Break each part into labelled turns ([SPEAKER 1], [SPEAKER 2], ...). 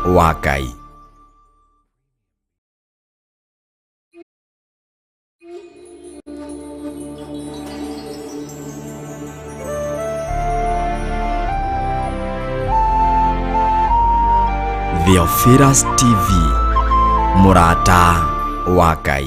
[SPEAKER 1] Wa Ngai. Theophilus TV, mũrata wa Ngai.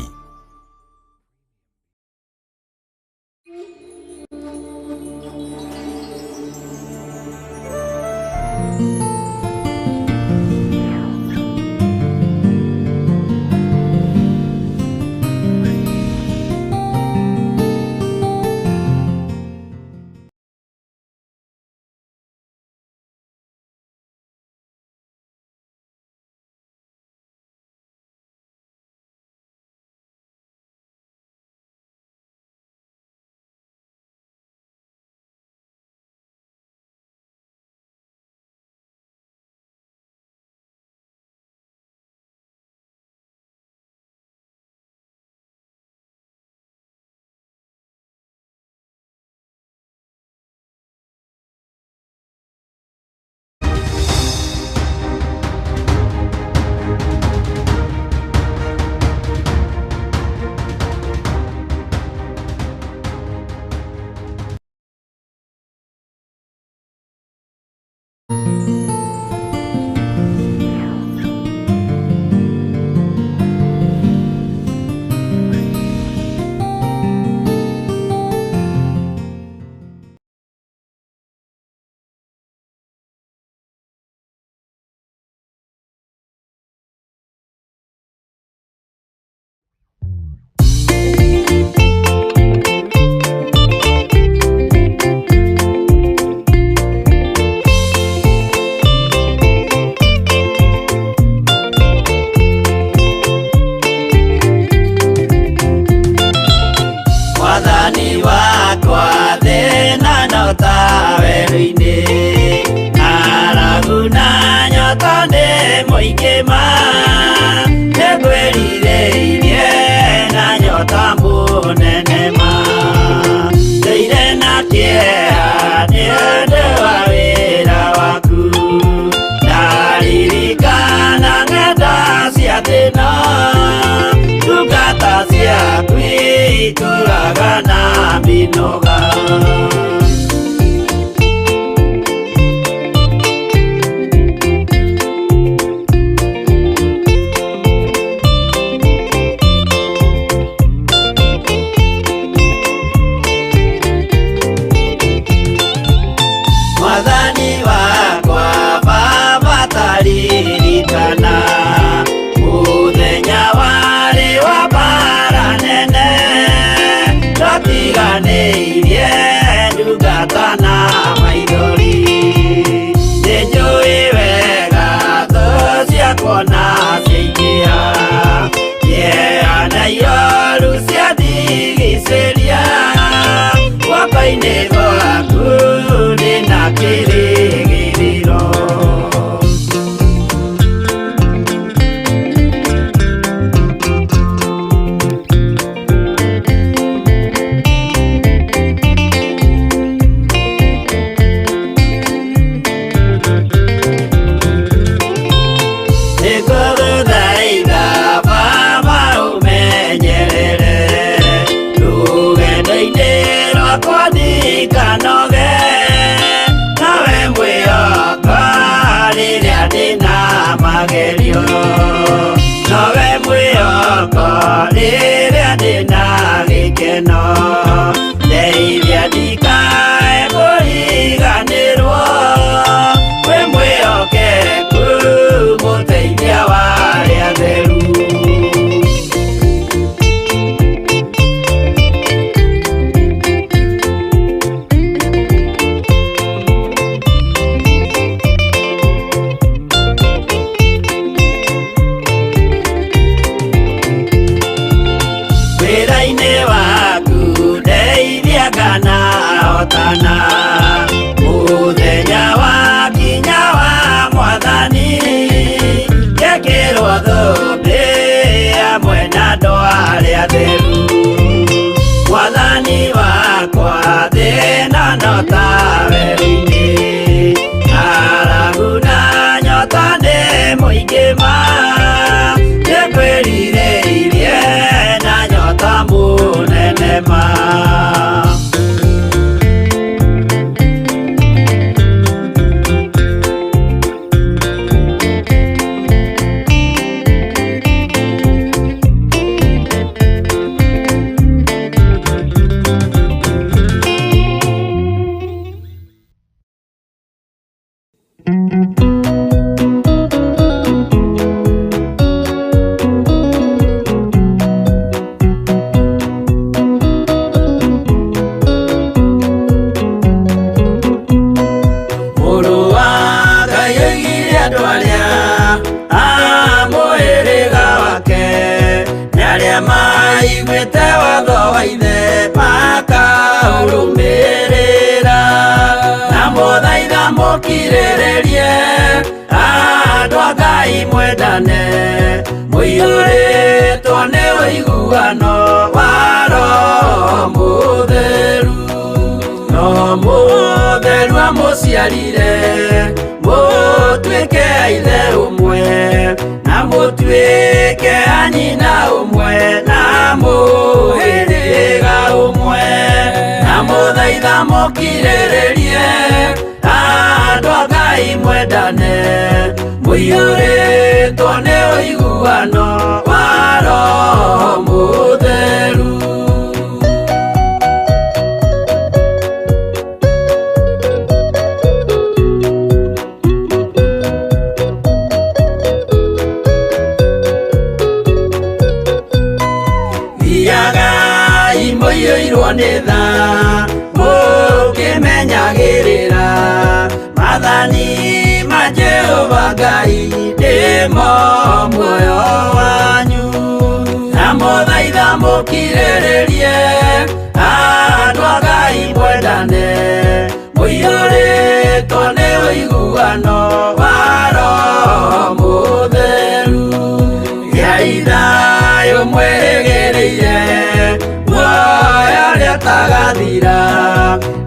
[SPEAKER 2] Mwathani wakwa thĩna no ta werũ-inĩ, ng'aragu na nyota nĩ mũingĩ ma, nĩngwĩrirĩirie na nyota mũnene ma, ndũire na kĩeha nĩ ũndũ wa wĩra waku, ndaririkana ng'enda cia thĩna, ndungata ciaku itũraga na mĩnoga. Mwathani wakwa Baba taririkana mũthenya warĩ wa mbara nene, ndatiganĩirie ndungata na maithori, nĩnjũĩ wega thũ ciakwa na ciaingĩha, kĩeha na ioru ciandigicĩria, guoko-inĩ gwaku ndĩna kĩrĩgĩrĩro. Nĩngũgũthaitha Baba ũmenyerere rũgendo-inĩ rwakwa ndikanoge, nawe mwĩhoko rĩrĩa ndĩna magerio, nowe mwĩhoko rĩrĩa ndĩna gĩkeno, ndeithia ndikae kũriganĩrwo, wĩ mwĩhokeku mũteithia wa arĩa atheru. Wĩra-inĩ waku ndeithia kana mũingĩ ma nĩngwĩrirĩirie na nyota mũnene ma. Mũrũ wa Ngai oigire andũ arĩa a mũhĩrĩga wake nĩ arĩa maiguĩte watho wa ithe makaũrũmĩrĩra na mũthaitha mũkirĩrĩrie andũ a Ngai mwendane mũiyũrĩtwo nĩ ũiguano wa Roho Mũtheru. Roho Mũtheru amũciarire mũtuĩke a ithe ũmwe na mũtuĩke a nyina ũmwe na mũhĩrĩga ũmwe na mũthaitha mũkirĩrĩrie andũ a Ngai mwendane mũiyũrĩtwo nĩ ũiguano wa Roho Mũtheru. Thiagai mũiyũirwo nĩ tha mũkĩmenyagĩrĩra maathani ma Jehova Ngai nĩmo muoyo wanyu na mũthaitha mũkirĩrĩrie andũ a Ngai mwendane mũiyũrĩtwo nĩ ũiguano wa Roho Mũtheru. Gĩai thayũ mwĩrĩgĩrĩire muoyo ũrĩa ũtagathira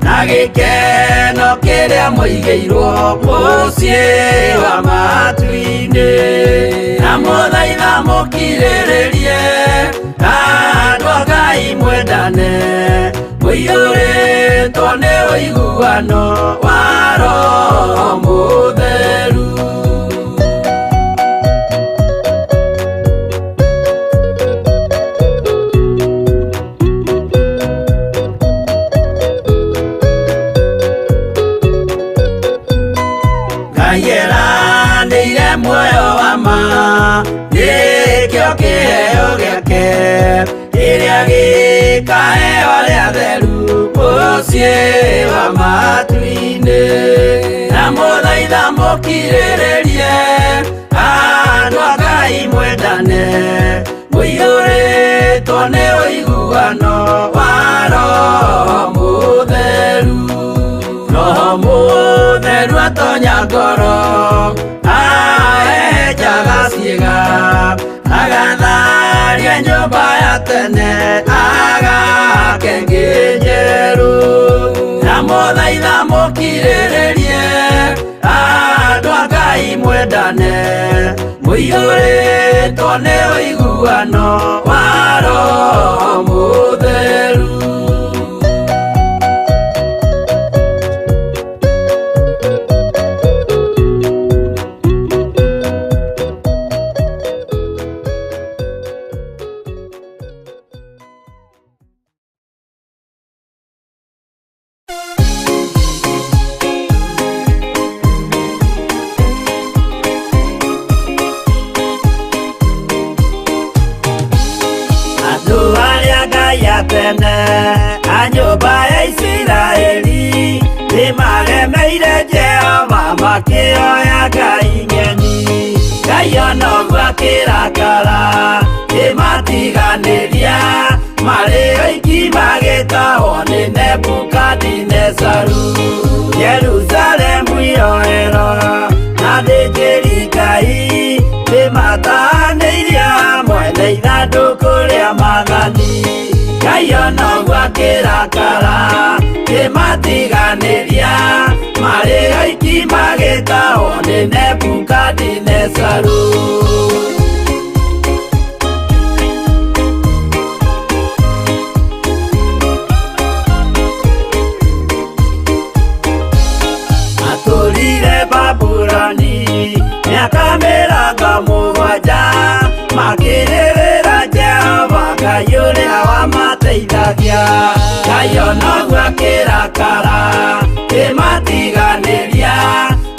[SPEAKER 2] na gĩkeno kĩrĩa mũigĩirwo mũciĩ wa matu-inĩ na mũthaitha mũkirĩrĩrie andũ a Ngai mwendane mũiyũrĩtwo nĩ ũiguano wa Roho Mũtheru. Ngai eranĩire muoyo wa ma nĩkĩo kĩheo gĩake kĩrĩa gĩkaheo arĩa atheru mũciĩ wa matu-inĩ na mũthaitha mũkirĩrĩrie andũ a Ngai mwendane mũiyũrĩtwo nĩ ũiguano wa Roho Mũtheru. Roho Mũtheru atonya ngoro ahehenjaga ciĩga agatharia nyũmba ya tene agake ĩngĩ njerũ na mũthaitha mũkirĩrĩrie andũ a Ngai mwendane mũiyũrĩtwo nĩ ũiguano wa Roho Mũtheru. Andũ arĩa Ngai a tene a nyũmba ya Isiraeli nĩmaremeire Jehova makĩoya ngai ng'eni. Ngai ona ũguo akĩrakara kĩmatiganĩria marĩ oiki magĩtahwo nĩ Nebukadinezaru. Jerusalemu iroero na athĩnjĩri Ngai nĩmatanĩirie hamwe na ithandũkũ rĩa maathani. Ngai ona ũguo akĩrakara kĩmatiganĩria marĩ oiki magĩtahwo nĩ Nebukadinezaru. 70 makĩrĩrĩra Jehova Ngai ũrĩa wamateithagia. Ngai onoguo akĩrakara kĩmatiganĩria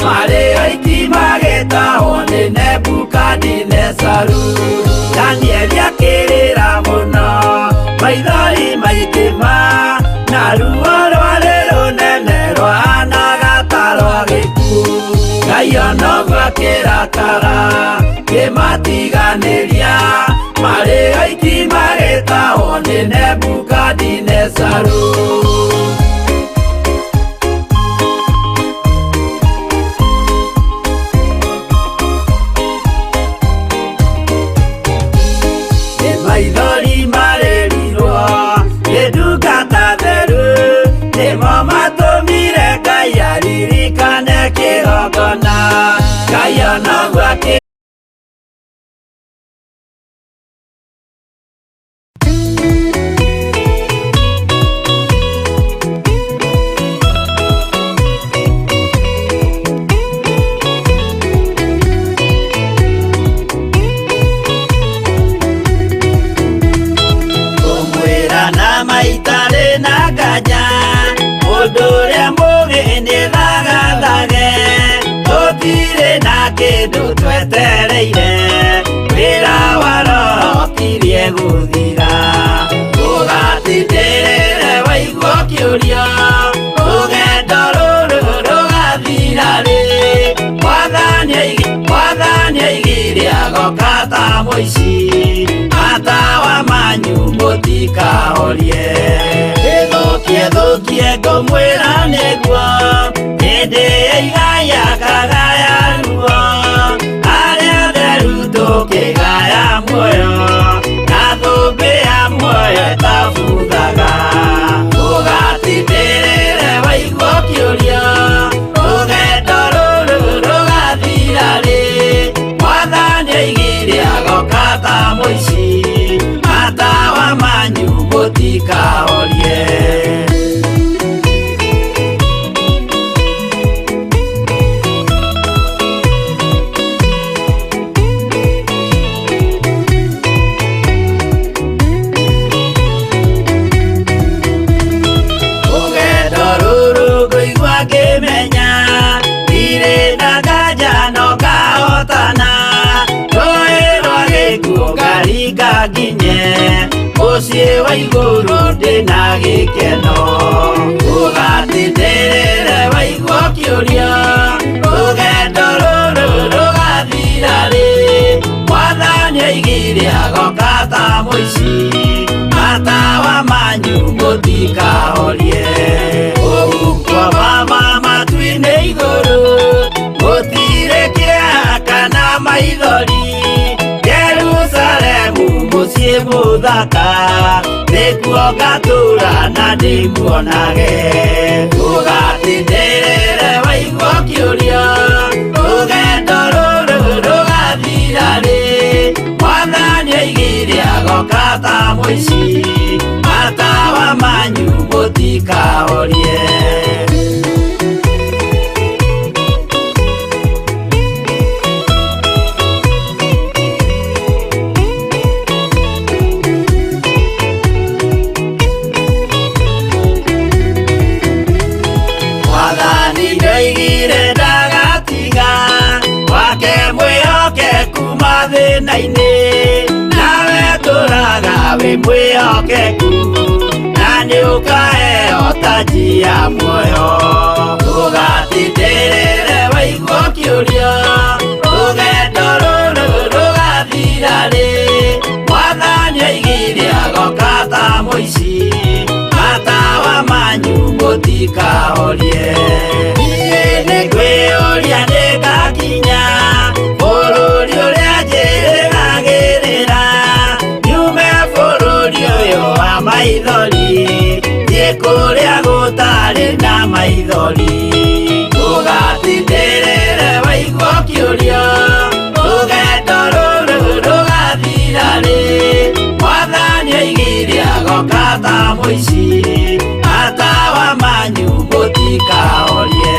[SPEAKER 2] marĩ oiki magĩtahwo nĩ Nebukadinezaru. Danieli akĩrĩra mũno maithori maingĩma na ruo rwarĩ rũnene rwahanaga ta rwa gĩkuũ. Ngai onoguo akĩrakara kĩmatiganĩria marĩ oiki magĩtahwo nĩ Nebukadinezaru. Nĩ maithori marĩrirwo nĩ ndungata theru nĩmo matũmire Ngai aririkane kĩgongona. Ngai onoguo akĩ Kũmwĩra na maitarĩ na nganja mũndũ ũrĩa mũgĩ nĩthagathage tũtirĩ na kĩndũ twetereire wĩra wa roho ũkirie gũthira. Ũgatindĩrĩre waigua ũkĩũrio rũgendo rũrũ rũgathira rĩ. Mwathani aigire agoka ta mũici matawa manyu mũtikahorie. Ĩthũkie thũkie ngũmwĩra nĩguo hĩndĩ ya igaya kagaya ruo arĩa atheru tũkĩgaya muoyo na thũmbĩ ya muoyo ĩtabuthaga. Ũgatindĩrĩre waigua ũkĩũrio rũgendo rũrũ rũgathira rĩ. Mwathani aigire agoka ta mũici matawa manyu mũtikahorie. Rũgendo rũrũ ngũigua ngĩmenya ndirĩ na nganja no ngahotana rũĩ rwa gĩkuũ ngaringa nginye mũciĩ wa igũrũ ndĩna gĩkeno. Ũgatindĩrĩre waigua ũkĩũrio rũgendo rũrũ rũgathira rĩ. Mwathani aigire agoka ta mũici matawa manyu mũtikahorie. Ũhuko mama matu-inĩ igũrũ gũtirĩ kĩeha kana maithori Jerusalemu mũciĩ mũthaka nĩkuo ngatũũra na ndĩmuonage. Ũgatindĩrĩre waigua ũkĩũrio rũgendo rũrũ rũgathira rĩ. Mwathani aigire agoka ta mũici matawa manyu mũtikahorie. Mwathani ndoigire ndagatiga wake mwĩhokeku mathĩna-inĩ nawe tũraga wĩ mwĩhokeku na nĩũkaheo taji ya muoyo. Ũgatindĩrĩre waigua ũkĩũrio rũgendo rũrũ rũgathira rĩ. Mwathani aigire agoka ta mũici matawa manyu mũtikahorie. Niĩ nĩngwĩyũria nĩngakinya bũrũri ũrĩa njĩrĩgagĩrĩra nyume bũrũri ũyũ wa maithori thiĩ kũrĩa gũtarĩ na maithori. Ũgatindĩrĩre waigua ũkĩũrio rũgendo rũrũ rũgathira rĩ. Mwathani aigire agoka ta mũici matawa manyu mũtikahorie.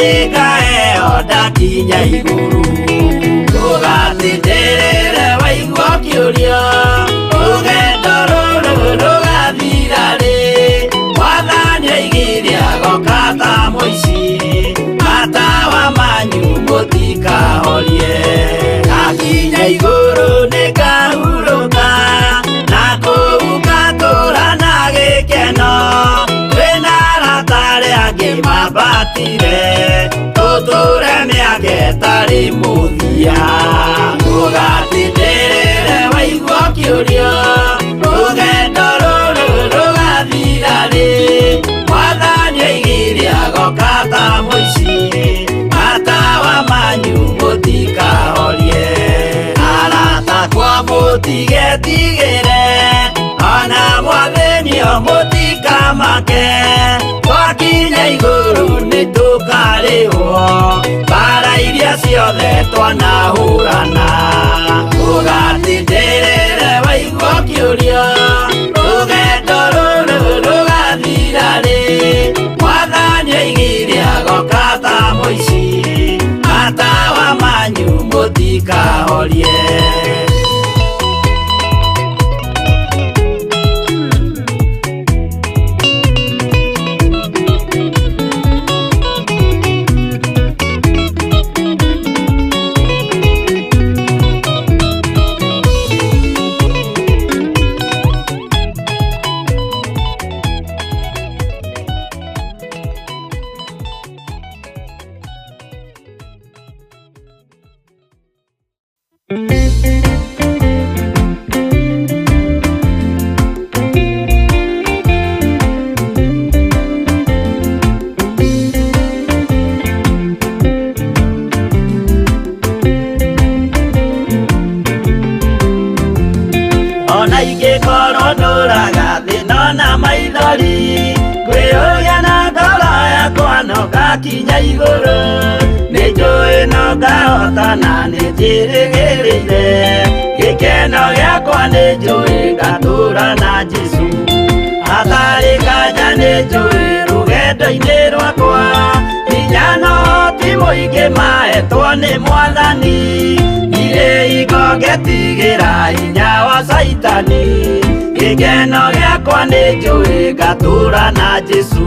[SPEAKER 2] Nĩngaheo ndakinya igũrũ. Ndũgatindĩrĩre waigua ũkĩũria, rũgendo rũrũ rũgathira rĩ? Mwathani oigire agoka ta mũici, matawa manyu mũtikahorie. Ndakinya igũrũ nĩngahurũka, na kũu ngatũũra na gĩkeno. Twĩna arata arĩa angĩ mambatire, tũtũre mĩaka ĩtarĩ mũthia. Ndũgatindĩrĩre waigua ũkĩũria, rũgendo rũrũ rũgathira rĩ? Mwathani oigire agoka ta mũici, matawa manyu mũtikahorie. Arata akwa mũtigetigĩre, ona mwathĩnio mũtikamake. Twakinya igũrũ nĩtũkarĩhwo mbara iria ciothe twanahũrana. Ndũgatindĩrĩre waigua ũkĩũria, rũgendo rũrũ rũgathira rĩ? Mwathani oigire agoka ta mũici, matawa manyu mũtikahorie. Ona ingĩkorwo ndũraga thĩna na maithori, ngwĩyũria na ngoro yakwa no ngakinya igũrũ. Nĩnjũĩ no ngahotana, nĩnjĩrĩgĩrĩire gĩkeno gĩakwa, nĩnjũĩ ngatũũra na Jesũ. Hatarĩ nganja nĩnjũĩ rũgendo-inĩ rwakwa, hinya no ti mũingĩ mahetwo nĩ Mwathani. Ndirĩ hingo ngetigĩra hinya wa Caitani, gĩkeno gĩakwa nĩnjũĩ ngatũũra na Jesũ.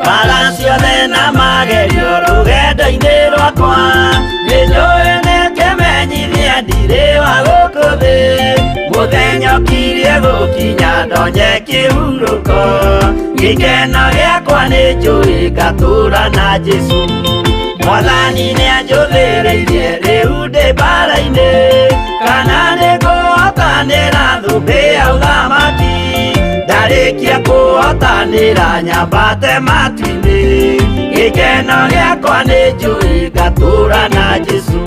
[SPEAKER 2] Mbara ciothe na magerio rũgendo-inĩ rwakwa, nĩnjũĩ nĩkĩmenyithia ndirĩ wa gũkũ thĩ. Mũthenya ũkirie gũkinya ndonye kĩhurũko, gĩkeno gĩakwa nĩnjũĩ ngatũũra na Jesũ. Mwathani nĩanjũthĩrĩirie rĩu ndĩ mbara-inĩ, kana nĩngũhotanĩra thũmbĩ ya ũthamaki. Ndarĩkia kũhotanĩra nyambate matu-inĩ, gĩkeno gĩakwa nĩnjũĩ ngatũũra na Jesũ.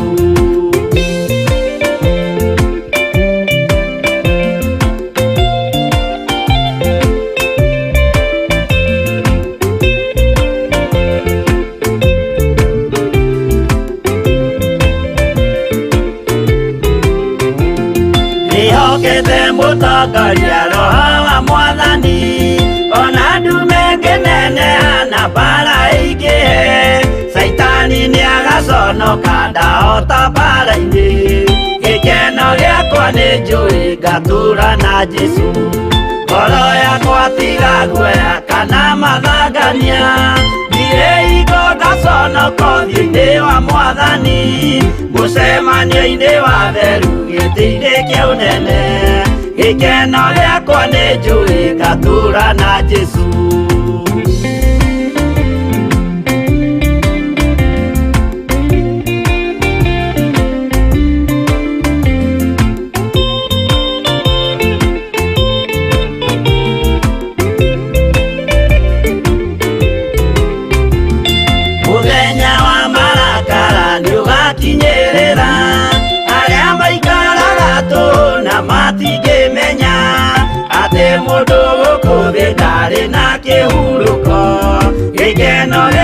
[SPEAKER 2] Ndĩhokete mũtongoria Roho wa Mwathani, ona ndume ngĩneneha na mbara ĩingĩhe. Caitani nĩagaconoka ndahota mbara-inĩ, gĩkeno gĩakwa nĩnjũĩ ngatũũra na Jesũ. Ngoro yakwa tiga guoya kana mathangania, ndirĩ hingo ngaconoka ũthiũ-inĩ wa Mwathani. Mũcemanio-inĩ wa theru gĩtĩ-inĩ kĩa ũnene, gĩkeno gĩakwa nĩnjũĩ ngatũũra na Jesũ. Mũthenya wa marakara nĩũgakinyĩrĩra, arĩa maikaraga tũhũ na matingĩmenya atĩ mũndũ gũkũ thĩ ndarĩ na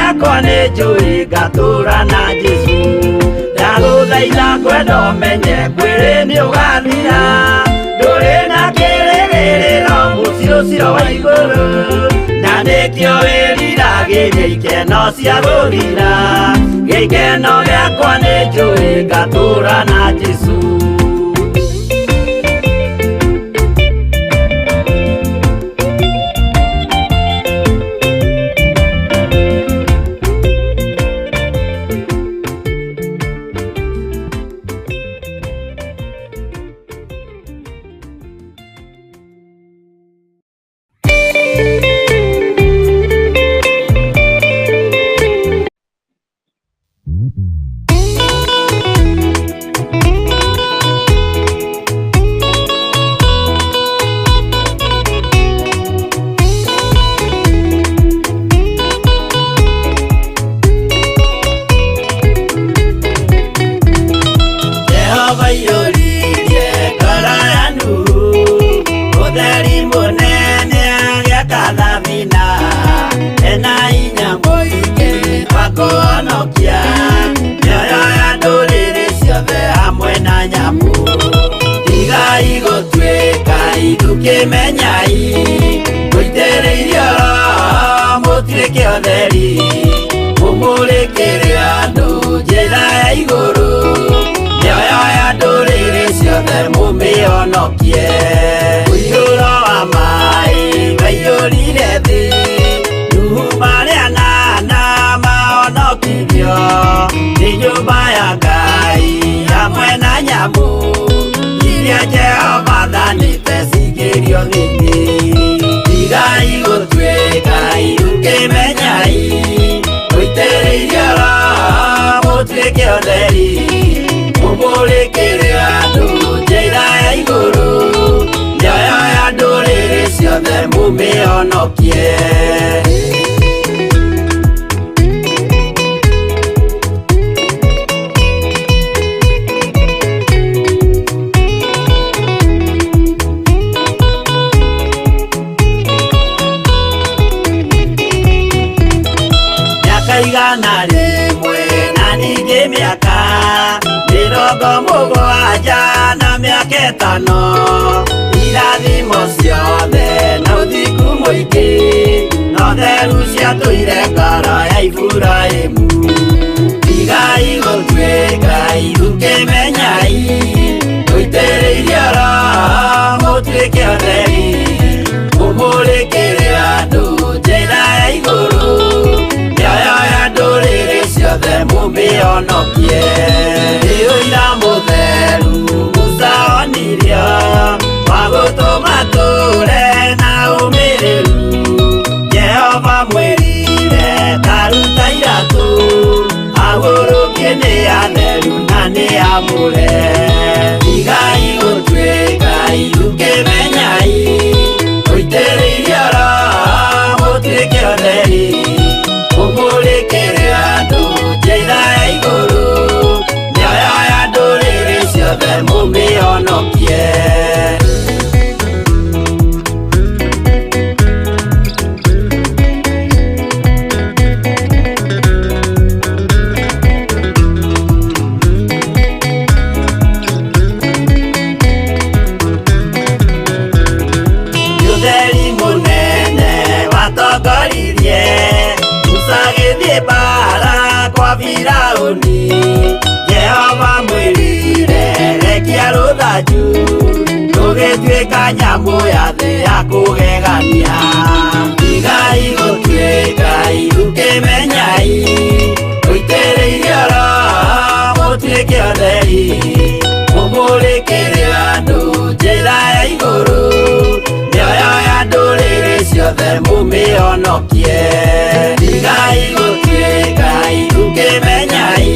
[SPEAKER 2] Gĩakwa nĩ njũĩ ngatũra na Jesũ. Ndagũthaitha ngwenda ũmenye mwĩrĩ nĩ ũgathira, ndũrĩ na kĩrĩgĩrĩro mũciĩ ũcio wa igũrũ, na nĩkĩo wĩriragĩria ikeno cia gũthira. Gĩkeno gĩakwa nĩ njũĩ ngatũra na Jesũ. Jehova aiyũririe ngoro ya Nuhu ũtheri mũnene agĩaka thabina, ena hinya mũingĩ wa kũhonokia mĩoyo ya ndũrĩrĩ ciothe hamwe na nyamũ. Tigai gũtuĩka ithukĩmenyai, mũitĩrĩirio Roho mũtuĩke ũtheri, mũmũrĩkĩre andũ njĩra ya igũrũ, mĩoyo ya ndũrĩrĩ ciothe mũmĩhonokie. Mũiyũro wa maĩ waiyũrire thĩ, Nuhu marĩ anana mahonokirio nĩ nyũmba ya Ngai hamwe na nyamũ iria Jehova athanĩte cingĩrio thĩ. Tigai gũtuĩka ithukĩmenyai, mũitĩrĩirio Roho mũtuĩke ũtheri, mũmũrĩkĩre andũ njĩra ya igũrũ, mĩoyo ya ndũrĩrĩ ciothe mũmĩhonokie. Mĩaka 100 na ningĩ mĩaka 70 na mĩaka 5, irathimo ciothe na ũthingu mũingĩ, na ũtheru ciatũire ngoro ya Iburahĩmu. Tigai gũtuĩka ithukĩmenyai, mũitĩrĩirio Roho mũtuĩke ũtheri, mũmũrĩkĩre andũ njĩra ya igũrũ, mĩoyo ya ndũrĩrĩ ciothe mũmĩhonokie. Nĩ ũira mũtheru Musa onirio, wa gũtũma tũre na ũmĩrĩru. Jehova mwĩrire taruta iratũ, ahurũkie nĩ atheru na nĩ amũre. Tigai gũtuĩka ithukĩmenyai, mũitĩrĩirio Roho mũtuĩke ũtheri, mũmũrĩkĩre andũ njĩra ya igũrũ, mĩoyo ya ndũrĩrĩ ciothe mũmĩhonokie. Ũtheri mũnene watongoririe Musa agĩthiĩ mbara kwa Firaũni. Jehova mwĩrire rekia rũthanju, rũgĩtuĩka nyamũ ya thĩ ya kũgegania. Tigai gũtuĩka ithukĩmenyai, mũitĩrĩirio Roho mũtuĩke ũtheri, mũmũrĩkĩre andũ njĩra ya igũrũ, mĩoyo ya ndũrĩrĩ ciothe mũmĩhonokie. Tigai gũtuĩka ithukĩmenyai,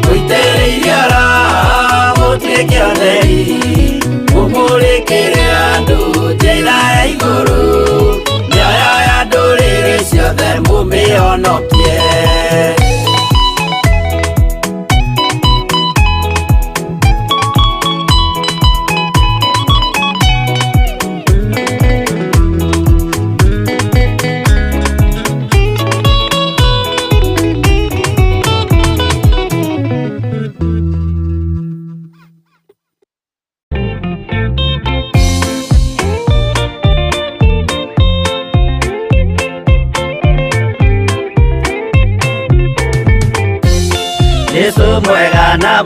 [SPEAKER 2] mũitĩrĩirio Roho mũtuĩke ũtheri, mũmũrĩkĩre andũ njĩra ya igũrũ, mĩoyo ya ndũrĩrĩ ciothe mũmĩhonokie.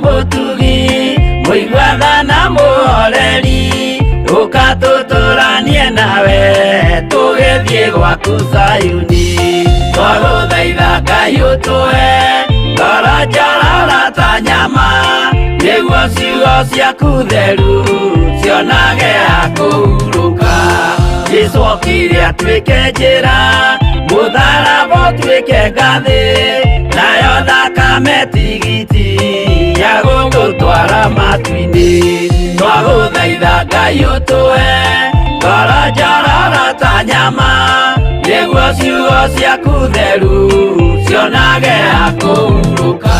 [SPEAKER 2] Mũtugi, mũigua tha na mũhoreri, ũka tũtũranie nawe tũgĩthiĩ gwaku Zayuni. Twagũthaitha Ngai ũtũhe ngoro njororo ta nyama, nĩguo ciugo ciaku theru cionage ha kũhurũka. Jesũ okire atuĩke njĩra, mũtharaba ũtuĩke ngathĩ, nayo thakame tigiti ya gũtũtwara matu-inĩ. Twagũthaitha Ngai ũtũhe ngoro njororo ta nyama, nĩguo ciugo ciaku theru cionage ha kũhurũka.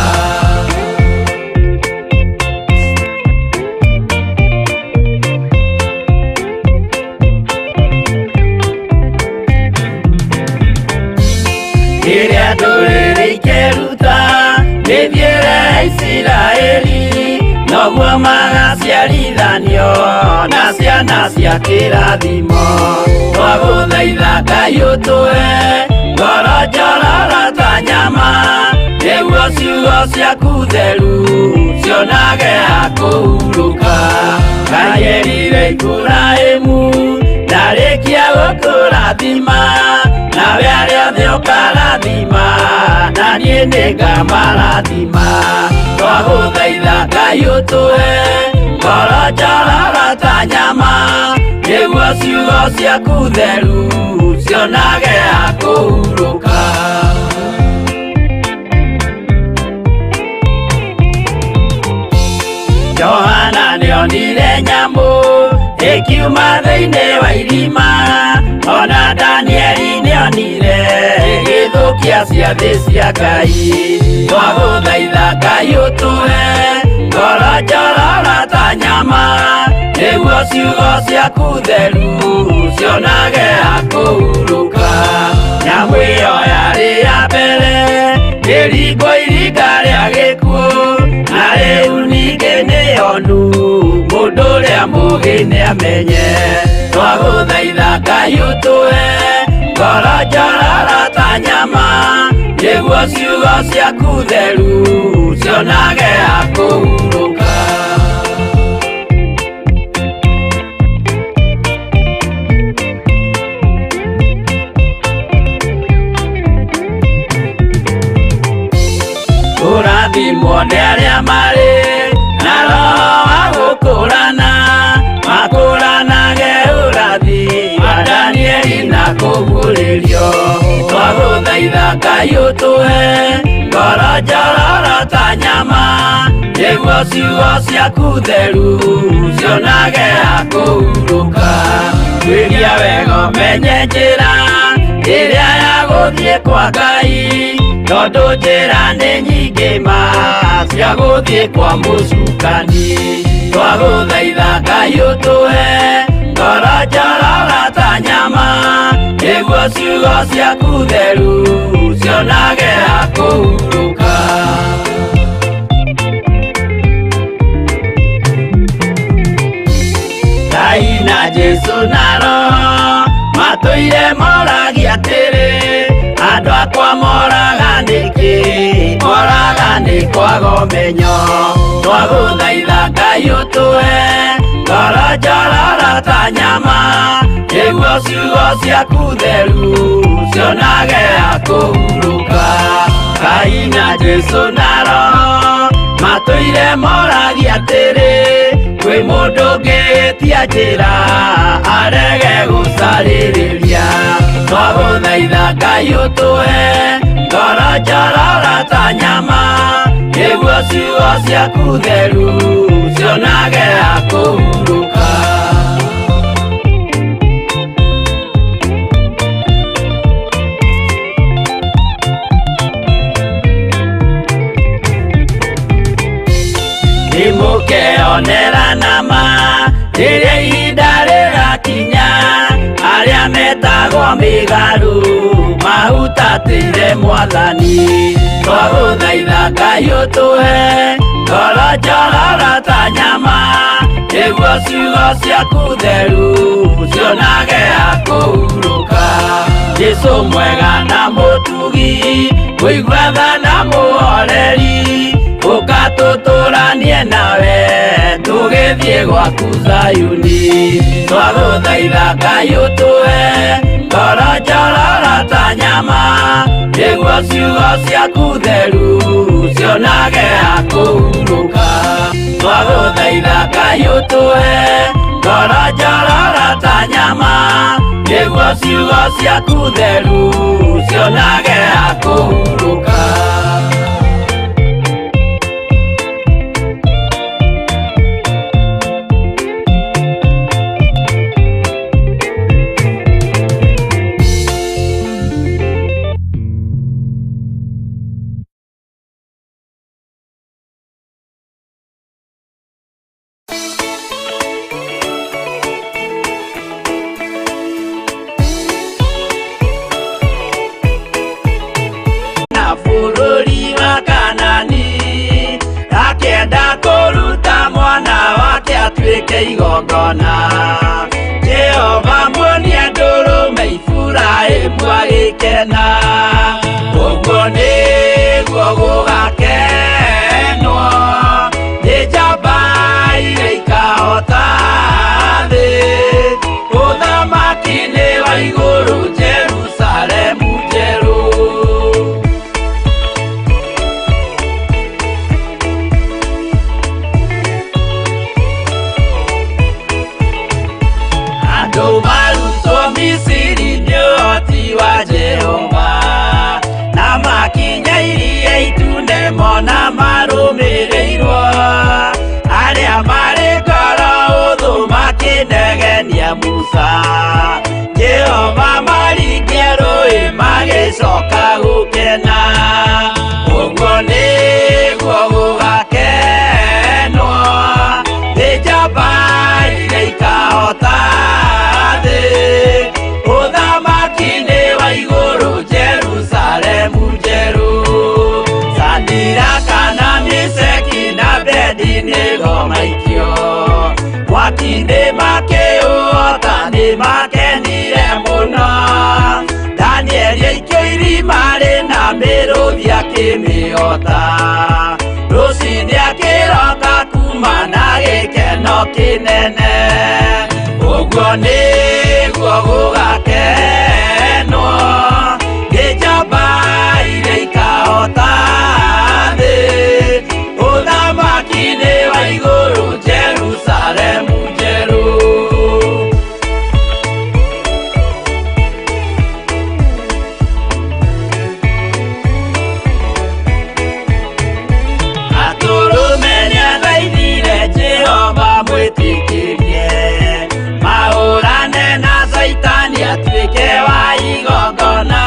[SPEAKER 2] Rĩrĩa ndũrĩrĩ ikeruta mĩthiĩre ya Isiraeli, noguo magaciarithanio na ciana cia kĩrathimo. Twagũthaitha Ngai ũtũhe ngoro njororo ta nyama, nĩguo ciugo ciaku theru cionage ha kũhurũka. Ngai erire Iburahĩmu ndarĩkia gũkũrathima, nawe arĩa othe ũkarathima, na niĩ nĩngamarathima. Twagũthaitha Ngai ũtũhe ngoro njororo ta nyama, nĩguo ciugo ciaku theru cionage ha kũhurũka. Johana nĩonire nyamũ ĩkiuma thĩinĩ wa irima, ona Danieli nĩonire ĩgĩthũkia ciathĩ cia Ngai. Twagũthaitha Ngai ũtũhe ngoro njororo ta nyama, nĩguo ciugo ciaku theru cionage ha kũhurũka. Nyamũ ĩyo yarĩ ya mbere ĩringwo iringa rĩa gĩkuũ, na rĩu ningĩ nĩyonu mũndũ ũrĩa mũũgĩ nĩamenye. Twagũthaitha Ngai ũtũhe ngoro njororo ta nyama, nĩguo ciugo ciaku theru cionage ha kũhurũka. Kũrathimwo nĩ arĩa marĩ na roho wa gũkũrana, makũranage ũrathi wa Danieli na kũguũrĩrio. Twagũthaitha Ngai ũtũhe ngoro njororo ta nyama, nĩguo ciugo ciaku theru cionage ha kũhurũka. Tuĩria wega ũmenye njĩra ĩrĩa ya gũthiĩ kwa Ngai, tondũ njĩra nĩ nyingĩ ma cia gũthiĩ kwa mũcukani. Twagũthaitha Ngai ũtũhe ngoro njororo ta nyama, nĩguo ciugo ciaku theru cionage ha kũhurũka. Ngai na Jesũ na Roho matũire moragia atĩrĩ, andũ akwa moraga nĩkĩ? Moraga nĩ kwaga ũmenyo. Twagũthaitha Ngai ũtũhe ngoro njororo ta nyama, nĩguo ciugo ciaku theru cionage ha kũhurũka. Ngai na Jesũ na Roho matũire moragia atĩrĩ, kwĩ mũndũ ũngĩtia njĩra arege gũcarĩrĩria. Twagũthaitha Ngai ũtũhe ngoro njororo ta nyama, nĩguo ciugo ciaku theru cionage ha kũhurũka. Nĩmũkeonera nama rĩrĩa ihinda rĩgakinya, arĩa metagwo mĩgarũ mahutatĩire Mwathani. Twagũthaitha Ngai ũtũhe ngoro njororo ta nyama, nĩguo Nĩguo ciugo ciaku theru cionage akũhurũka. Jesũ mwega na mũtugi, kũigua tha na mũhoreri, ũka tũtũranie nawe tũgĩthiĩ gwaku Zayuni. Twagũthaitha Ngai ũtũhe ngoro njororo ta nyama, nĩguo ciugo ciaku theru cionage akũhurũka. Twagũthaitha Ngai ũtũhe ngoro njororo ta nyama, nĩguo ciugo ciaku theru cionage akũhurũka. Na bũrũri wa Kanani akĩenda kũruta mwana wake atuĩke igongona. Jehova muonie ndũrũme Iburahĩmu agĩkena. Ũguo nĩguo gũgakenwo nĩ njamba iria ikahota thĩ. Ũthamaki-inĩ wa igũrũ Jerusalemu njerũ. Andũ marutwo Misiri nĩ ũhoti wa Jehova, na makinya iria itune mona marũmĩrĩirwo. Arĩa marĩ ngoro hũthũ makĩnegenia Musa, Jehova maringie rũĩ magĩcoka gũkena. Ũguo nĩguo gũgakenwo nĩ njamba iria ikahota thĩ. Ũthamaki-inĩ wa igũrũ Jerusalemu njerũ. Sadiraka na Meshaki na Abednego maikio mwaki-inĩ makĩũhota nĩ makenire mũno. Danieli aikio irima rĩna mĩrũthi akĩmĩhota. Rũcinĩ akĩroka kuma na gĩkeno kĩnene. Ũguo nĩguo gũgakenwo nĩ njamba iria ikahota thĩ. Ũthamaki-inĩ wa igũrũ Jerusalemu njerũ. Atũrũme nĩathaithire Jehova mwĩtĩkĩrie, mahũrane na Caitani atuĩke wa igongona.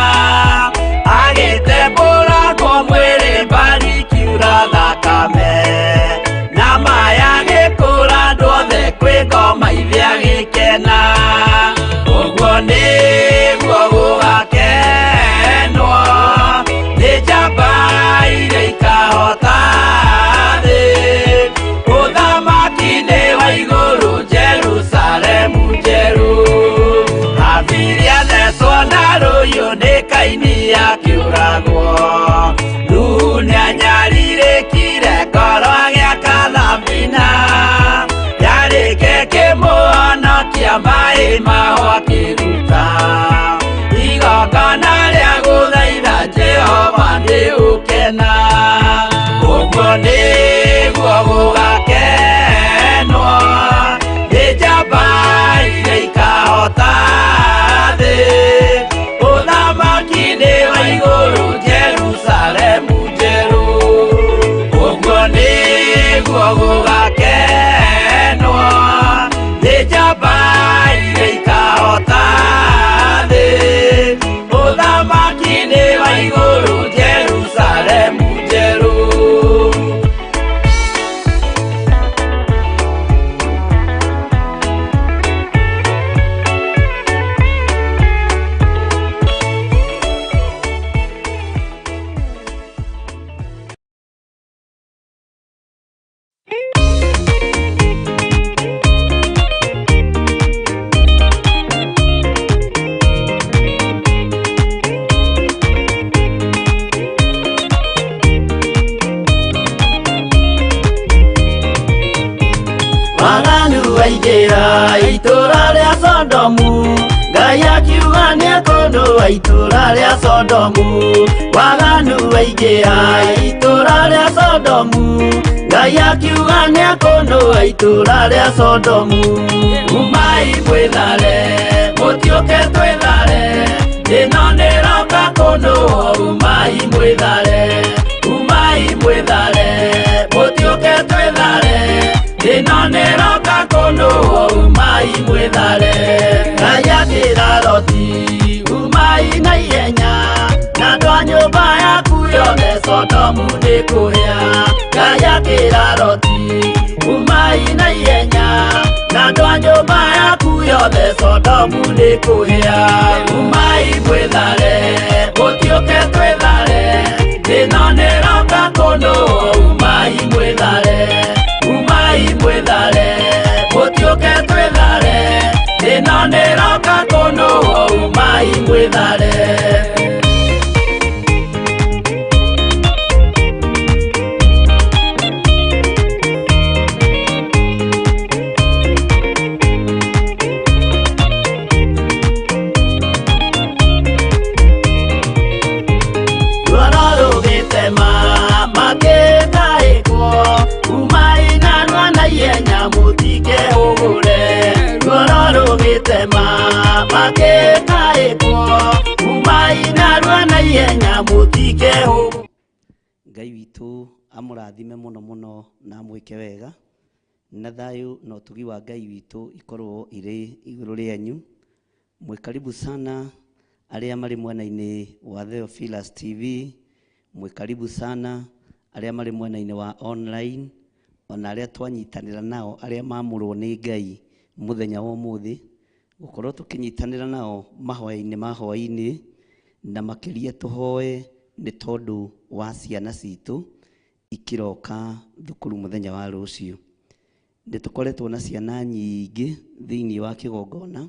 [SPEAKER 2] Agĩtembũrangwo mwĩrĩ mbari ikiura thakame, na maya agĩkũra andũ othe kwĩ ngoma ithe agĩkena. Ũguo nĩguo gũgakenwo nĩ njamba iria ikahota thĩ. Ũthamaki-inĩ wa igũrũ Jerusalemu njerũ. Habili athecwo na rũhiũ nĩ Kaini akĩũragwo. Nuhu nĩanyarirĩkire ngoro agĩaka thabina, yarĩke kĩmũhonokia maĩ maho akĩruta. Igongona rĩa gũthaitha Jehova nĩ ũkena. Ũguo nĩguo gũgakenwo nĩ njamba iria ikahota thĩ. Ũthamaki-inĩ wa igũrũ Jerusalemu njerũ. Ũguo nĩguo gũgakenwo nĩ njamba iria ikahota thĩ. Ũthamaki-inĩ wa igũrũ Jerusalemu njerũ. Waganu waingĩra itũra rĩa Sodomu, Ngai akiuga nĩekũnũa itũra rĩa Sodomu. Waganu waingĩra itũra rĩa Sodomu, Ngai akiuga nĩekũnũa itũra rĩa Sodomu. Umai mwĩthare, mũtiũke twĩthare, ĩno nĩroka kũnũo. Umai mwĩthare, umai mwĩthare, mũtiũke twĩthare, ĩno nĩroka kũnũo. Umai mwĩthare. Ngai akĩra Loti, umai na ihenya, na andũ a nyũmba yaku yothe, Sodomu nĩkũhĩa. Ngai akĩra Loti, umai na ihenya, na andũ a nyũmba yaku yothe, Sodomu nĩkũhĩa. Umai mwĩthare, mũtiũke twĩthare, ĩno nĩroka kũnũo. Umai mwĩthare, umai mwĩthare, mũtiũke twĩthare, ĩno nĩroka kũnũo. Umai mwĩthare. Ruoro rũgĩtema makĩtaĩkwo, umai narua na ihenya mũtikehũgũre. Ruoro rũgĩtema makĩtaĩkwo, umai narua na ihenya mũtikehũgũre.
[SPEAKER 3] Ngai witũ amũrathime mũno mũno na amwĩke wega, na thayũ na ũtugi wa Ngai witũ ikorwo irĩ igũrũ rĩanyu. Mwĩ karibu sana arĩa marĩ mwena-inĩ wa Theophilus TV, mwĩ karibu sana arĩa marĩ mwena-inĩ wa online, ona arĩa twanyitanĩra nao arĩa mamũrwo nĩ Ngai mũthenya wa ũmũthĩ, gũkorwo tũkĩnyitanĩra nao mahoya-inĩ ma hwaĩ-inĩ, na makĩria tũhoe nĩ tondũ wa ciana citũ ikĩroka thukuru mũthenya wa rũciũ. Nĩ tũkoretwo na ciana nyingĩ thĩinĩ wa kĩgongona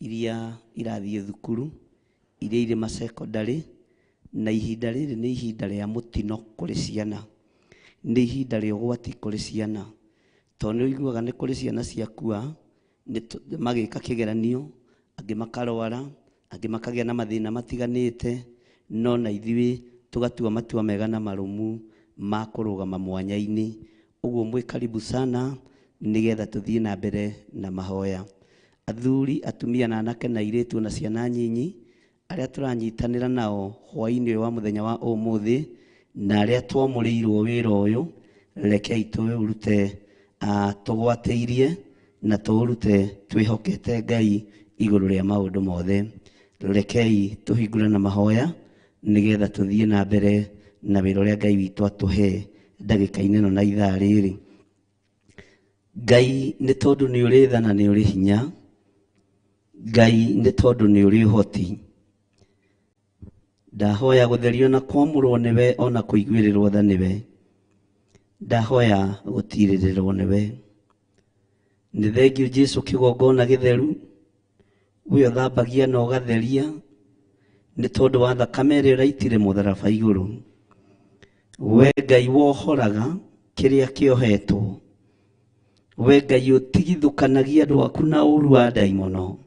[SPEAKER 3] iria irathiĩ thukuru, iria irĩ macekondarĩ, na ihinda rĩrĩ nĩ ihinda rĩa mũtino kũrĩ ciana, nĩ ihinda rĩa ũgwati kũrĩ ciana, tondũ nĩ ũiguaga nĩ kũrĩ ciana ciakua magĩka kĩgeranio, angĩ makarwara, angĩ makagĩa na mathĩna matiganĩte, no na ithuĩ tũgatua matua mega na marũmu ma kũrũgama mwanya-inĩ. Ũguo mwĩ karibu sana nĩgetha tũthiĩ na mbere na mahoya. Athuri, atumia na anake na airĩtu na ciana nyinyi arĩa tũranyitanĩra nao hwaĩ-inĩ ũyũ wa mũthenya wa ũmũthĩ, na arĩa twamũrĩirwo wĩra ũyũ, rekei tũũrute tũgwatĩirie na tũũrute twĩhokete Ngai igũrũ rĩa maũndũ mothe. Rekei tũhingũre na mahoya nĩgetha tũthiĩ na mbere na wĩra ũrĩa Ngai witũ atũhe ndagĩka-inĩ ĩno na ithaa rĩrĩ. Ngai nĩ tondũ nĩ ũrĩ tha na nĩ ũrĩ hinya, Ngai nĩ tondũ nĩ ũrĩ ũhoti. Ndahoya gũtherio na kwamũrwo nĩwe, ona kũiguĩrĩrwo tha nĩwe. Ndahoya gũtirĩrĩrwo nĩwe. Nĩ thengiũ Jesu kĩgongona gĩtheru, we ũthambagia na ũgatheria, nĩ tondũ wa thakame ĩrĩa ũraitire mũtharaba igũrũ. We Ngai wohoraga kĩrĩa kĩohetwo, we Ngai ũtigithũkanagia andũ aku na ũru wa ndaimono,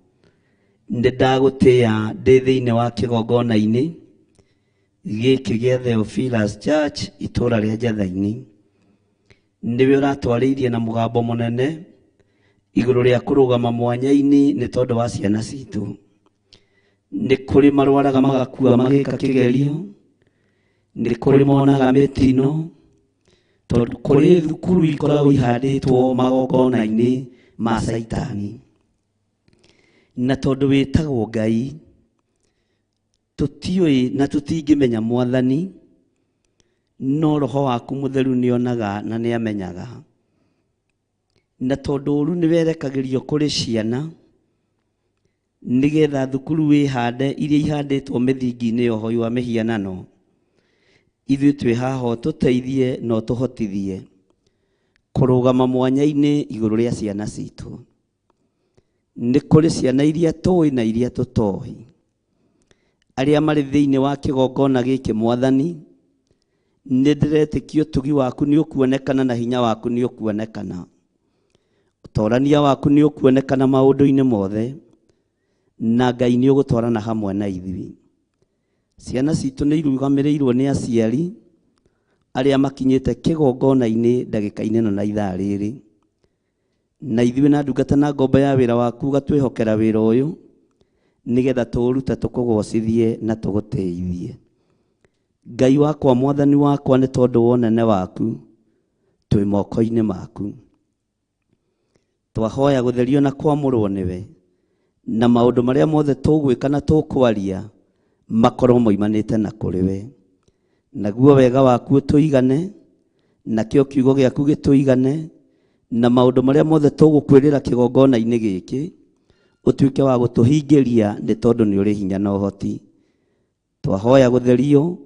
[SPEAKER 3] nĩ ndagũtĩĩa ndĩ thĩinĩ wa kĩgongona-inĩ gĩkĩ gĩa Theophilus Church itũũra rĩa Njatha-inĩ. Nĩwe ũratwarĩirie na mũgambo mũnene igũrũ rĩa kũrũgama mwanya-inĩ nĩ tondũ wa ciana citũ. Nĩ kũrĩ marwaraga magakua magĩka kĩgerio, nĩ kũrĩ monaga mĩtino, tondũ kũrĩ thukuru ikoragwo ihandĩtwo magongona-inĩ ma Caitani. Na tondũ wĩtagwo Ngai, tũtiũĩ na tũtingĩmenya Mwathani, no roho waku mũtheru nĩonaga na nĩamenyaga. Na tondũ ũru nĩwerekagĩrio kũrĩ ciana, nĩgetha thukuru wĩhande iria ihandĩtwo mĩthingi-inĩ ya ũhoi wa mĩhianano, ithuĩ twĩ haha ũtũteithie na ũtũhotithie kũrũgama mwanya-inĩ igũrũ rĩa ciana citũ. Nĩ kũrĩ ciana iria tũĩ na iria tũtoĩ, arĩa marĩ thĩinĩ wa kĩgongona gĩkĩ Mwathani, nĩ ndĩretĩkia ũtugi waku nĩ ũkuonekana na hinya waku nĩ ũkuonekana. Ũtorania waku nĩ ũkuonekana maũndũ-inĩ mothe, na Ngai nĩ ũgũtwarana hamwe na ithuĩ. Ciana citũ nĩ irũgamĩrĩirwo nĩ aciari arĩa makinyĩte kĩgongona-inĩ ndagĩka-inĩ ĩno na ithaa rĩrĩ. Na ithuĩ na ndungata na ngombo ya wĩra waku ũgatwĩhokera wĩra ũyũ nĩgetha tũũrute tũkũgocithie na tũgũtĩithie. Ngai wakwa, mwathani wakwa, nĩ tondũ wa ũnene waku twĩ moko-inĩ maku. Twahoya gũtherio na kwamũrwo nĩwe, na maũndũ marĩa mothe tũgwĩka na tũkwaria makorwo moimanĩte na kũrĩ we. Naguo wega waku ũtũigane, nakĩo kiugo gĩaku gĩtũigane, na maũndũ marĩa mothe tũgũkwĩrĩra kĩgongona-inĩ gĩkĩ ũtuĩke wa gũtũhingĩria, nĩ tondũ nĩ ũrĩ hinya na ũhoti. Twahoya gũtherio,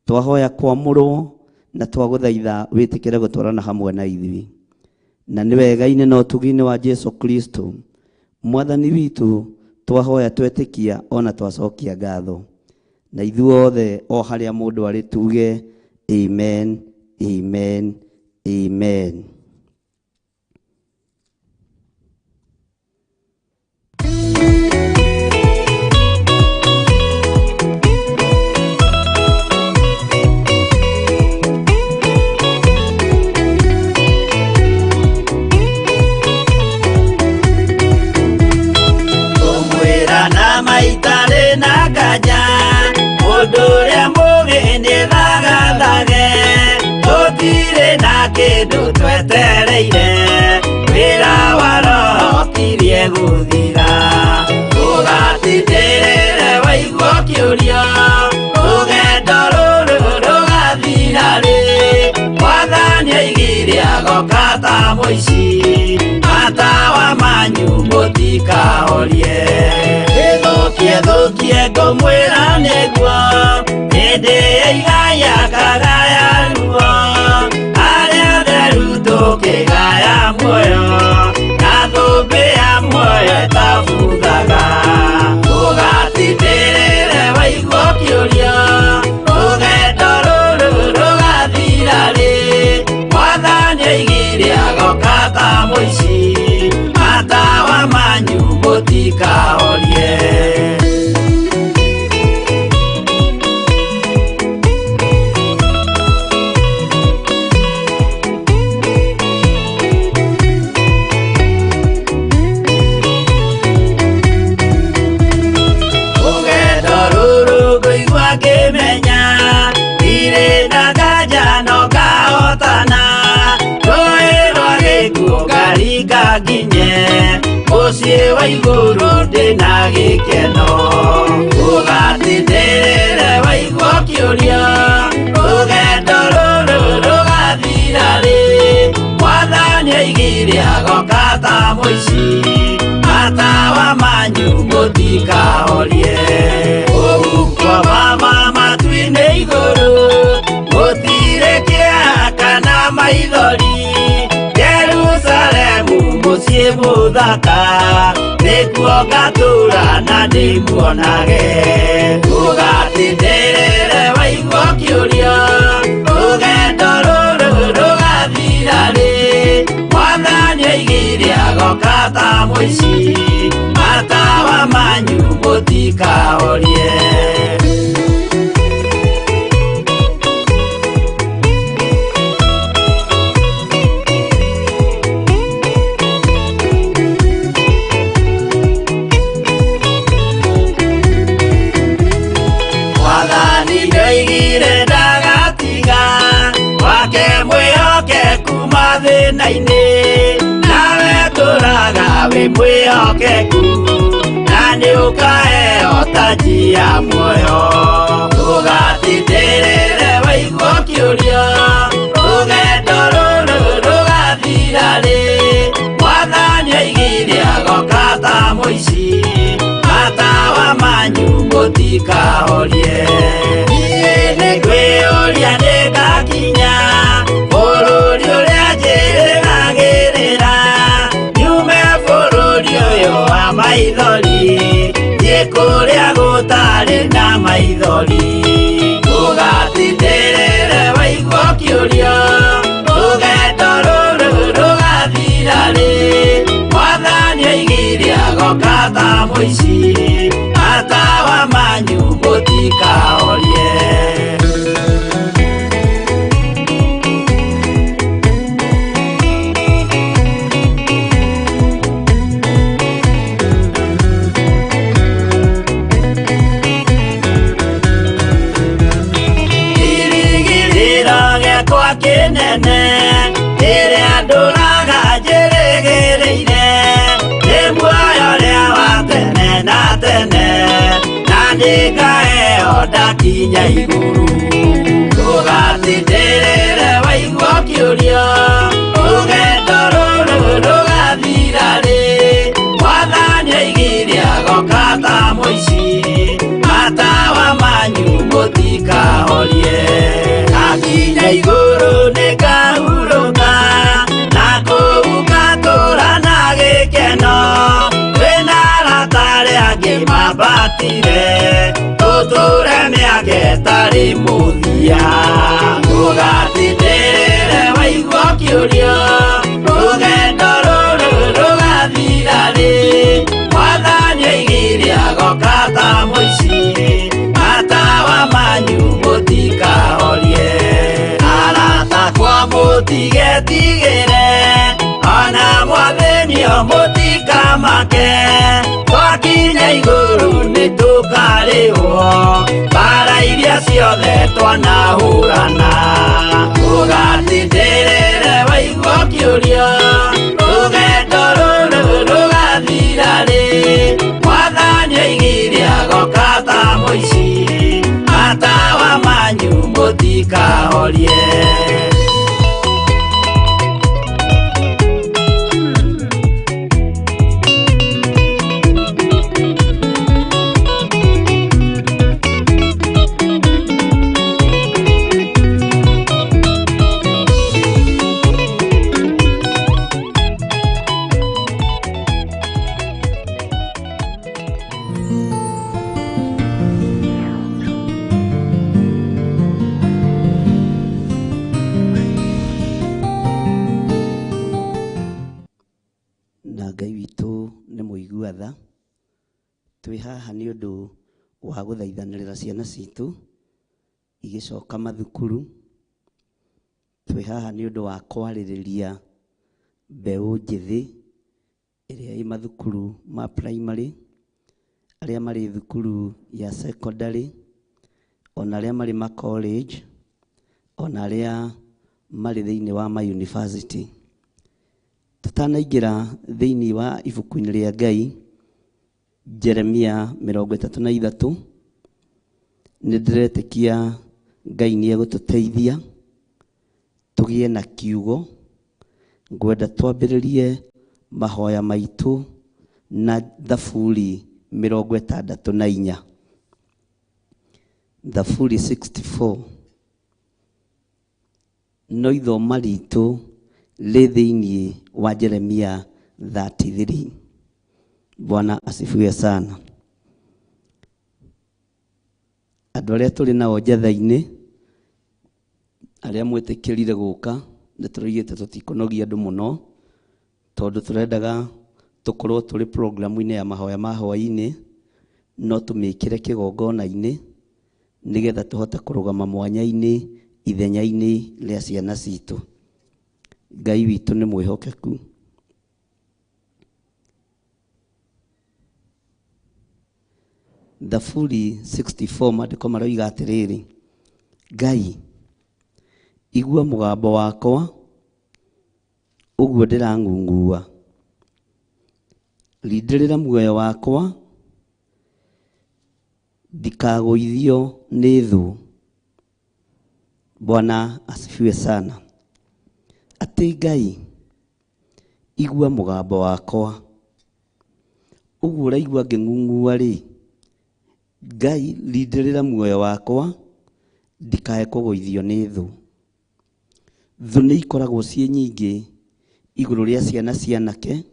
[SPEAKER 3] twahoya kwamũrwo, na twagũthaitha wĩtĩkĩre gũtwarana hamwe na ithuĩ. Na nĩ wega-inĩ na ũtugi-inĩ wa Jesu Kristo mwathani witũ twahoya twetĩkia ona twacokia ngatho. Na ithuothe o harĩa mũndũ arĩ tuge amen, amen, amen.
[SPEAKER 2] Ngũmwĩra na maitarĩ na nganja, mũndũ ũrĩa mũũgĩ nĩthagathage, tũtirĩ na kĩndũ twetereire, wĩra wa Roho ũkirie gũthira. Ũgatindĩrĩre waigua ũkĩũria, rũgendo rũrũ rũgathira rĩ? Mwathani oigire agoka ta mũici, matawa manyu mũtikahorie. Ĩthũkie thũkie ngũmwĩra nĩguo, hĩndĩ ya igaya kagaya ruo, arĩa atheru tũkĩgaya muoyo, na thũmbĩ ya muoyo ĩtabuthaga. Ũgatindĩrĩre waigua ũkĩũria, rũgendo rũrũ rũgathira rĩ? Mwathani oigire agoka ta mũici, matawa manyu mũtikahorie. Rũgendo rũrũ ngũigua ngĩmenya, ndirĩ na nganja no ngahotana, rũĩ rwa gĩkuũ ngaringa nginye, mũciĩ wa igũrũ ndĩna gĩkeno. Ũgatindĩrĩre waigua ũkĩũria, rũgendo rũrũ rũgathira rĩ? Mwathani oigire agoka ta mũici, matawa manyu mũtikahorie. Ũguko mama matu-inĩ igũrũ, gũtirĩ kĩeha kana maithori, Jerusalemu mũciĩ mũthaka, nĩkuo ngatũũra na ndĩmuonage. Ũgatindĩrĩre waigua ũkĩũria, rũgendo rũrũ rũgathira rĩ? Mwathani oigire agoka ta mũici, matawa manyu mũtikahorie. Mwathani nĩoigire ndagatiga, wake mwĩhokeku mathĩna-inĩ, nawe tũraga wĩ mwĩhokeku, na nĩũkaheo taji ya muoyo. Ũgatindĩrĩre waigua ũkĩũria, rũgendo rũrũ rũgathira rĩ? Mwathani oigire agoka ta mũici, matawa manyu mũtikahorie. Niĩ nĩngwĩyũria nĩngakinya bũrũri ũrĩa njĩrĩgagĩrĩra, nyume bũrũri ũyũ wa maithori, thiĩ kũrĩa gũtarĩ na maithori. Ũgatindĩrĩre waigua ũkĩũria, rũgendo rũrũ rũgathira rĩ? agoka ta mũici, matawa manyu mũtikahorie. Kĩrĩgĩrĩro gĩakwa kĩnene kĩrĩa ndũraga njĩrĩgĩrĩire nĩ muoyo ũrĩa wa tene na tene, na nĩngaheo ndakinya igũrũ. Ndũgatindĩrĩre waigua ũkĩũrio, rũgendo rũrũ rũgathira rĩ? Mwathani oigire agoka ta mũici, matawa manyu mũtikahorie. Ndakinya igũrũ nĩngahurũka, na kũu ngatũũra na gĩkeno, twĩna arata arĩa angĩ mambatire, tũtũũre mĩaka ĩtarĩ mũthia. Ndũgatindĩrĩre waigua ũkĩũrio, rũgendo rũrũ rũgathira rĩ? Mwathani oigire agoka ta mũici, matawa manyu mũtikahorie. Arata akwa mũtigetigĩre, ona mwathĩnio mũtikamake, twakinya igũrũ nĩtũkarĩhwo mbara iria ciothe twanahũrana. Ndũgatindĩrĩre waigua ũkĩũrio, rũgendo rũrũ rũgathira rĩ? Mwathani oigire agoka ta mũici, matawa manyu mũtikahorie.
[SPEAKER 3] Na Ngai witũ nĩ mũigua tha. Twĩ haha nĩ ũndũ wa gũthaithanĩrĩra ciana citũ igĩcoka mathukuru. Twĩ haha nĩ ũndũ wa kwarĩrĩria mbeũ njĩthĩ ĩrĩa ĩ mathukuru ma primary, arĩa marĩ thukuru ya secondary, ona arĩa marĩ ma college, ona arĩa marĩ thĩinĩ wa ma university. Tũtanaingĩra thĩinĩ wa ibuku-inĩ rĩa Ngai, Jeremia 33, nĩ ndĩretĩkia Ngai nĩ egũtũteithia tũgĩe na kiugo. Ngwenda twambĩrĩrie mahoya maitũ na Thaburi 64, Thaburi 64. No ithoma ritũ rĩ thĩinĩ wa Jeremia 33. Bwana asifiwe sana. Andũ arĩa tũrĩ nao njatha-inĩ, arĩa mwĩtĩkĩrire gũka, nĩ tũroigĩte tũtikũnogia andũ mũno, tondũ tũrendaga tũkorwo tũrĩ programu-inĩ ya mahoya ma hwaĩ-inĩ, no tũmĩkĩre kĩgongona-inĩ, nĩgetha tũhote kũrũgama mwanya-inĩ, ithenya-inĩ rĩa ciana citũ. Ngai witũ nĩ mwĩhokeku. Thaburi 64 maandĩko maroiga atĩrĩrĩ, Ngai, igua mũgambo wakwa, ũguo ndĩrang'ung'ua. Rindĩrĩra muoyo wakwa, ndikagũithio nĩ thũ. Bwana asifiwe sana. Atĩ Ngai, igua mũgambo wakwa, ũguo ũraigua ngĩng'ung'ua rĩ, Ngai rindĩrĩra muoyo wakwa, ndikae kũgũithio nĩ thũ. Thũ nĩ ikoragwo ciĩ nyingĩ igũrũ rĩa ciana cia anake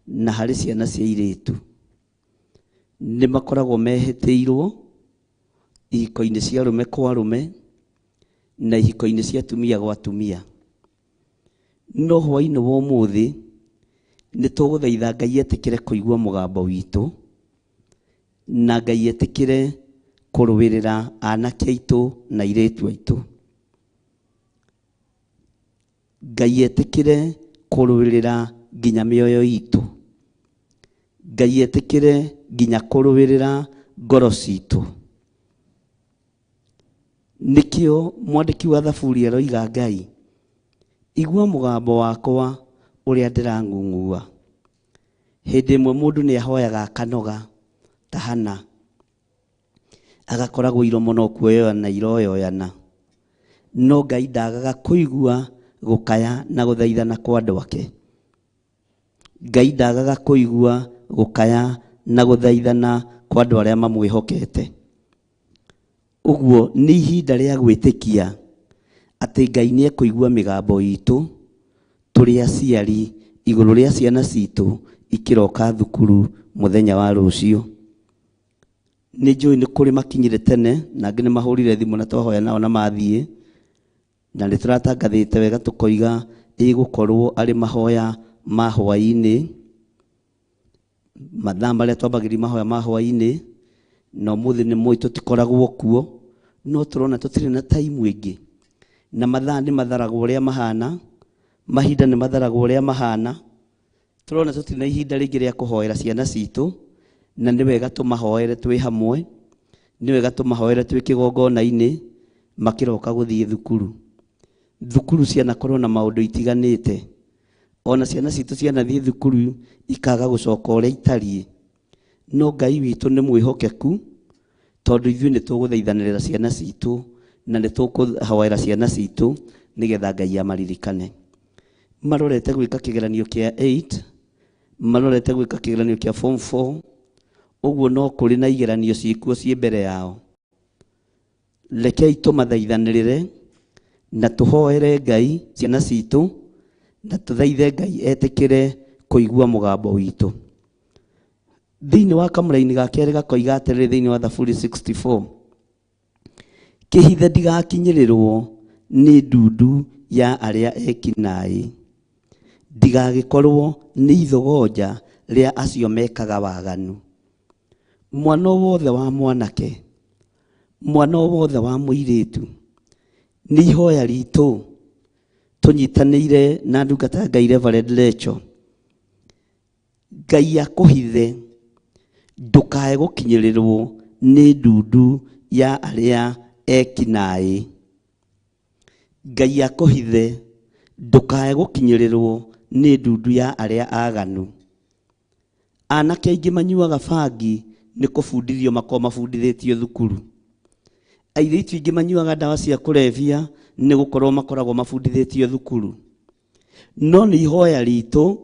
[SPEAKER 3] na harĩ ciana cia airĩtu. Nĩ makoragwo mehĩtĩirwo ihiko-inĩ cia arũme kwa arũme na ihiko-inĩ cia atumia gwa atumia. No hwaĩ-inĩ wa ũmũthĩ Nĩ tũgũthaitha Ngai etĩkĩre kũigua mũgambo witũ, na Ngai etĩkĩre kũrũĩrĩra anake aitũ na airĩtu aitũ. Ngai etĩkĩre kũrũĩrĩra nginya mĩoyo itũ. Ngai etĩkĩre nginya kũrũĩrĩra ngoro citũ. Nĩkĩo mwandĩki wa Thaburi aroiga, Ngai, igua mũgambo wakwa ũrĩa ndĩrang'ung'ua. Hĩndĩ ĩmwe mũndũ nĩ ahoyaga akanoga ta Hana, agakoragwo iromo no kuoyoyana iroyoyana, no Ngai ndagaga kũigua gũkaya na gũthaithana kwa andũ ake. Ngai ndagaga kũigua gũkaya na gũthaithana kwa andũ arĩa mamwĩhokete. Ũguo nĩ ihinda rĩa gwĩtĩkia atĩ Ngai nĩ ekũigua mĩgambo itũ tũrĩ aciari igũrũ rĩa ciana citũ ikĩroka thukuru mũthenya wa rũciũ. Nĩ njũĩ nĩ kũrĩ makinyire tene na angĩ nĩ mahũrire thimũ na twahoya nao na mathiĩ, na nĩ tũratangathĩte wega tũkoiga ĩgũkorwo arĩ mahoya ma hwaĩ-inĩ, mathaa marĩa twambagĩrĩria mahoya ma hwaĩ-inĩ, na ũmũthĩ nĩ mũĩ tũtikoragwo kuo, no tũrona tũtirĩ na time ĩngĩ, na mathaa nĩ matharagwo ũrĩa mahana, mahinda nĩ matharagwo ũrĩa mahana. Tũrona tũtirĩ na ihinda rĩngĩ rĩa kũhoera ciana citũ, na nĩ wega tũmahoere twĩ hamwe, nĩ wega tũmahoere twĩ kĩgongona-inĩ makĩroka gũthiĩ thukuru. Thukuru cianakorwo na maũndũ itiganĩte, ona ciana citũ cianathiĩ thukuru ikaga gũcoka ũrĩa itariĩ, no Ngai witũ nĩ mwĩhokeku, tondũ ithuĩ nĩ tũgũthaithanĩrĩra ciana citũ na nĩ tũkũhoera ciana citũ nĩgetha Ngai amaririkane. Marorete gwĩka kĩgeranio kĩa 8, marorete gwĩka kĩgeranio kĩa form 4, ũguo no kũrĩ na igeranio ciĩkuo ciĩ mbere yao. Rekei tũmathaithanĩrĩre na tũhoere Ngai ciana citũ, na tũthaithe Ngai etĩkĩre kũigua mũgambo witũ. Thĩinĩ wa kamũraini ga kerĩ gakoiga atĩrĩrĩ thĩinĩ wa Thaburi 64, kĩhithe ndigakinyĩrĩrwo nĩ ndundu ya arĩa ekinaĩ, ndigagĩkorwo nĩ ithogonja rĩa acio mekaga waganu. Mwana wothe wa mwanake, mwana wothe wa mũirĩtu, nĩ ihoya ritũ tũnyitanĩire na ndungata ya Ngai Reverend Lecho, Ngai akũhithe ndũkae gũkinyĩrĩrwo nĩ ndundu ya arĩa ekinaĩ. Ngai akũhithe ndũkae gũkinyĩrĩrwo nĩ ndundu ya arĩa aganu. Anake aingĩ manyuaga bangi nĩ kũbundithio makoragwo mabundithĩtio thukuru. Airĩtu aingĩ manyuaga ndawa cia kũrebia nĩ gũkorwo makoragwo mabundithĩtio thukuru. No nĩ ihoya ritũ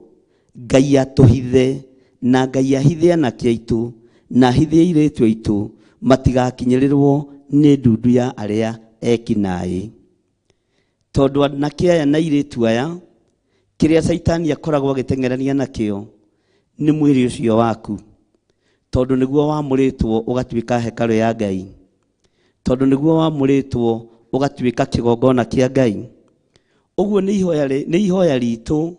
[SPEAKER 3] Ngai atũhithe na Ngai ahithe anake aitũ na ahithe airĩtu aitũ matigakinyĩrĩrwo nĩ ndundu ya arĩa ekinaĩ. Tondũ anake aya na airĩtu aya, kĩrĩa Caitani akoragwo agĩteng'erania nakĩo nĩ mwĩrĩ ũcio waku, tondũ nĩguo wamũrĩtwo ũgatuĩka hekarũ ya Ngai, tondũ nĩguo wamũrĩtwo ũgatuĩka kĩgongona kĩa Ngai. Ũguo nĩ ihoya ritũ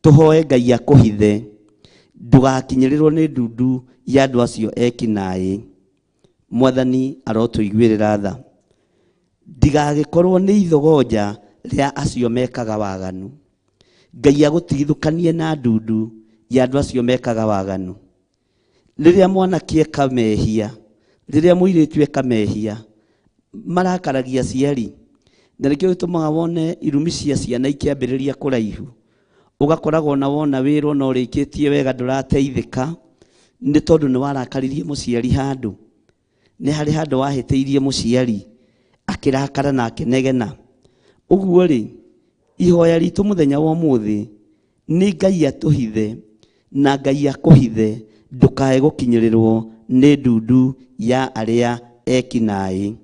[SPEAKER 3] tũhoe Ngai akũhithe ndũgakinyĩrĩrwo nĩ ndundu ya andũ acio ekinaĩ. Mwathani arotũiguĩrĩra tha, ndigagĩkorwo nĩ ithogonja rĩa acio mekaga waganu. Ngai agũtigithũkanie na ndundu ya andũ acio mekaga waganu. Rĩrĩa mwanake eka mehia, rĩrĩa mũirĩtu eka mehia, marakaragia aciari, na nĩkĩo gĩtũmaga wone irumi cia ciana ikĩambĩrĩria kũraihu. Ũgakoragwo na wona wĩra ona ũrĩkĩtie wega ndũrateithĩka, nĩ tondũ nĩ warakaririe mũciari handũ, nĩ harĩ handũ wahĩtĩirie mũciari akĩrakara na akĩnegena. Ũguo rĩ, ihoya ritũ mũthenya wa ũmũthĩ nĩ Ngai atũhithe na Ngai akũhithe ndũkae gũkinyĩrĩrwo nĩ ndundu ya arĩa ekinaĩ.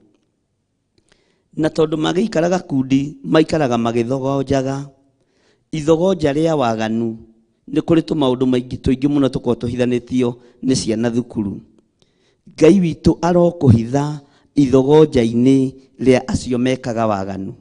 [SPEAKER 3] Na tondũ magĩikara gakundi maikaraga magĩthogonjaga, ithogonja rĩa waganu, nĩ kũrĩ tũmaũndũ maingĩ tũingĩ mũno tũkoragwo tũhithanĩtio nĩ ciana thukuru. Ngai witũ arokũhitha ithogonja-inĩ rĩa acio mekaga waganu.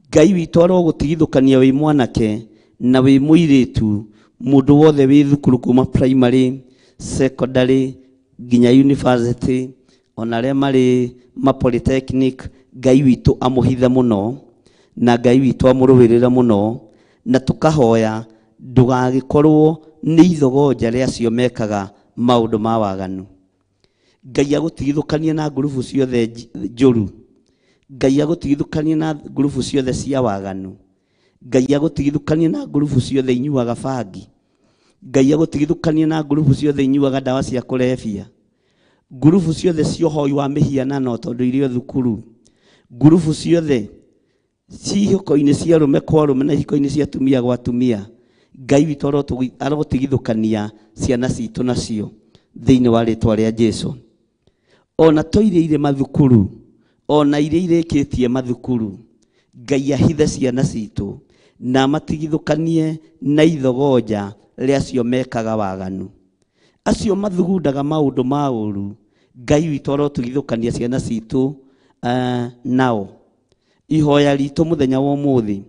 [SPEAKER 3] Ngai witũ arogũtigithũkania wĩ mwanake na wĩ mũirĩtu, Mũndũ wothe wĩ thukuru kuma primary, secondary nginya university, ona arĩa marĩ ma polytechnic, Ngai witũ amũhithe mũno na Ngai witũ amũrũĩrĩre mũno, na tũkahoya ndũgagĩkorwo nĩ ithogonja rĩa acio mekaga maũndũ ma waganu. Ngai agũtigithũkanie na ngurubu ciothe njũru. Ngai agũtigithũkanie na ngurubu ciothe cia waganu. Ngai agũtigithũkanie na ngurubu ciothe inyuaga bangi. Ngai agũtigithũkanie na ngurubu ciothe inyuaga ndawa cia kũrebia. Ngurubu ciothe cia ũhoi wa mĩhianano tondũ irĩ o thukuru. Ngurubu ciothe cihiko-inĩ cia arũme kwa arũme na ihiko-inĩ cia atumia gwa atumia. Ngai witũ arotigithũkania ciana citũ nacio thĩinĩ wa rĩtwa rĩa Jesu. Ona to iria irĩ mathukuru, ona iria irĩkĩtie mathukuru, Ngai ahithe ciana citũ na amatigithũkanie na ithogonja rĩa acio mekaga waganu, acio mathugundaga maũndũ ma ũru. Ngai witũ arotigithũkania ciana citũ nao. Ihoya ritũ mũthenya wa ũmũthĩ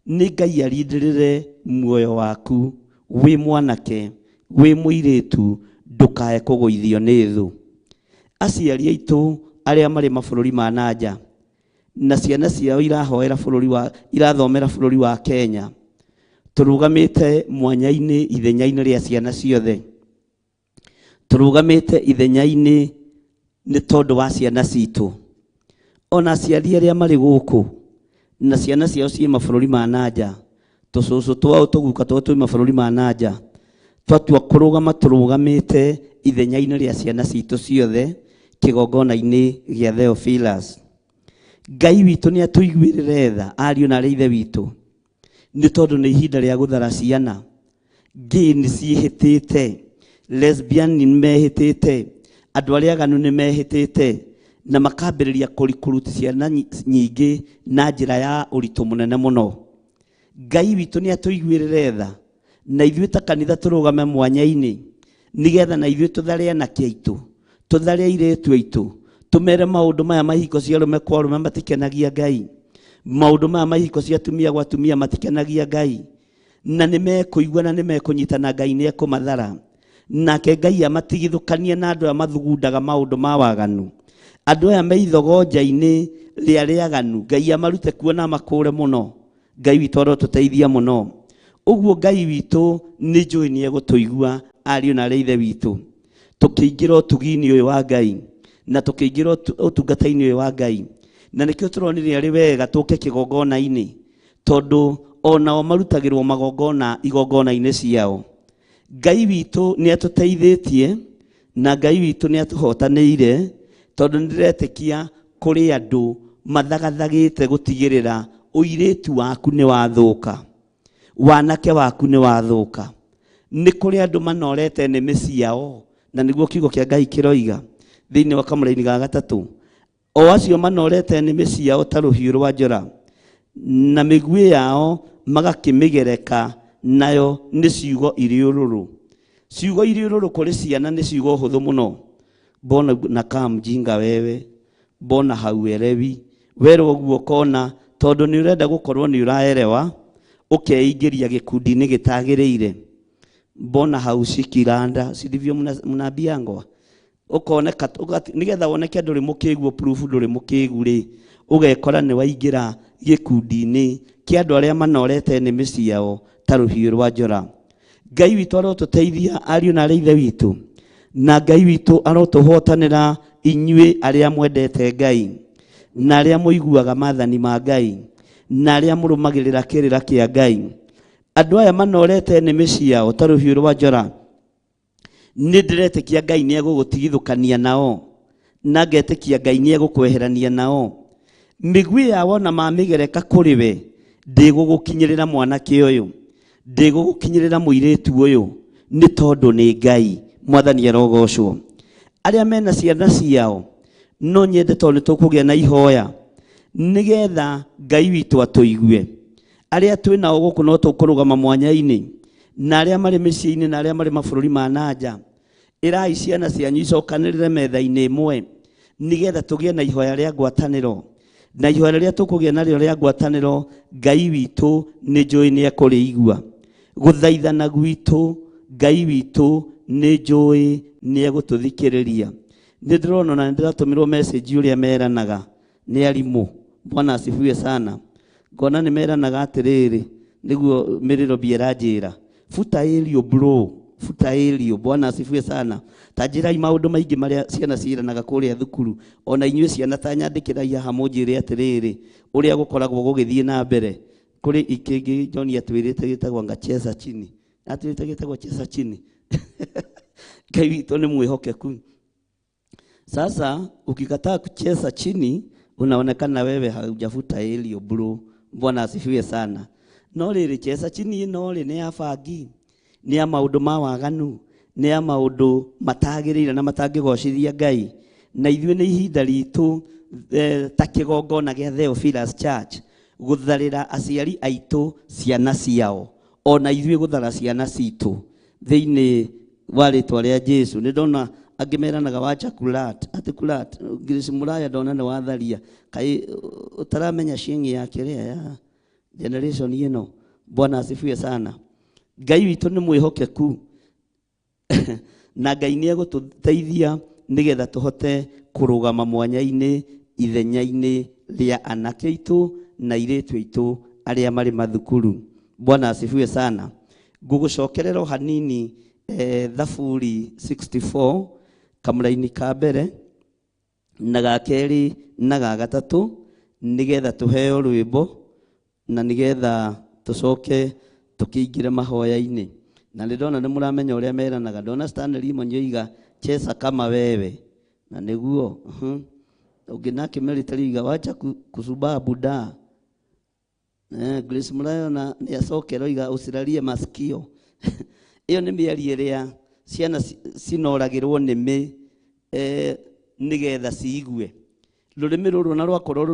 [SPEAKER 3] nĩ Ngai arindĩrĩre muoyo waku wĩ mwanake, wĩ mũirĩtu, ndũkae kũgũithio nĩ thũ. Aciari aitũ arĩa marĩ mabũrũri ma nanja na ciana ciao irahoera bũrũri wa, irathomera bũrũri wa Kenya, tũrũgamĩte mwanya-inĩ ithenya-inĩ rĩa ciana ciothe. Tũrũgamĩte ithenya-inĩ nĩ tondũ wa ciana citũ. Ona aciari arĩa marĩ gũkũ na ciana ciao ciĩ mabũrũri ma nanja, tũcũcũ twao tũguka twao twĩ mabũrũri ma nanja, twatua kũrũgama tũrũgamĩte ithenya-inĩ rĩa ciana citũ ciothe kĩgongona-inĩ gĩa Theophilus. Ngai witũ nĩ atũiguĩrĩre tha, ariũ na arĩ ithe witũ, nĩ tondũ nĩ ihinda rĩa gũthara ciana. Gay nĩ ciĩhĩtĩte, lesbian nĩ mehĩtĩte, andũ arĩa aganu nĩ mehĩtĩte, na makambĩrĩria kũrikuruti ciana nyingĩ na njĩra ya ũritũ mũnene mũno. Ngai witũ nĩ atũiguĩrĩre tha, na ithuĩ ta kanitha tũrũgame mwanya-inĩ, nĩgetha na ithuĩ tũthare anake aitũ, tũthare airĩtu aitũ, tũmere maũndũ maya ma ihiko cia arũme kwa arũme matikenagia Ngai, maũndũ maya ma ihiko cia atumia gwa atumia matikenagia Ngai, na nĩ mekũigua na nĩ mekũnyita na Ngai nĩ ekũmathara. Nake Ngai amatigithũkanie na andũ aya mathugundaga maũndũ ma waganu, andũ aya me ithogonja-inĩ rĩa rĩaganu, Ngai amarute kuo na amakũre mũno. Ngai witũ arotũteithia mũno. Ũguo Ngai witũ nĩ njũĩ nĩ egũtũigua, ariũ na arĩ ithe witũ, tũkĩingĩra ũtugi-inĩ ũyũ wa Ngai na tũkĩingĩra ũtungata-inĩ ũyũ wa Ngai, na nĩkĩo tũronire arĩ wega tũke kĩgongona-inĩ, tondũ onao marutagĩrwo magongona igongona-inĩ ciao. Ngai witũ nĩ atũteithĩtie na Ngai witũ nĩ atũhotanĩire, tondũ nĩ ndĩretĩkia kũrĩ andũ mathagathagĩte gũtigĩrĩra ũirĩtu waku nĩ wathũka, wanake waku nĩ wathũka. Nĩ kũrĩ andũ manorete nĩmĩ ciao, na nĩguo kiugo kĩa Ngai kĩroiga thĩinĩ wa kamũraini ga gatatũ, o acio manorete nĩmĩ ciao ta rũhiũ rwa njora, na mĩguĩ yao magakĩmĩgereka nayo nĩ ciugo irĩ ũrũrũ. Ciugo irĩ ũrũrũ kũrĩ ciana nĩ ciugo hũthũ mũno. Mbona nakaa mjinga wewe, mbona hauelewi, werwo ũguo ũkona tondũ nĩ ũrenda gũkorwo nĩ ũraerewa, ũkeingĩria gĩkundi-inĩ gĩtagĩrĩire. Mbona haushiki randa, si ndivyo mnaambiangwa? Ũkoneka, nĩgetha woneke ndũrĩ mũkĩgu, proof ndũrĩ mũkĩgu rĩ, ũgekora nĩ waingĩra gĩkundi-inĩ kĩa andũ arĩa manorete nĩmĩ ciao ta rũhiũ rwa njora. Ngai witũ arotũteithia ariũ na arĩ ithe witũ, na Ngai witũ arotũhotanĩra inyuĩ arĩa mwendete Ngai, na arĩa mũiguaga maathani ma Ngai, na arĩa mũrũmagĩrĩra kĩrĩra kĩa Ngai. Andũ aya manorete nĩmĩ ciao ta rũhiũ rwa njora, nĩ ndĩretĩkia Ngai nĩ egũgũtigithũkania nao, na ngetĩkia Ngai nĩ egũkweherania nao. Mĩguĩ yao ona mamĩgereka kũrĩ we, ndĩgũgũkinyĩrĩra mwanake ũyũ, ndĩgũgũkinyĩrĩra mũirĩtu ũyũ, nĩ tondũ nĩ Ngai. Mwathani arogocwo. Arĩa mena ciana ciao, no nyende tondũ nĩ tũkũgĩa na ihoya, nĩgetha Ngai witũ atũigue. Arĩa twĩ nao gũkũ no tũkũrũgama mwanya-inĩ, na arĩa marĩ mĩciĩ-inĩ na arĩa marĩ mabũrũri ma nanja, ĩrai ciana cianyu icokanĩrĩre metha-inĩ ĩmwe, nĩgetha tũgĩe na ihoya rĩa ngwatanĩro. Na ihoya rĩrĩa tũkũgĩa narĩo rĩa ngwatanĩro, Ngai witũ nĩ njũĩ nĩ ekũrĩigua. Gũthaithana gwitũ Ngai witũ nĩ njũĩ nĩ egũtũthikĩrĩria. Nĩ ndĩrona na nĩ ndĩratũmĩrwo message ũrĩa meranaga nĩ arimũ. Bwana asifiwe sana. Ngona nĩ meranaga atĩrĩrĩ, nĩguo mĩrĩro ĩranjĩra futa ĩrio bro, futa ĩrio. Bwana asifiwe sana. Ta njĩrai maũndũ maingĩ marĩa ciana ciĩranaga kũrĩa thukuru. Ona inyuĩ ciana ta nyandĩkĩrai haha mũnjĩre atĩrĩrĩ ũrĩa gũkoragwo gũgĩthiĩ na mbere. Kũrĩ ikĩngĩ John atwĩrĩte gĩtagwo anga cheza chini, atwĩrĩte gĩtagwo cheza chini. Ngai witũ nĩ mwĩhokeku. Sasa ukikataa kucheza chini unaonekana wewe haujafuta elio bro. Bwana asifiwe sana. No rĩrĩ cheza chini ĩno rĩ nĩ ya bangi, nĩ ya maũndũ ma waganu, nĩ ya maũndũ matagĩrĩire na matangĩgocithia Ngai. Na ithuĩ nĩ ihinda ritũ ta kĩgongona gĩa Theophilus Church gũtharĩra aciari aitũ ciana ciao, ona ithuĩ gũthara ciana citũ thĩinĩ wa rĩtwa rĩa Jesu. Nĩ ndona angĩ meranaga wacha kulat, atĩ kulat Grace Muraya ndona nĩ watharia, kaĩ ũtaramenya ciĩng'i ya kĩrĩa ya generation ĩno. Bwana asifiwe sana. Ngai witũ nĩ mwĩhokeku na Ngai nĩ egũtũteithia nĩgetha tũhote kũrũgama mwanya-inĩ ithenya-inĩ rĩa anake aitũ na airĩtu aitũ arĩa marĩ mathukuru. Bwana asifiwe sana. Ngũgũcokerera o hanini Thaburi 64 kamũraini ka mbere na ga kerĩ na ga gatatũ nĩgetha tũheo rwĩmbo na nĩgetha tũcoke tũkĩingĩre mahoya-inĩ. Na nĩ ndona nĩ mũramenya ũrĩa meranaga. Ndona Stanley Monyoiga cheza kama wewe, na nĩguo ũngĩ nake Mary wacha kusubaa buda. Grace Muraya na nĩ acokera oiga usilalie masikio. Ĩyo nĩ mĩario ĩrĩa ciana cinoragĩrwo nĩmĩ nĩgetha ciigue. Rũrĩmĩ rũrũ na rwakorwo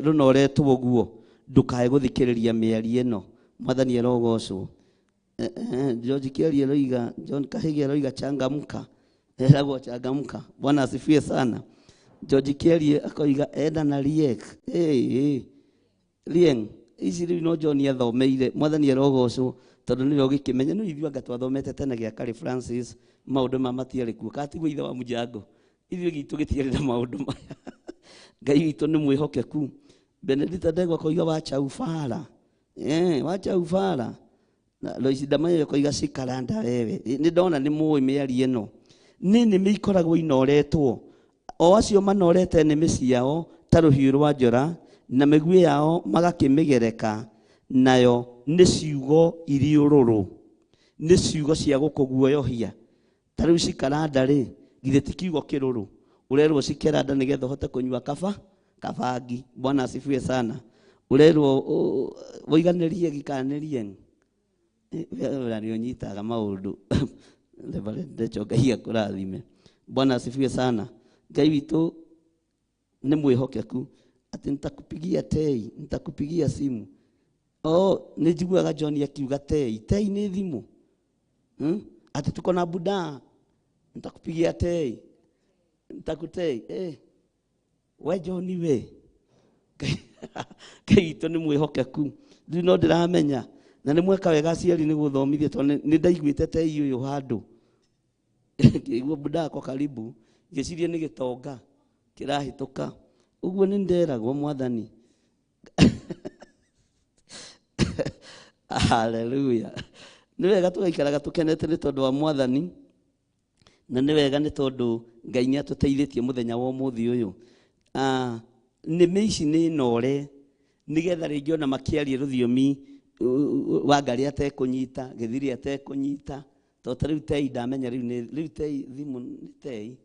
[SPEAKER 3] rũnoretwo ũguo, ndũkae gũthikĩrĩria mĩario ĩno. Mwathani arogocwo. George Kiarie aroiga, John Kahigi aroiga changamka, eragwo changamka. Bwana asifiwe sana. George Kiarie akoiga enda na riek. Rieng ici rĩu no John athomeire. Mwathani arogocwo tondũ nĩwe ũgĩkĩmenya. No ithuĩ anga twathomete tene gĩa Kari Francis, maũndũ ma matiarĩ kuo. Katiguo ithe wa mũjango, ithuĩ gitũ gĩtiarĩ na maũndũ maya. Ngai witũ nĩ mwĩhokeku. Benedicta Ndegwa akoiga wacha ufara. Wacha ufara. Na Lois Ndamayo akoiga cikaranda wewe. Nĩ ndona nĩ mũĩ mĩario ĩno. Nĩ nĩmĩ ikoragwo inoretwo. O acio manorete nĩmĩ ciao ta rũhiũ rwa njora na mĩguĩ yao magakĩmĩgereka nayo nĩ ciugo irĩ ũrũrũ, nĩ ciugo cia gũkũguoyohia. Ta rĩu cikaranda rĩ, githĩ ti kiugo kĩrũrũ? Ũrerwo cikeranda nĩgetha ũhote kũnyua kabangi. Bwana asifiwe sana. Ũrerwo ũiganĩrie gĩkanĩrie. Wĩra nĩ ũnyitaga maũndũ. Reverend Ndecho, Ngai akũrathime. Bwana asifiwe sana. Ngai witũ nĩ mwĩhokeku. Atĩ nitakupigia tei, nitakupigia simu. Oh, nĩ njiguaga John akiuga tei. Tei nĩ thimũ. Atĩ tuko na buda, nitakupigia tei, nitakutei. We John we. Ngai witũ nĩ mwĩhokeku. Rĩu no ndĩramenya. Na nĩ mweka wega aciari nĩ gũthomithia, tondũ nĩ ndaiguĩte tei ũyũ handũ. Ngĩigua buda akwa karibu, ngĩciria nĩ gĩtonga kĩrahĩtũka. Ũguo nĩ nderagwo Mwathani. Hallelujah. Nĩ wega tũgaikaraga tũkenete nĩ tondũ wa Mwathani, na nĩ wega nĩ tondũ Ngai nĩ atũteithĩtie mũthenya wa ũmũthĩ ũyũ. Nĩmĩ ici nĩ nore nĩgetha rĩngĩ ona makĩaria rũthiomi Wangarĩ atekũnyita, Gĩthiri atekũnyita. Tondũ ta rĩu tei ndamenya rĩu nĩ rĩu tei thimũ nĩ tei.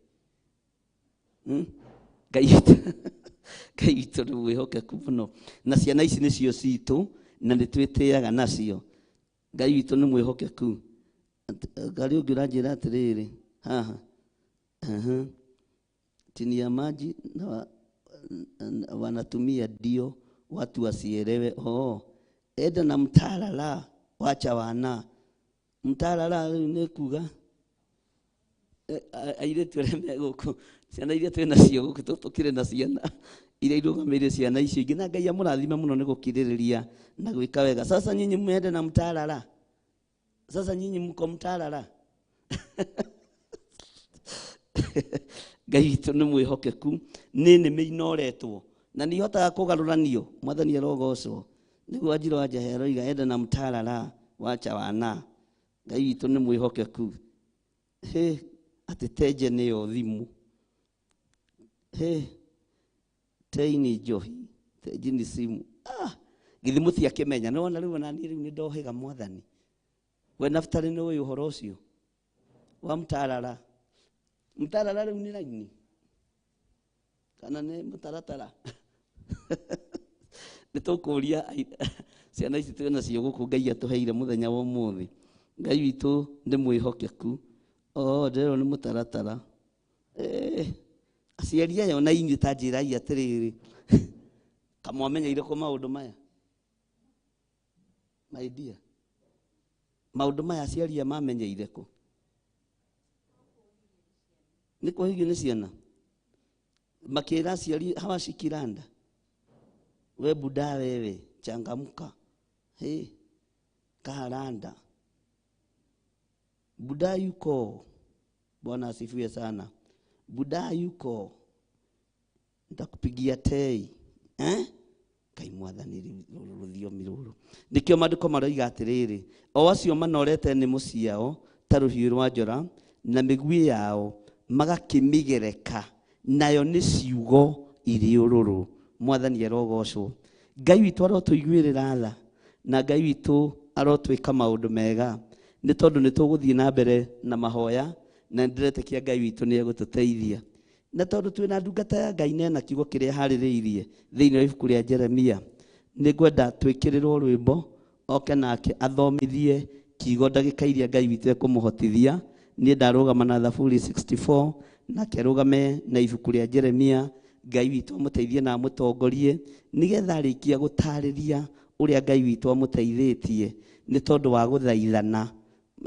[SPEAKER 3] Ngai witũ nĩ mwĩhokeku mũno. Na ciana ici nĩcio citũ na nĩ twĩtĩaga nacio. Ngai witũ nĩ mwĩhokeku. Ngarĩ ũngĩ ũranjĩra atĩrĩrĩ haha, chini ya maji na wanatumia ndio watu wasielewe. Oh, enda na mtalala, wacha wana mtalala rĩu nĩ kuga airĩtu arĩa me gũkũ, ciana iria twĩ nacio gũkũ, tũkĩrĩ na ciana Iria irũgamĩrĩire ciana icio ingĩ, na Ngai amũrathime mũno nĩ gũkirĩrĩria na gwĩka wega. Sasa nyinyi mwende na mtarara, sasa nyinyi mko mtarara. Ngai witũ nĩ mwĩhokeku, nĩ nĩmĩ inoretwo na nĩ ihotaga kũgarũranio. Mwathani arogocwo. Nĩguo Wanjirũ wa Njahe aroiga enda na mtarara wacha wana. Ngai witũ nĩ mwĩhokeku. Hĩ, atĩ tenje nĩyo thimũ. Hĩ, tei ni njohi, tenji ni simu. Ah, githĩ mũtiakĩmenya? Nĩ wona rĩu ona niĩ rĩu nĩ ndohĩga Mwathani. We Naftali nĩ ũĩ ũhoro ũcio wa mtarara? Mtarara rĩu nĩ raini kana nĩ mũtaratara? Nĩ tũkũria ciana ici twĩ nacio gũkũ Ngai atũheire mũthenya wa ũmũthĩ. Ngai witũ nĩ mwĩhokeku. Oh, ndĩrerwo nĩ mũtaratara. Aciari aya ona inyuĩ ta njĩrai atĩrĩrĩ, kamwamenyeire kũ maũndũ maya? My dear, maũndũ maya aciari aya mamenyeire kũ? Nĩ kũhĩgio nĩ ciana makĩra aciari hawashikiranda, we buda, wewe changamka, hey, kaharanda buda yuko. Bwana asifiwe sana. Buda yuko, nitakupigia tei, eh? Ngai Mwathani, rĩu rũthiomi rũrũ nĩkĩo maandĩko maroiga atĩrĩrĩ, o acio manorete nĩmũ ciao ta rũhiũ rwa njora na mĩguĩ yao magakĩmĩgereka nayo nĩ ciugo irĩ ũrũrũ. Mwathani arogocwo. Ngai witũ arotũiguĩrĩra tha na Ngai witũ arotwĩka maũndũ mega, nĩ tondũ nĩ tũgũthiĩ na mbere na mahoya na nĩndĩretĩkia Ngai witũ nĩ egũtũteithia. Na tondũ twĩna ndungata ya Ngai nena kiugo kĩrĩa harĩrĩirie thĩinĩ wa ibuku rĩa Jeremia, nĩ ngwenda twĩkĩrĩrwo rwĩmbo oke nake athomithie kiugo ndagĩka iria Ngai witũ ekũmũhotithia. Niĩ ndarũgama na Thaburi 64, nake arũgame na ibuku rĩa Jeremia. Ngai witũ amũteithie na amũtongorie nĩgetha arĩkia gũtarĩria ũrĩa Ngai witũ amũteithĩtie nĩ tondũ wa gũthaithana.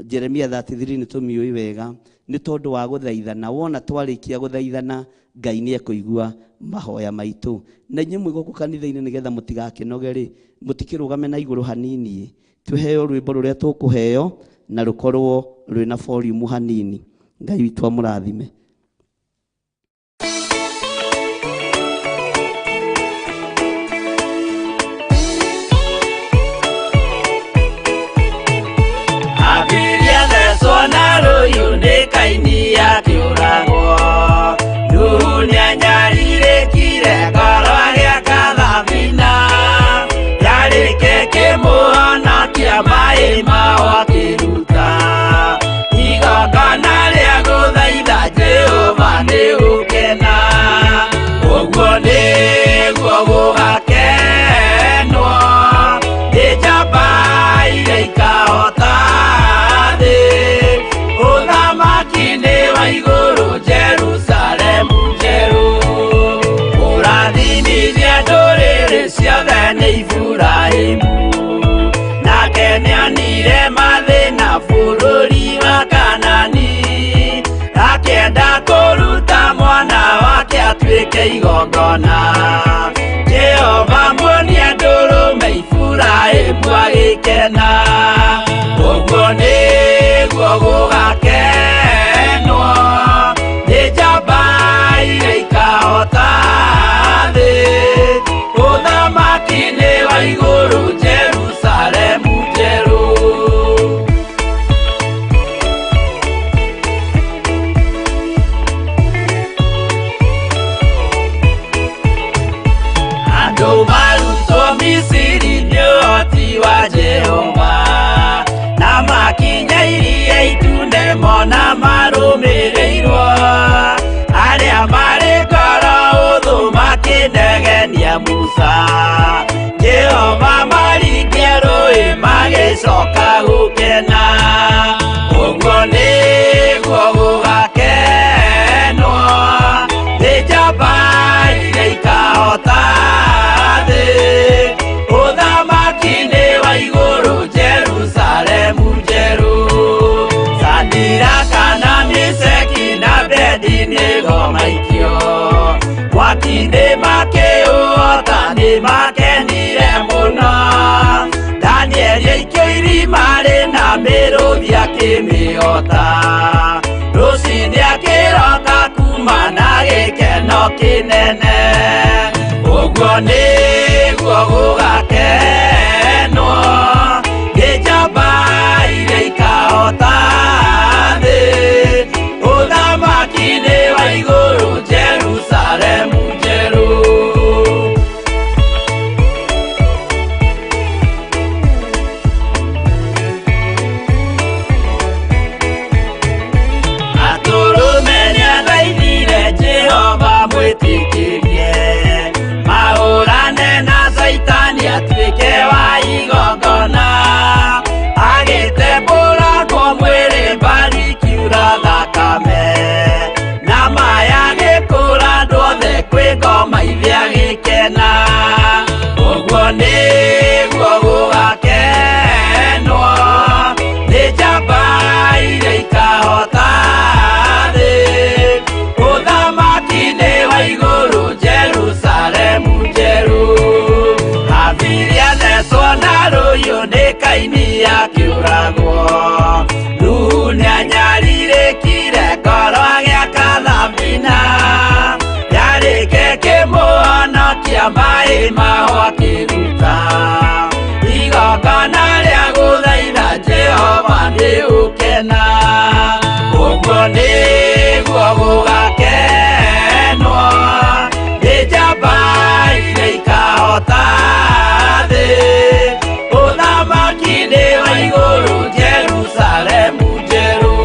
[SPEAKER 3] Jeremia 33 nĩ tũmĩũĩ wega, nĩ tondũ wa gũthaithana. Wona twarĩkia gũthaithana, Ngai nĩ ekũigua mahoya maitũ. Na inyuĩ mwĩ gũkũ kanitha-inĩ, nĩgetha mũtigakĩnoge rĩ, mũtikĩrũgame na igũrũ hanini, tũheo rwĩmbo rũrĩa tũkũheo na rũkorwo rwĩna volume hanini. Ngai witũ amũrathime.
[SPEAKER 2] Abiria thecwo na rũhiũ nĩ Kaini akĩũragwo. Nuhu nĩanyarirĩkire ngoro agĩaka thabina. Yarĩke kĩmũhonokia maĩ mao akĩruta. Igongona rĩa gũthaitha Jehova nĩ gũkena. Ũguo nĩguo gũgakenwo nĩ njamba iria ikahota thĩ. Ũthamaki-inĩ wa igũrũ Jerusalemu njerũ. Kũrathimithia ndũrĩrĩ ciothe nĩ Iburahĩmu. Nake nĩonire mathĩna bũrũri wa Kanani. Akĩenda kũruta mwana wake atuĩke igongona. Jehova muonia ndũrũme Iburahĩmu agĩkena. Ũguo nĩguo gũgakenwo nĩ njamba iria ikahota thĩ. Ũthamaki-inĩ wa igũrũ Jerusalemu njerũ. Andũ marutwo Misiri nĩ ũhoti wa Jehova, na makinya iria itune mona marũmĩrĩirwo. Arĩa marĩ ngoro ũthũ makĩnegenia Musa, Jehova maringia rũĩ magĩcoka gũkena. Ũguo nĩguo gũgakenwo nĩ njamba iria ikahota thĩ. Ũthamaki-inĩ wa igũrũ Jerusalemu njerũ. Sadiraka na Meshaki na Abedinego maikio mwaki-inĩ makĩũrwo. Nĩ makenire mũno. Danieli aikio irima rĩna mĩrũthi akĩmĩhota. Rũcinĩ akĩroka kuma na gĩkeno kĩnene. Ũguo nĩguo gũgakenwo nĩ njamba iria ikahota thĩ. Ũthamaki-inĩ wa igũrũ Jerusalemu njerũ. Atũrũme nĩathaithire Jehova mwĩtĩkĩrie mahũrane na Caitani atuĩke wa igongona. Agĩtembũrangwo mwĩrĩ mbari ikiura thakame na maya agĩkũra andũ othe kwĩ ngoma ithe agĩkena. Ũguo nĩguo gũgakenwo nĩ njamba iria ikahota thĩ. Ũthamaki-inĩ wa igũrũ Jerusalemu njerũ. Habili anecwo na rũhiũ nĩ Kaini akĩũragwo. Nuhu nĩanyarirĩkire ngoro agĩaka thabina. Yarĩke kĩmũhonokia maĩ maho akĩruta. Igongona rĩa gũthaitha Jehova nĩ ũkena. Ũguo nĩguo gũgakenwo nĩ njamba iria ikahota thĩ. Ũthamaki-inĩ wa igũrũ Jerusalemu njerũ.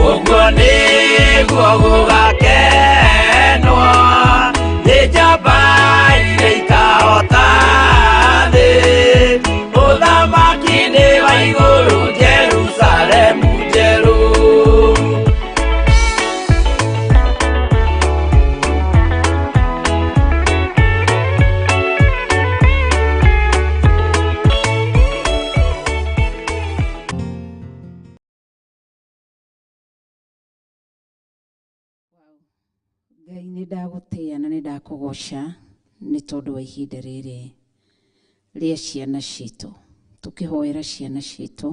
[SPEAKER 2] Ũguo nĩguo gũgakenwo nĩ njamba iria ikahota thĩ. Ũthamaki-inĩ wa igũrũ Jerusalemu njerũ.
[SPEAKER 4] Ngai nĩ ndagũtĩĩa na nĩ ndakũgoca nĩ tondũ wa ihinda rĩrĩ rĩa ciana citũ. Tũkĩhoera ciana citũ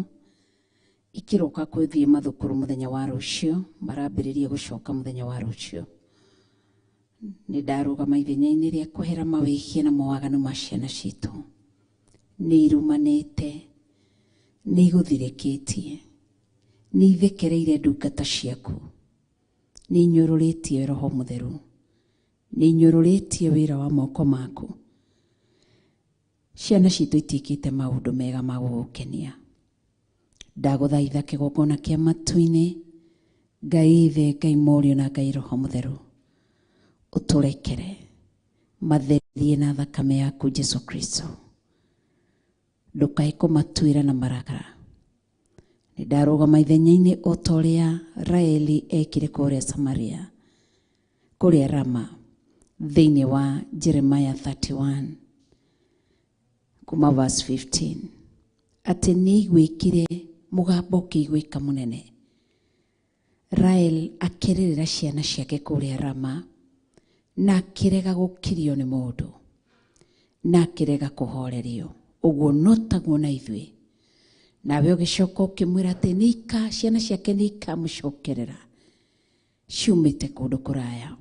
[SPEAKER 4] ikĩroka gũthiĩ mathukuru mũthenya wa rũciũ, marambĩrĩria gũcoka mũthenya wa rũciũ. Nĩ ndarũgama ithenya-inĩ rĩa kwehera mawĩhia na mawaganu ma ciana citũ. Nĩ irumanĩte, nĩ igũthirĩkĩtie, nĩ ithekereire ndungata ciaku, nĩ inyũrũrĩtie Roho Mũtheru, nĩ inyũrũrĩtie wĩra wa moko maku. Ciana citũ itiĩkĩte maũndũ mega ma gũgũkenia. Ndagũthaitha kĩgongona kĩa matu-inĩ, Ngai Ithe, Ngai Mũriũ na Ngai Roho Mũtheru, ũtũrekere, matherie na thakame yaku Jesu Kristo. Ndũkae kũmatuĩra na marakara. Nĩ ndarũgama ithenya-inĩ o ta ũrĩa Raeli ekire kũrĩa Samaria, kũrĩa Rama, thĩinĩ wa Jeremiah 31 kuma verse 15, atĩ nĩ aiguĩkire mũgambo ũkĩiguĩka mũnene. Rael akĩrĩrĩra ciana ciake kũrĩa Rama, na akĩrega gũkirio nĩ mũndũ, na akĩrega kũhorerio. Ũguo no taguo na ithuĩ. Nawe ũgĩcoka ũkĩmwĩra atĩ ciana ciake nĩ ikamũcokerera ciumĩte kũndũ kũraya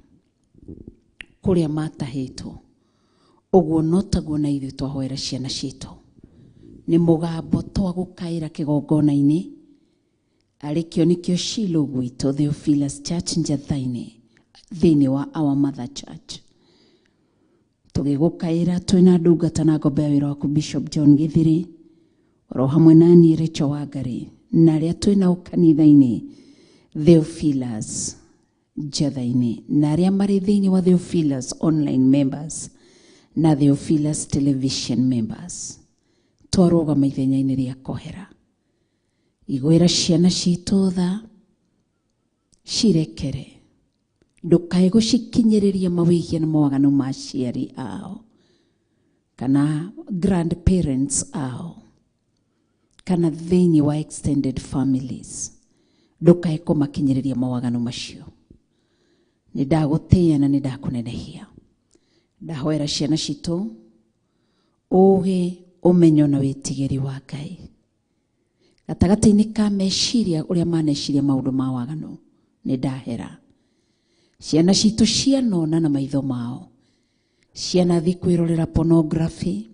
[SPEAKER 4] kũrĩa matahĩtwo. Ũguo no taguo na ithuĩ twahoera ciana citũ. Nĩ mũgambo twagũkaĩra kĩgongona-inĩ, arĩ kĩo nĩkĩo Shiloh gwitũ Theophilus Church Njatha-inĩ, thĩinĩ wa Our Mother Church. Tũgĩgũkaĩra twĩna ndungata na ngombo ya wĩra waku Bishop John Githiri, oro hamwe na niĩ Rachel Wangari, na arĩa twĩnao kanitha-inĩ Theophilus Njatha-inĩ, na arĩa marĩ thĩinĩ wa Theophilus online members na Theophilus television members. Twarũgama ithenya-inĩ rĩa kohera. Igwĩra ciana citũ tha, cirekere, ndũkae gũcikinyĩrĩria mawĩhia na mawaganu ma aciari ao kana grandparents ao kana thĩinĩ wa extended families, ndũkae kũmakinyĩrĩria mawaganu macio. Nĩ ndagũtĩĩa na nĩ ndakũnenehia. Ndahoera ciana citũ ũũgĩ, ũmenyo na wĩtigĩri wa Ngai. Gatagatĩ-inĩ ka meciria ũrĩa maneciria maũndũ ma waganu, nĩ ndahera. Ciana citũ cianona na maitho mao, cianathiĩ kwĩrorera pornography,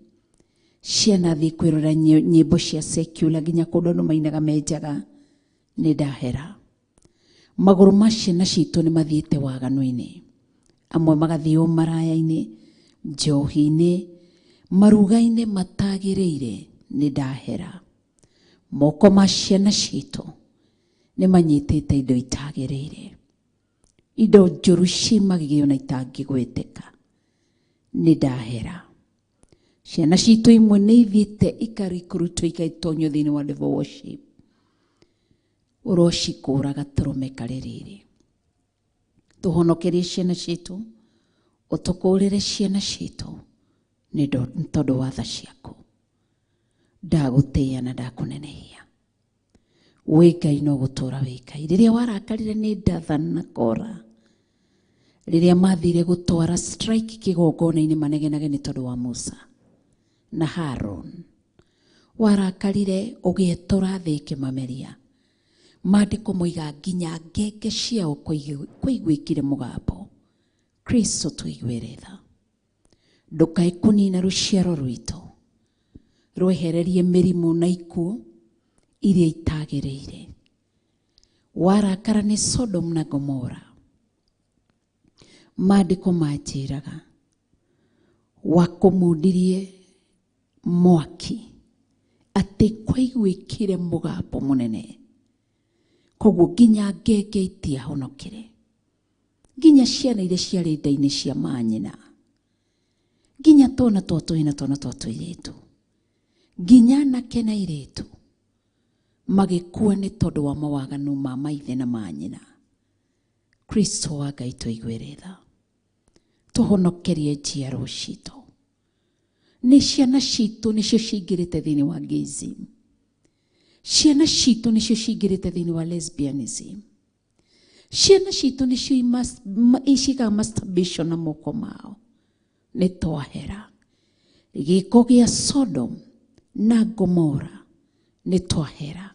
[SPEAKER 4] cianathiĩ kwĩrorera nyĩmbo cia secular nginya kũndũ andũ mainaga menjaga, nĩ ndahera. Magũrũ ma ciana citũ nĩ mathiĩte waganu-inĩ, amwe magathiĩ ũmaraya-inĩ, njohi-inĩ, maruga-inĩ matagĩrĩire, nĩ ndahera. Moko ma ciana citũ nĩ manyitĩte indo itagĩrĩire, indo njũru ci magigi ona itangĩgweteka, nĩ ndahera. Ciana citũ imwe nĩ ithiĩte ikarikũrutwo ikaitonyio thĩinĩ wa devil worship, ũrocikũra gatũrũme karĩ rĩrĩ. Tũhonokerie ciana citũ, ũtũkũrĩre ciana citũ nĩ tondũ wa tha ciaku. Ndagũtĩĩa na ndakũnenehia. Wĩ Ngai no gũtũũra wĩ Ngai. Rĩrĩa warakarire nĩ Dathan na Kora, rĩrĩa mathire gũtwara strike kĩgongona-inĩ manegenage nĩ tondũ wa Musa na Haron, warakarire ũgĩetũra thĩ ĩkĩmameria. Maandĩko moiga nginya ngenge ciao kwaiguĩkire mũgambo. Kristo tũiguĩre tha. Ndũkae kũnina rũciaro rwitũ, rwehererie mĩrimũ na ikuũ iria itagĩrĩire. Warakara nĩ Sodom na Gomora, maandĩko manjĩraga wakũmundirie mwaki atĩ kwaiguĩkire mũgambo mũnene, koguo nginya ngenge itiahonokire, nginya ciana iria ciarĩ nda-inĩ cia manyina, nginya twana twa tũhĩĩ na twana twa tũirĩtu, nginya anake na airĩtu magĩkua nĩ tondũ wa mawaganu ma maithe na manyina. Kristo wa Ngai tũiguĩre tha, tũhonokerie njiarwo citũ. Nĩ ciana citũ nĩcio cingĩrĩte thĩinĩ wa gayism, ciana citũ nĩcio cingĩrĩte thĩinĩ wa lesbianism, ciana citũ nĩcio iciĩkaga masturbation na moko mao. Nĩ twahera gĩko gĩa Sodom na Gomora, nĩ twahera,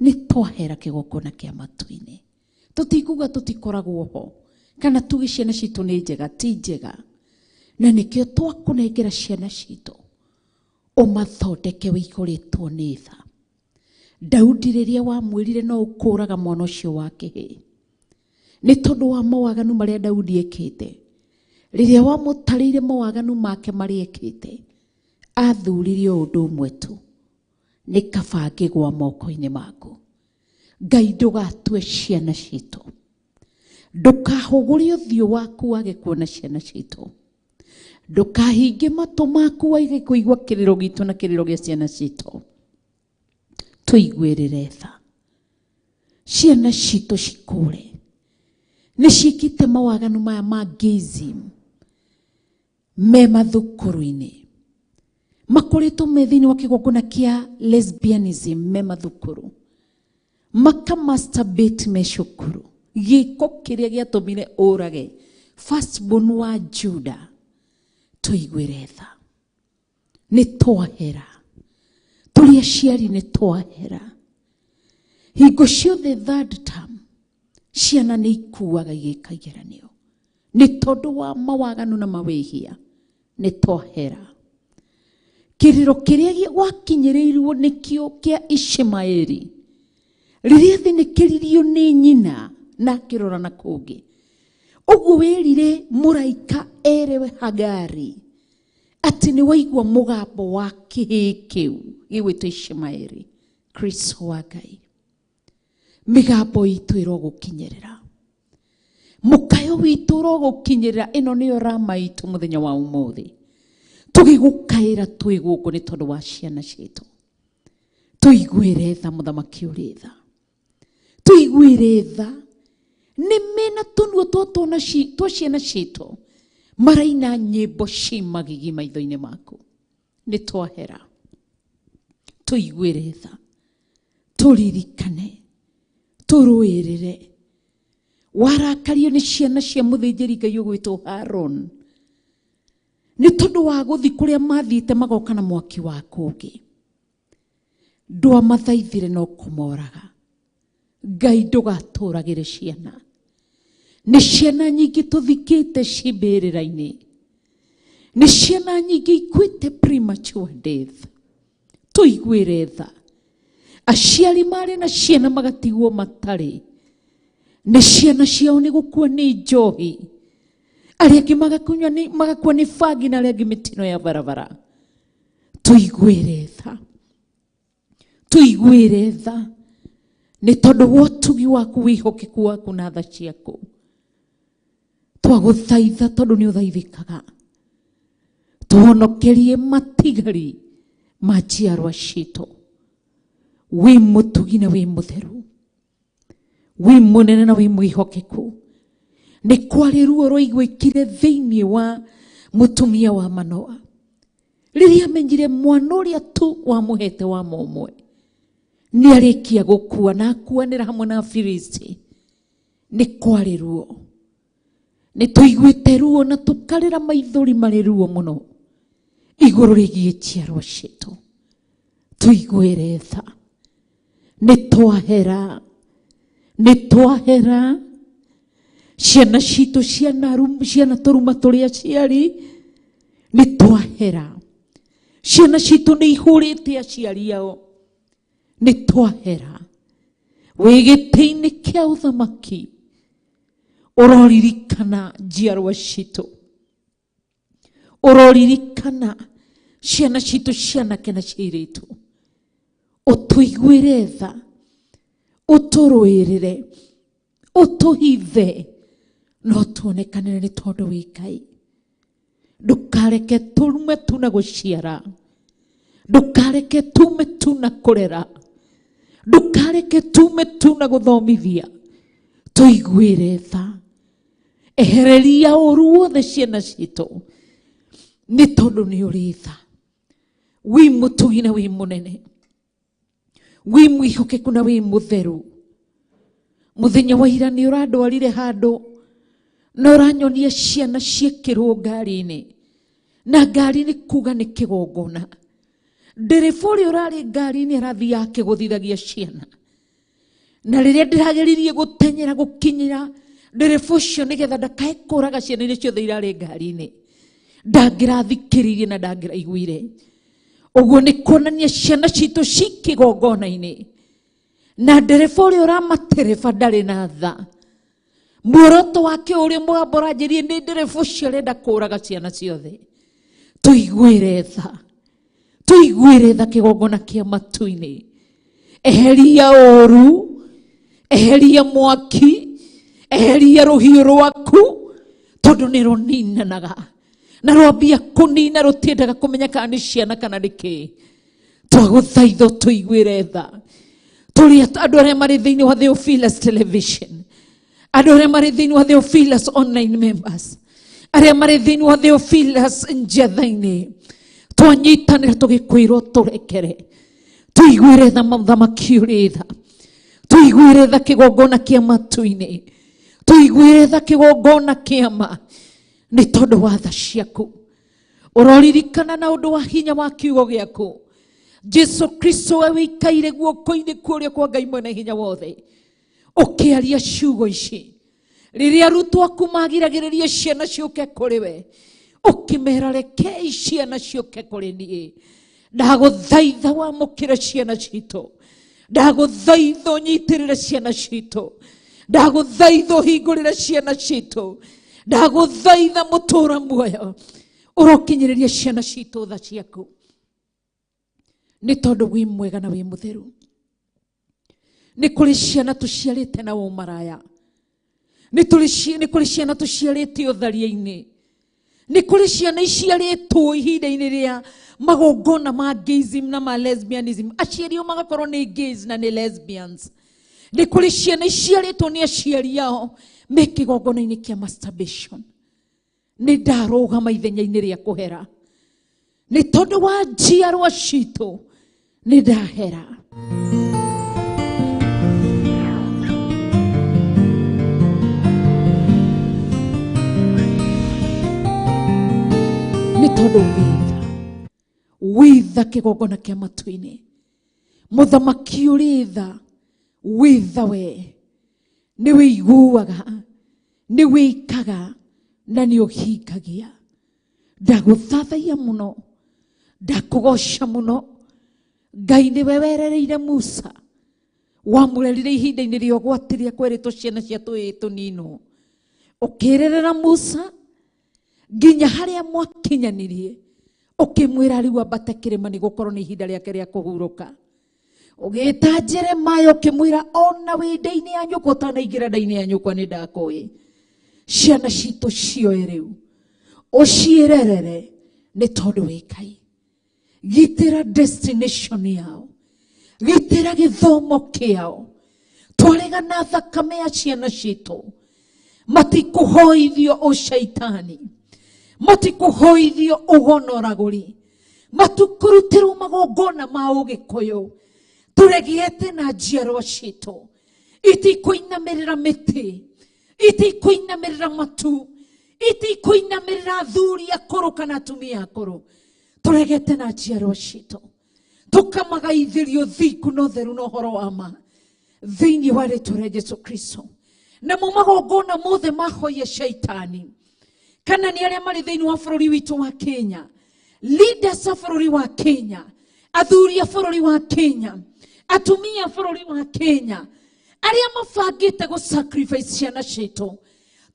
[SPEAKER 4] nĩ twahera kĩgongona kĩa matu-inĩ. Tũtikuga tũtikoragwo ho kana tuge ciana citũ nĩ njega, ti njega, na nĩkĩo twakũnengera ciana citũ ũmathondeke wĩihũrĩtwo nĩ tha. Daudi rĩrĩa wamwĩrire no ũkũraga mwana ũcio wa kĩhĩĩ nĩ tondũ wa mawaganu marĩa Daudi ekĩte, rĩrĩa wamũtarĩire mawaganu make marĩa ekĩte, athurire o ũndũ ũmwe tu, nĩ kaba ngĩgwa moko-inĩ maku. Ngai ndũgatue ciana citũ, ndũkahũgũre ũthiũ waku wage kuona ciana citũ, ndũkahinge matũ maku wage kũigua kĩrĩro gitũ na kĩrĩro gĩa ciana citũ. Tũiguĩrĩre tha, ciana citũ cikũre. Nĩ ciĩkĩte mawaganu maya ma gayism me mathukuru-inĩ, makoretwo me thĩinĩ wa kĩgongona kĩa lesbianism me mathukuru, maka masturbate me cukuru. Gĩko kĩrĩa gĩatũmire ũrage firstborn wa Juda, tũiguĩre tha. Nĩ twahera, tũrĩ aciari nĩ twahera. Hingo ciothe third term ciana nĩ ikuaga igĩka igeranio nĩ tondũ wa mawaganu na mawĩhia. Nĩ twahera. Kĩrĩro kĩrĩa gwakinyĩrĩirwo nĩkĩo kĩa Ishimaeli, rĩrĩa athinĩkĩririo nĩ nyina na akĩrora na kũngĩ, ũguo wĩrire mũraika erewe Hagari atĩ nĩ waigua mũgambo wa kĩhĩĩ kĩu gĩgwĩtwo Ishimaeli. Kristo wa Ngai, mĩgambo itũ ĩrogũkinyĩrĩra, mũkayo witũ ũrogũkinyĩrĩra. Ĩno nĩyo rama itũ mũthenya wa ũmũthĩ, tũgĩgũkaĩra twĩ gũkũ nĩ tondũ wa ciana citũ. Tũiguĩre tha mũthamaki ũrĩ tha, tũiguĩre tha. Nĩ mena tũnua twa ciana citũ maraina nyĩmbo ci magigi maitho-inĩ maku. Nĩ twahera, tũiguĩre tha, tũririkane, tũrũĩrĩre. Warakario nĩ ciana cia mũthĩnjĩri Ngai ũgwĩtwo Haron, Nĩ tondũ wa gũthiĩ kũrĩa mathiĩte magoka na mwaki wa kũngĩ. Ndwamathaithire no kũmoraga. Ngai ndũgatũragĩre ciana. Nĩ ciana nyingĩ tũthikĩte cimbĩrĩra-inĩ. Nĩ ciana nyingĩ ikuĩte premature death. Tũiguĩre tha. Aciari marĩ na ciana magatigwo matarĩ. Nĩ ciana ciao nĩ gũkua nĩ njohi. Arĩa angĩ magakua nĩ bangi na arĩa angĩ mĩtino ya barabara. Tũiguĩre tha. Tũiguĩre tha. Nĩ tondũ wa ũtugi waku, wĩhokeku waku na tha ciaku. Twagũthaitha tondũ nĩ ũthaithĩkaga. Tũhonokerie matigari ma njiarwa citũ. Wĩ mũtugi na wĩ mũtheru. Wĩ mũnene na wĩ mwĩhokeku. Nĩ kwarĩ ruo rwaiguĩkire thĩinĩ wa mũtumia wa Manoa. Rĩrĩa amenyire mwana ũrĩa tu wamũhete wa mũmwe nĩ arĩkia gũkua na akuanĩra hamwe na Afilisti. Nĩ kwarĩ ruo. Nĩ tũiguĩte ruo na tũkarĩra maithori marĩ ruo mũno igũrũ rĩgiĩ njiarwa citũ. Tũiguĩre tha. Nĩ twahera. Nĩ twahera. Ciana citũ ciana tũruma tũrĩ aciari. Nĩ twahera. Ciana citũ nĩ ihũrĩte aciari ao. Nĩ twahera. Wĩ gĩtĩ-inĩ kĩa ũthamaki. Ũroririkana njiarwa citũ. Ũroririkana ciana citũ cianake na ciairĩtu. Ũtũiguĩre tha. Ũtũrũĩrĩre. Ũtũhithe. No tuonekanĩre nĩ tondũ wĩ Ngai. Ndũkareke tume tu na gũciara. Ndũkareke tume tu na kũrera. Ndũkareke tume tu na gũthomithia. Tũiguĩre tha. Ehereria ũru wothe ciana citũ. Nĩ tondũ nĩ ũrĩ tha. Wĩ mũtugi na wĩ mũnene. Wĩ mwĩhokeku na wĩ mũtheru. Mũthenya wa ira nĩ ũrandwarire handũ na ũranyonia ciana ciĩkĩrwo ngari-inĩ. Na ngari nĩ kuga nĩ kĩgongona. Ndereba ũrĩa ũrarĩ ngari-inĩ arathiaga akĩgũthithagia ciana. Na rĩrĩa ndĩrageririe gũtenyera gũkinyĩra ndereba ũcio nĩgetha ndakae kũraga ciana iria ciothe irarĩ ngari-inĩ. Ndangĩrathikĩrĩirie na ndangĩraiguire. Ũguo nĩ kuonania ciana citũ ci kĩgongona-inĩ. Na ndereba ũrĩa ũramatereba ndarĩ na tha. Muoroto wake ũrĩa mũgambo ũranjĩrie nĩ ndereba ũcio arenda kũraga ciana ciothe. Tũiguĩre tha. Tũiguĩre tha kĩgongona kĩa matu-inĩ. Eheria ũru, eheria mwaki, eheria rũhiũ rwaku, tondũ nĩ rũninanaga. Na rwambia kũnina rũtiendaga kũmenya kana nĩ ciana kana nĩ kĩĩ. Twagũthaitha tũiguĩre tha. Tũrĩ andũ arĩa marĩ thĩinĩ wa Theophilus Television, andũ arĩa marĩ thĩinĩ wa Theophilus Online Members, arĩa marĩ thĩinĩ wa Theophilus Njetha-inĩ, twanyitanĩra tũgĩkwĩrwo tũrekere. Tũiguĩre tha mũthamaki ũrĩ tha. Tũiguĩre tha kĩgongona kĩa matu-inĩ. Tũiguĩre tha kĩgongona kĩa ma. Nĩ tondũ wa tha ciaku. Ũroririkana na ũndũ wa hinya wa kiugo gĩaku. Jesu Kristo we wĩikaire guoko-inĩ kwa ũrĩo kwa Ngai mwene hinya wothe. Ũkĩaria ciugo ici. Rĩrĩa arutwo aku magiragĩrĩria ciana ciũke kũrĩ we, ũkĩmera rekei ciana ciũke kũrĩ niĩ. Ndagũthaitha wamũkĩre ciana citũ. Ndagũthaitha ũnyitĩrĩre ciana citũ. Ndagũthaitha ũhingũrĩre ciana citũ. Ndagũthaitha mũtũũra muoyo ũrokinyĩrĩria ciana citũ tha ciaku. Nĩ tondũ wĩ mwega na wĩ mũtheru. Nĩ kũrĩ ciana tũciarĩte na ũmaraya. Nĩ kũrĩ ciana tũciarĩte ũtharia-inĩ. Nĩ kũrĩ ciana iciarĩtwo ihinda-inĩ rĩa magongona ma gayism na ma lesbianism. Aciari ao magakorwo nĩ gays na nĩ lesbians. Nĩ kũrĩ ciana iciarĩtwo nĩ aciari ao me kĩgongona-inĩ kĩa masturbation. Nĩ ndarũgama ithenya-inĩ rĩa kũhera. Nĩ tondũ wa njiarwa citũ nĩ ndahera. Nĩ Tondũ wĩ tha, wĩ tha kĩgongona kĩa matu-inĩ. Mũthamaki ũrĩ tha, wĩ tha we. Nĩ wĩiguaga, nĩ wĩikaga, na nĩ ũhingagia. Ndagũthathaiya mũno, ndakũgoca mũno. Ngai nĩwe werereire Musa, wamũrerire ihinda-inĩ rĩa ũgwati rĩa kwerĩtwo ciana cia tũĩĩ tũninwo. Ũkĩrerera Musa nginya harĩa mwakinyanirie, ũkĩmwĩra rĩu ambate kĩrĩma nĩ gũkorwo nĩ ihinda rĩake rĩa kũhurũka. Ũgĩta Jeremaya ũkĩmwĩra ona wĩ nda-inĩ ya nyũkwa ũtanaingĩra nda-inĩ ya nyũkwa nĩ ndakũĩ. Ciana citũ cioe rĩu ũciĩrerere nĩ tondũ wĩ Ngai. Gitĩra destination yao, gitĩra gĩthomo kĩao. Twaregana thakame ya ciana citũ, matikũhoithio ũcaitani, matikũhoithio ũgonoragũri, matikũrutĩrwo magongona ma ũgĩkũyũ. Tũregete na njiarwa citũ, itikũinamĩrĩra mĩtĩ, itikũinamĩrĩra matu, itikũinamĩrĩra athuri akũrũ kana atumia akũrũ. Tũregete na njiarwa citũ, tũkamagaithĩrio thingu na ũtheru na ũhoro wa ma thĩinĩ wa rĩtwa rĩa Jesu Kristo. Namo magongona mothe mahoya shaitani kana nĩ arĩa marĩ thĩinĩ wa bũrũri witũ wa Kenya, leaders a bũrũri wa Kenya, athuri a bũrũri wa Kenya, atumia a bũrũri wa Kenya, arĩa mabangĩte gũ sacrifice ciana citũ,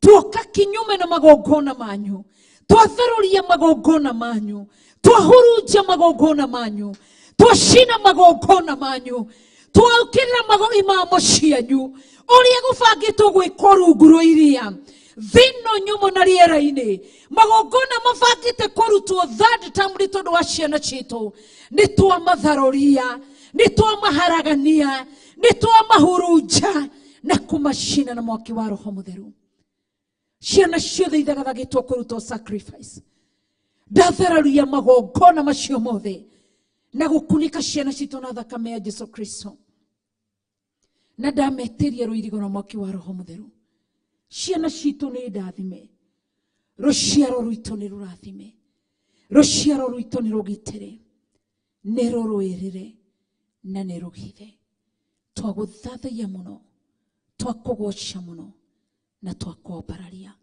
[SPEAKER 4] tuoka kinyume na magongona manyu, twatharũria magongona manyu, twahurunja magongona manyu, twacina magongona manyu, twaukĩrĩra mago imamo cianyu, ũrĩa gũbangĩtwo gwĩkwo rungu rwa iria, thĩno nyũmũ na rĩera-inĩ, magongona mabangĩte kũrutwo third term nĩ tondũ wa ciana citũ, nĩ twamatharũria, nĩ twamaharagania, nĩ twamahurunja na kũmacina na mwaki wa Roho Mũtheru. Ciana ciothe ithagathagĩtwo kũrutwo sacrifice, ndathararia magongona macio mothe na gũkunĩka ciana citũ na thakame ya Jesu Kristo, na ndametĩria rũirigo na mwaki wa Roho Mũtheru. Ciana citũ nĩ ndathime, rũciaro rwitũ nĩ rũrathime, rũciaro rwitũ nĩ rũgitĩre, nĩ rũrũĩrĩre na nĩ rũhithe. Twagũthathaiya mũno, twakũgoca mũno na twakwambararia.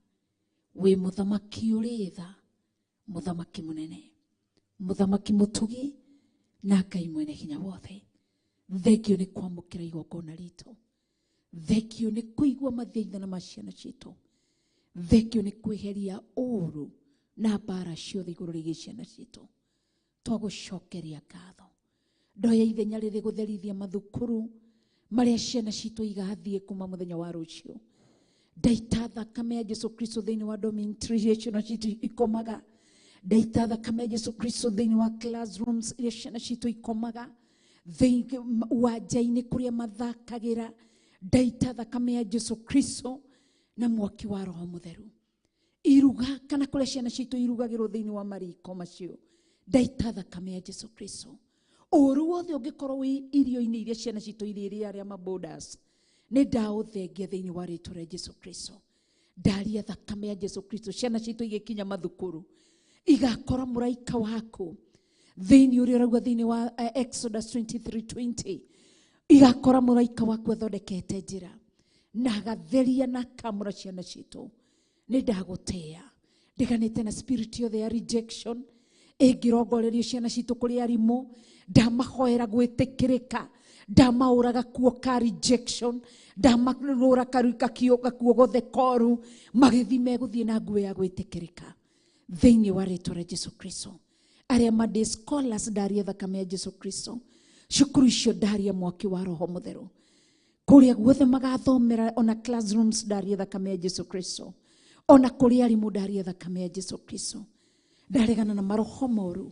[SPEAKER 4] Wĩ mũthamaki ũrĩ tha, mũthamaki mũnene, mũthamaki mũtugi na Ngai mwene hinya wothe. Thengio nĩ kwamũkĩra igongona ritũ, thengio nĩ kũigua mathaithana ma ciana citũ, thengio nĩ kweheria ũũru na mbara ciothe igũrũ rĩgiĩ ciana citũ. Twagũcokeria ngatho. Ndoya ithenya rĩrĩ gũtherithia mathukuru marĩa ciana citũ igathiĩ kuma mũthenya wa rũciũ. Ndaita thakame ya Jesu Kristo thĩinĩ wa dormitory iria ciana citũ ikomaga. Ndaita thakame ya Jesu Kristo thĩinĩ wa classrooms iria ciana citũ ikomaga, thĩinĩ uwanja-inĩ kũrĩa mathakagĩra. Ndaita thakame ya Jesu Kristo na mwaki wa Roho Mũtheru. Iruga kana kũrĩa ciana citũ irugagĩrwo thĩinĩ wa mariko macio, ndaita thakame ya Jesu Kristo. Ũũru wothe ũngĩkorwo wĩ irio-inĩ iria ciana citũ irĩrĩa arĩa ma boarders, nĩ ndaũthengia thĩinĩ wa rĩtwa rĩa Jesu Kristo. Ndaria thakame ya Jesu Kristo, ciana citũ igĩkinya mathukuru igakora mũraika waku thĩinĩ ũrĩa ũrauga thĩinĩ wa Exodus 23:20, igakora mũraika waku athondekete njĩra na agatheria na akamũra ciana citũ. Nĩ ndagũtĩa, ndiganĩte na spirit yothe ya rejection ĩngĩrongorerio ciana citũ kũrĩ arimũ. Ndamahoera gwĩtĩkĩrĩka, ndamaũraga kuo ka rejection, ndamarũra gakuo gothe koru, magĩthiĩ megũthiĩ na nguo ya gwĩtĩkĩrĩka thĩinĩ wa rĩtwa rĩa Jesu Kristo. Arĩa ma day scholars, ndaria thakame ya Jesu Kristo. Cukuru icio ndaria mwaki wa Roho Mũtheru. Kũrĩa guothe magathomera, ona classrooms ndaria thakame ya Jesu Kristo. Ona kũrĩa arimũ ndaria thakame ya Jesu Kristo. Ndaregana na maroho moru,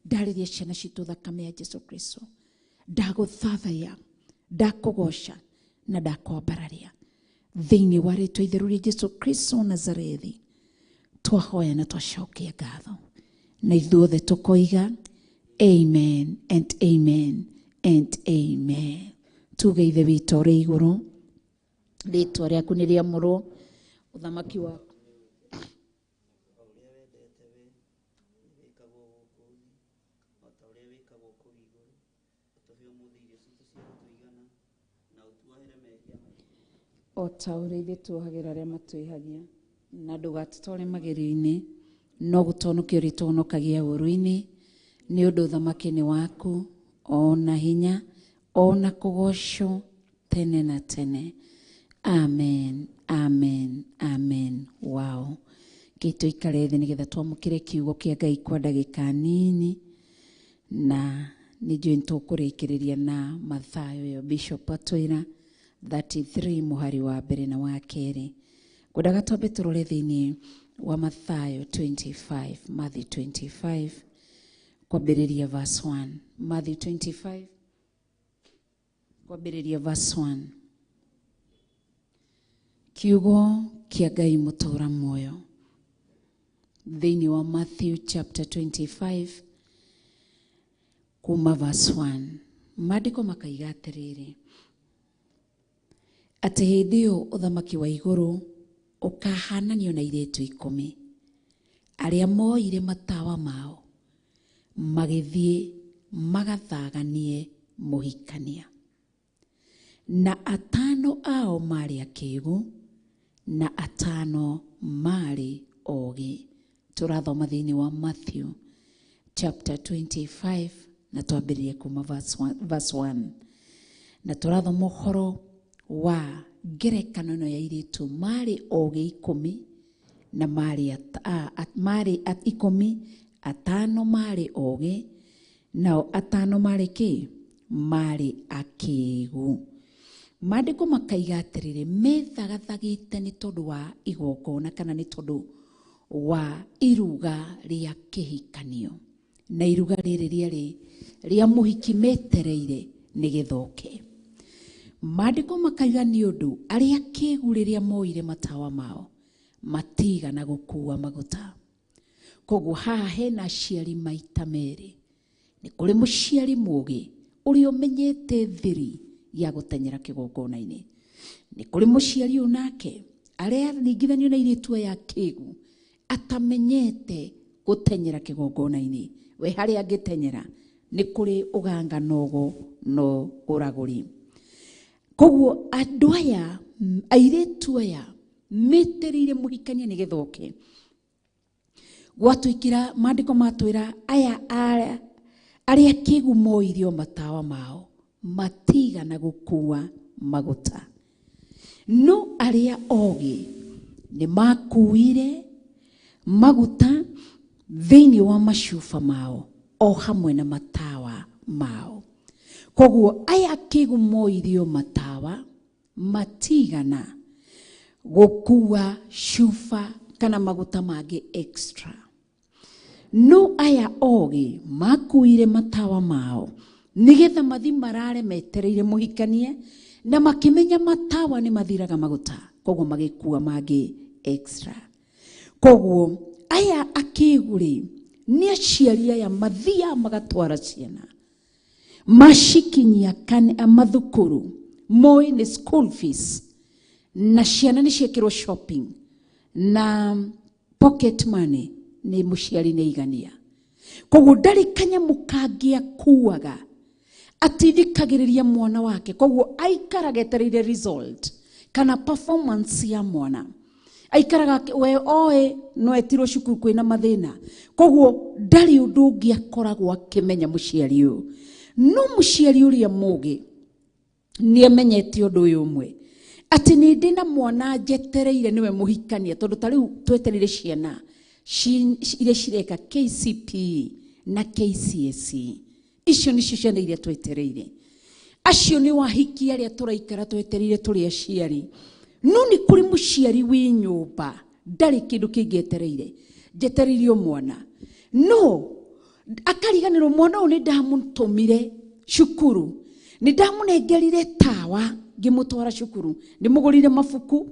[SPEAKER 4] ndarĩria ciana citũ thakame ya Jesu Kristo. Ndagũthathaiya, ndakũgoca na ndakwambararia thĩinĩ wa rĩtwa itheru rĩa Jesu Kristo wa Nazarethi. Twahoya na twacokia ngatho, na ithuothe tũkoiga amen and amen and amen. Tuge Ithe witũ ũrĩ igũrũ, rĩtwa rĩaku nĩ rĩamũrwo, ũthamaki waku
[SPEAKER 3] ũrĩa wendete we wĩkagwo.
[SPEAKER 4] O ta ũrĩa ithuĩ tuohagĩra arĩa matwĩhagia, na ndũgatũtware magerio-inĩ, no gũtũhonokia ũrĩtũhonokagia ũũru-inĩ, nĩ ũndũ ũthamaki nĩ waku, o na hinya, o na kũgoocwo tene na tene. Amen, amen, amen. Wow. Kĩ tũikare thĩ nĩgetha twamũkĩre kiugo kĩa Ngai kwa ndagĩka nini, na nĩ njũĩ nĩ tũkũrĩkĩrĩria na Mathayo ĩyo Bishop atwĩra 33 mũhari wa mbere na wa kerĩ. Ngwendaga twambe tũrore thĩinĩ wa Mathayo 25, Matthew 25, kwambĩrĩria verse 1. Matthew 25, kwambĩrĩria verse 1. Kiugo kĩa Ngai mũtũũra muoyo thĩinĩ wa Matthew chapter 25 kuma verse 1. Maandĩko makaiga atĩrĩrĩ, atĩ hĩndĩ ĩyo ũthamaki wa igũrũ ũkahananio na airĩtu ikũmi arĩa moire matawa mao magĩthiĩ magathaganie mũhikania. Na atano ao marĩ akĩgu na atano marĩ ogĩ. Tũrathoma thĩinĩ wa Matthew chapter 25 na twambĩrĩrie kuma verse 1, verse 1. Na tũrathoma ũhoro wa ngerekano ĩno ya airĩtu marĩ ogĩ ikũmi na marĩ marĩ ikũmi, atano marĩ ogĩ nao atano marĩ kĩ? Marĩ akĩgu. Maandĩko makaiga atĩrĩrĩ, methagathagĩte nĩ tondũ wa igongona kana nĩ tondũ wa iruga rĩa kĩhikanio, na iruga rĩrĩ rĩarĩ rĩa mũhiki metereire nĩ gĩthoke. Maandĩko makaiga nĩ ũndũ arĩa akĩgu rĩrĩa moire matawa mao matigana gũkua maguta. Koguo haha hena aciari maita merĩ. Nĩ kũrĩ mũciari mũgĩ ũrĩa ũmenyete thiri ya gũtenyera kĩgongona-inĩ. Nĩ kũrĩ mũciari ũyũ nake arĩa ringithanio na airĩtu aya akĩgu atamenyete gũtenyera kĩgongona-inĩ. We harĩa angĩtenyera nĩ kũrĩ ũganga nogo no ũragũri. Koguo andũ aya, airĩtu aya metereire mũhikania nĩgetha oke. Gwatwĩkĩra maandĩko matwĩra aya arĩa akĩgu moirio matawa mao matigana gũkua maguta, no arĩa ogĩ nĩ makuire maguta thĩinĩ wa macuba mao o hamwe na matawa mao. Koguo aya akĩgu moirio matawa matigana gũkua cuba kana maguta mangĩ extra, no aya ogĩ makuire matawa mao nĩgetha mathi marare metereire mũhikanie, na makĩmenya matawa nĩ mathiraga maguta, koguo magĩkua mangĩ extra. Koguo aya akĩgu rĩ, nĩ aciari aya mathiaga magatwara ciana macikinyia mathukuru, moĩ nĩ school fees, na ciana nĩ ciekĩrwo shopping na pocket money nĩ mũciari nĩ aigania. Koguo ndarĩ kanyamũ kangĩ akuaga atindĩkagĩrĩria mwana wake, koguo aikaraga etereire result kana performance ya mwana. Aikaraga we oĩ no etirwo cukuru kwĩna mathĩna, koguo ndarĩ ũndũ ũngĩ akoragwo akĩmenya mũciari ũyũ. No mũciari ũrĩa mũgĩ nĩ amenyete ũndũ ũyũ ũmwe, atĩ nĩ ndĩ na mwana njetereire nĩwe mũhikania, tondũ ta rĩu twetereire ciana iria cireka KCPE na KCSE. Icio nĩcio ciana iria twetereire. Acio nĩ wahiki arĩa tũraikara twetereire tũrĩ aciari. No nĩ kũrĩ mũciari wĩ nyũmba ndarĩ kĩndũ kĩngĩ etereire, njetereire o mwana, no akariganĩrwo mwana ũyũ nĩ ndamũtũmire cukuru, nĩ ndamũnengerire tawa ngĩmũtwara cukuru, ndĩmũgũrĩire mabuku,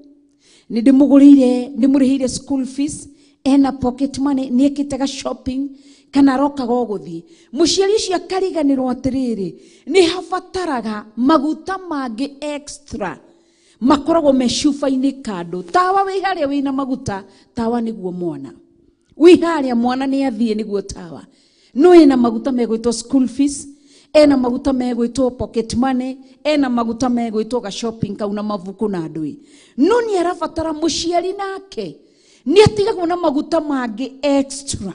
[SPEAKER 4] nĩ ndĩmũgũrĩire, ndĩmũrĩhĩire school fees, ena pocket money, nĩ ekĩte ga shopping kana arokaga o gũthiĩ. Mũciari ũcio akariganĩrwo atĩrĩrĩ, nĩ habataraga maguta mangĩ extra makoragwo me cuba-inĩ kando. Tawa wĩ harĩa wĩna maguta, tawa nĩguo mwana wĩ harĩa, mwana nĩ athiĩ nĩguo tawa. No ĩna maguta megwĩtwo school fees, Ena maguta megwĩtwo pocket money, ena maguta megwĩtwo ga shopping kau na mabuku na ndũĩ. No nĩ arabatara mũciari nake nĩ atigagwo na maguta mangĩ extra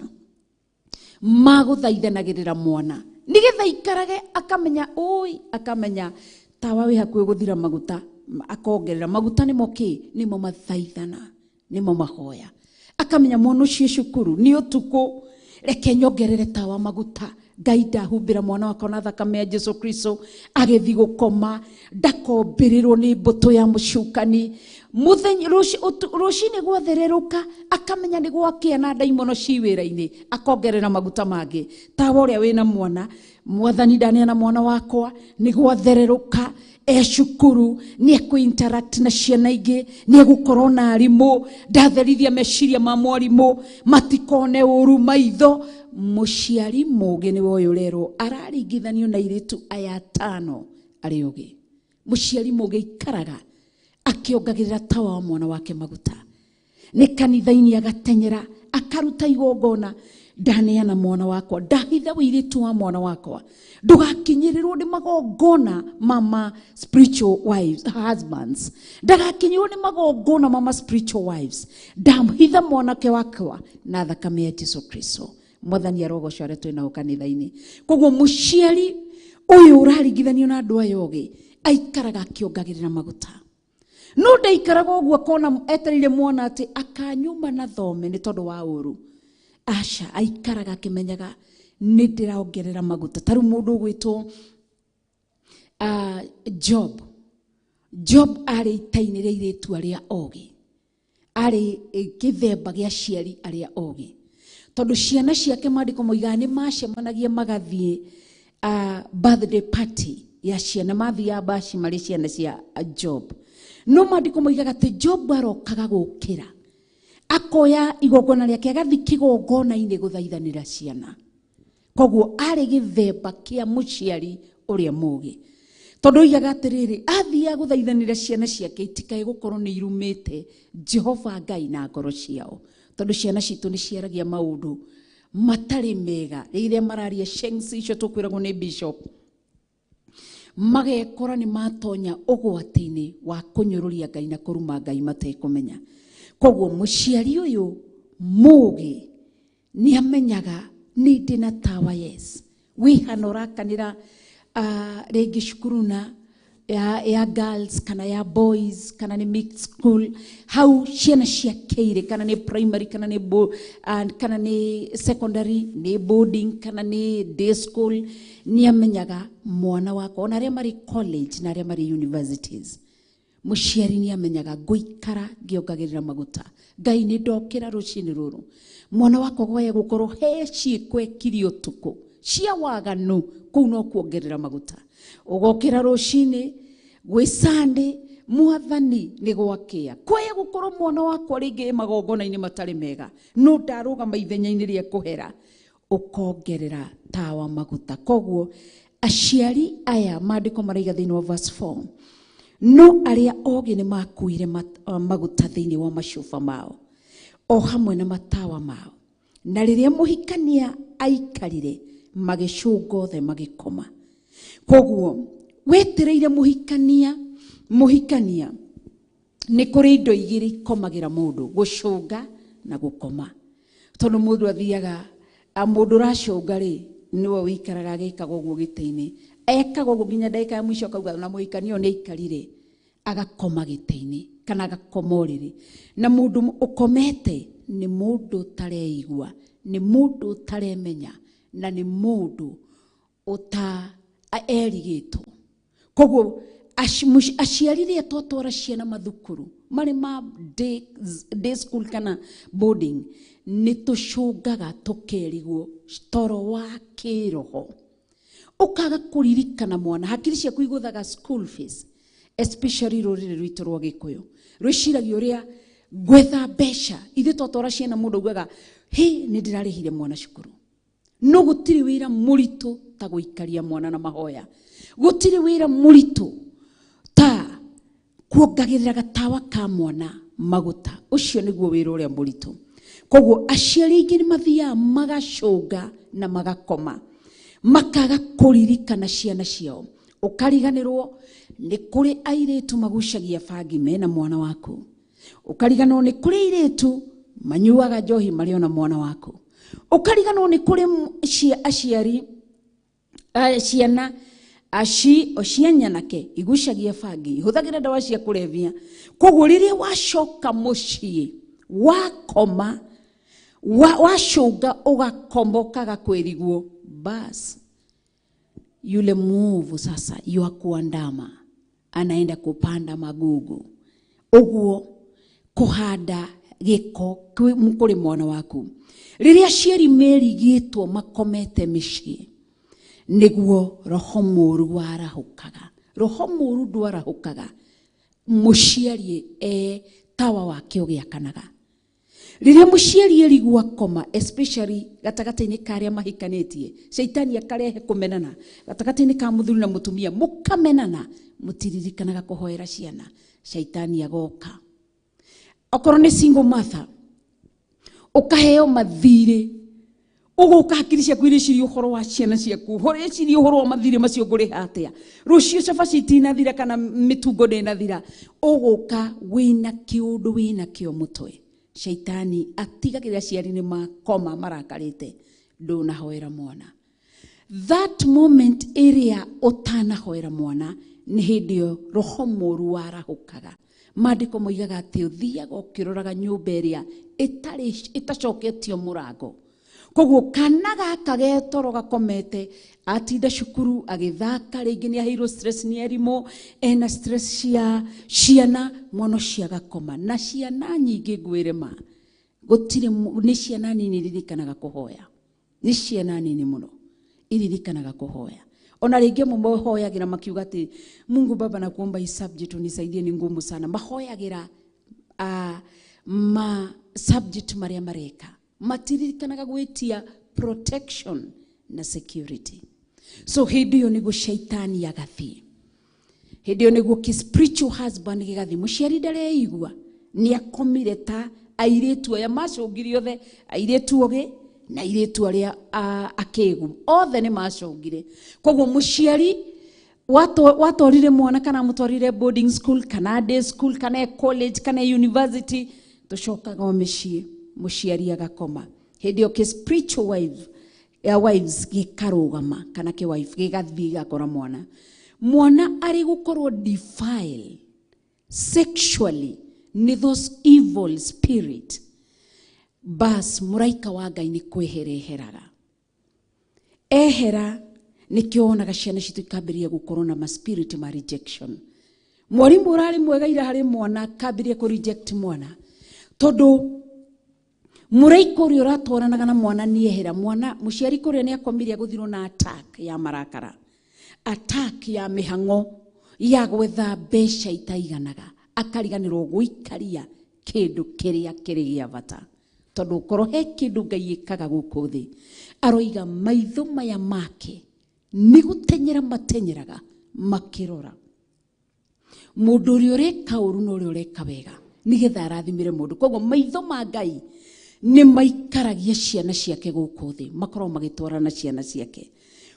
[SPEAKER 4] magũthaithanagĩrĩra mwana nĩgetha ikarage akamenya ũi, akamenya tawa wĩ hakuhĩ gũthira maguta, akongerera maguta. Nĩmo kĩ? Nĩmo mathaithana, nĩmo mahoya. Akamenya mwana ũcio cukuru nĩ ũtukũ, reke nyongerere tawa maguta. Ngai, ndahumbĩra mwana wakwa na thakame ya Jesu Kristo, agĩthiĩ gũkoma ndakombĩrĩrwo nĩ mbũtũ ya mũcukani. Mũthenya rũcinĩ gwathererũka, akamenya nĩ gwakĩa na ndaimono ci wĩra-inĩ, akongerera maguta mangĩ tawa ũrĩa wĩna mwana. Mwathani, ndaneana mwana wakwa, nĩ gwathererũka, e cukuru nĩ ekũ-interact na ciana ingĩ, nĩ egũkorwo na arimũ, ndatherithia meciria ma mwarimũ matikone ũru maitho. Mũciari mũgĩ nĩwe ũyũ ũrerwo araringithanio na airĩtu aya atano arĩ ũgĩ. Mũciari mũgĩ aikaraga akĩongagĩrĩra tawa wa mwana wake maguta. Nĩ kanitha-inĩ agatenyera akaruta igongona, ndaneana mwana wakwa, ndahitha wĩirĩtu wa mwana wakwa ndũgakinyĩrĩrwo nĩ magongona mama spiritual wives, husbands, ndagakinyĩrwo nĩ magongona mama spiritual wives, ndahitha mwanake wakwa na thakame ya Jesu Kristo. Mwathani arogocwo arĩa twĩ nao kanitha-inĩ. Koguo mũciari ũyũ ũraringithanio na andũ aya ogĩ aikaraga akĩongagĩrĩra maguta. No ndaikaraga ũguo akona etereire mwana atĩ akanyuma na thome nĩ tondũ wa ũru. Aca, aikaraga akĩmenyaga nĩ ndĩraongerera maguta. Ta rĩu mũndũ ũgwĩtwo Job. Job arĩ ita-inĩ rĩa airĩtu arĩa ogĩ, arĩ kĩthemba gĩa aciari arĩa ogĩ, tondũ ciana ciake, maandĩko moigaga, nĩ macemanagia magathiĩ birthday party ya ciana, mathiaga baci marĩ ciana cia Job. No maandĩko moigaga atĩ Job arokaga gũkĩra akoya igongona rĩake agathiĩ kĩgongona-inĩ gũthaithanĩra ciana. Koguo arĩ gĩthemba kĩa mũciari ũrĩa mũgĩ, tondũ oigaga atĩrĩrĩ, athiaga gũthaithanĩra ciana ciake itikae gũkorwo nĩ irumĩte Jehova Ngai na ngoro ciao, tondũ ciana citũ nĩ ciaragia maũndũ matarĩ mega rĩrĩa mararia shengs icio tũkwĩragwo nĩ bishop, magekora nĩ matonya ũgwati-inĩ wa kũnyũrũria Ngai na kũruma Ngai matekũmenya. Koguo mũciari ũyũ mũgĩ nĩ amenyaga nĩ ndĩ na tawa. Yes, wĩ hana ũrakanĩra rĩngĩ cukuru na ya girls kana ya boys kana nĩ mixed school, hau ciana ciake irĩ, kana nĩ primary kana nĩ kana nĩ secondary, nĩ boarding kana nĩ day school, nĩ amenyaga mwana wakwa, ona arĩa marĩ college na arĩa marĩ universities, mũciari nĩ amenyaga ngũikara ngĩongagĩrĩra maguta. Ngai, nĩ ndokĩra rũcinĩ rũrũ, mwana wakwa gwaya gũkorwo he ciĩko ekire ũtukũ cia waganu, kũu no kuongerera maguta. Ũgokĩra rũcinĩ gwĩ Sunday, Mwathani, nĩ gwakĩa, kwaya gũkorwo mwana wakwa rĩngĩ ĩ magongona-inĩ matarĩ mega, no ndarũgama ithenya-inĩ rĩa kũhera, ũkongerera tawa maguta. Koguo aciari aya, maandĩko maraiga thĩinĩ wa verse 4, no arĩa ogĩ nĩ makuire maguta thĩinĩ wa macuba mao o hamwe na matawa mao. Na rĩrĩa mũhikania aikarire, magĩcũnga othe magĩkoma. Koguo wetereire mũhikania, mũhikania nĩ kũrĩ indo igĩrĩ ikomagĩra mũndũ, gũcũnga na gũkoma. Tondũ mũndũ athiaga mũndũ ũracũnga rĩ, nĩwe ũikaraga agĩkaga ũguo gĩtĩ-inĩ, ekaga ũguo nginya ndagĩka ya mũico akauga na mũhikania ũyũ nĩ aikarire, agakoma gĩtĩ-inĩ kana agakoma ũrĩrĩ. Na mũndũ ũkomete nĩ mũndũ ũtareigua, nĩ mũndũ ũtaremenya, na nĩ mũndũ ũta erigĩtwo. Koguo aciari rĩrĩa twatwara ciana mathukuru marĩ ma day school kana boarding, nĩ tũcũngaga tũkerigwo toro wa kĩroho, ũkaga kũririkana mwana, hakiri ciaku igũthaga school fees. Especially rũrĩrĩ rwitũ rwa Gĩkũyũ rwĩciragia ũrĩa gwetha mbeca. Ithuĩ twatwara ciana, mũndũ augaga, "Hĩ, nĩ ndĩrarĩhire mwana cukuru." No gũtirĩ wĩra mũritũ ta gũikaria mwana na mahoya, gũtirĩ wĩra mũritũ ta kuongagĩrĩra gatawa ka mwana maguta. Ũcio nĩguo wĩra ũrĩa mũritũ. Koguo aciari aingĩ nĩ mathiaga magacũnga na magakoma. Makaga kũririkana ciana ciao. Ũkariganĩrwo nĩ kũrĩ airĩtu magucagia bangi mena mwana waku. Ũkariganĩrwo nĩ kũrĩ airĩtu manyuaga njohi marĩ ona mwana waku. Ũkariganĩrwo nĩ kũrĩ aciari ciana cia nyanake igucagia bangi, ihũthagĩra ndawa cia kũrebia. Koguo rĩrĩa wacoka mũciĩ wakoma wacũnga ũgakoma ũkaga kwĩrigwo, bas yule muovu sasa yuakuandama, anaenda kupanda magugu. Ũguo kũhanda gĩko kũrĩ mwana waku. Rĩrĩa aciari merigĩtwo makomete mĩciĩ, nĩguo roho mũru warahũkaga. Roho mũru ndwarahũkaga mũciari tawa wake ũgĩakanaga. Rĩrĩa mũciari erigwo akoma, especially gatagatĩ-inĩ ka arĩa mahikanĩtie, caitani akarehe kũmenana gatagatĩ-inĩ ka mũthuri na mũtumia, mũkamenana, mũtiririkanaga kũhoera ciana, caitani agoka. Okorwo nĩ single mother, ũkaheo mathirĩ, ũgũka hakiri ciaku irĩciria ũhoro wa ciana ciaku, ũreciria ũhoro wa mathirĩ macio ngũrĩha atĩa, rũciũ cabaci itinathira kana mĩtungo ndĩnathira, ũgũka wĩna kĩũndũ wĩna kĩo mũtwe. Shaitani atigagĩrĩra aciari nĩ makoma marakarĩte, ndũnahoera mwana. That moment ĩrĩa ũtanahoera mwana nĩ hĩndĩ ĩyo roho mũru warahũkaga. Maandĩko moigaga atĩ ũthiaga ũkĩroraga nyũmba ĩrĩa ĩtacoketio mũrango. Koguo kana gaka getoro gakomete, atinda cukuru agĩthaka, rĩngĩ nĩ aheirwo stress nĩ arimũ, ena stress cia ciana, mwana ũcio agakoma. Na ciana nyingĩ ngwĩre ma, gũtirĩ nĩ ciana nini iririkanaga kũhoya. Nĩ ciana nini mũno iririkanaga kũhoya. Ona rĩngĩ amwe mahoyagĩra makiuga atĩ Mungu Baba nakuomba hii subject unisaidie, ni ngumu sana. Mahoyagĩra ma subject marĩa mareka, matiririkanaga gwĩtia protection na security. So hĩndĩ ĩyo nĩguo shaitani agathiĩ, hĩndĩ ĩyo nĩguo kĩ spiritual husband gĩgathiĩ. Mũciari ndareigua, nĩ akomire ta airĩtu aya macũngire othe, airĩtu ogĩ na airĩtu arĩa akĩgu othe nĩ macũngire. Koguo mũciari watwarire mwana kana mũtwarire boarding school kana day school kana college kana university, tũcokaga o mĩciĩ, mũciari agakoma. Hĩndĩ ĩyo kĩ spiritual wife ya wives gĩkarũgama kana kĩ wife gĩgathiĩ gĩgakora mwana. Mwana arĩ gũkorwo defile sexually nĩ those evil spirit, bas mũraika wa Ngai nĩ kwehereheraga. Ehera, nĩkĩo wonaga ciana citũ ikambĩrĩria gũkorwo na ma spirit ma rejection. Mwarimũ ũrarĩ mwega ira harĩ mwana akambĩrĩria kũ reject mwana, tondũ mũraika ũrĩa ũratwaranaga na mwana nĩ ehera. Mwana mũciari kũrĩa nĩ akomire agũthirwo na attack ya marakara, attack ya mĩhang'o ya gwetha mbeca itaiganaga, akariganĩrwo gũikaria kĩndũ kĩrĩa kĩrĩ gĩa bata. Tondũ ũkorwo he kĩndũ Ngai ĩkaga gũkũ thĩ, aroiga maitho maya make nĩ gũtenyera matenyeraga makĩrora mũndũ ũrĩa ũreka ũru na ũrĩa ũreka wega, nĩgetha arathimĩre mũndũ. Koguo maitho ma Ngai nĩ maikaragia ciana ciake gũkũ thĩ, makorwo magĩtwarana ciana ciake.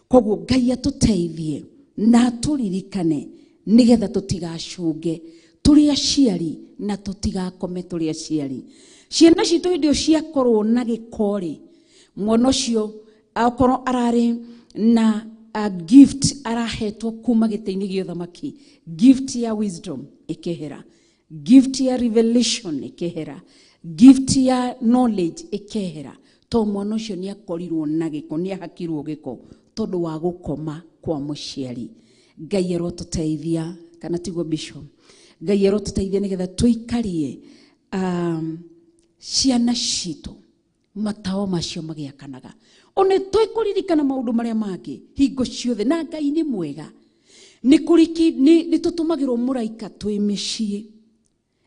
[SPEAKER 4] Koguo Ngai atũteithie na atũririkane nĩgetha tũtigacũnge tũrĩ aciari na tũtigakome tũrĩ aciari. Ciana citũ hĩndĩ ĩyo ciakorwo na gĩko rĩ, mwana ũcio akorwo ararĩ na a gift arahetwo kuma gĩtĩ-inĩ gĩa ũthamaki, gift ya wisdom ĩkehera, gift ya revelation ĩkehera, gift ya knowledge ĩkehera, to mwana ũcio nĩ akorirwo na gĩko, nĩ ahakirwo gĩko tondũ wa gũkoma kwa mũciari. Ngai arotũteithia, kana tiguo bishop? Ngai arotũteithia nĩgetha tũikarie ciana citũ matawa macio magĩakanaga. One twĩkũririkana maũndũ marĩa mangĩ hingo ciothe, na Ngai nĩ mwega. Nĩ kũrĩ nĩ tũtũmagĩrwo mũraika twĩ mĩciĩ.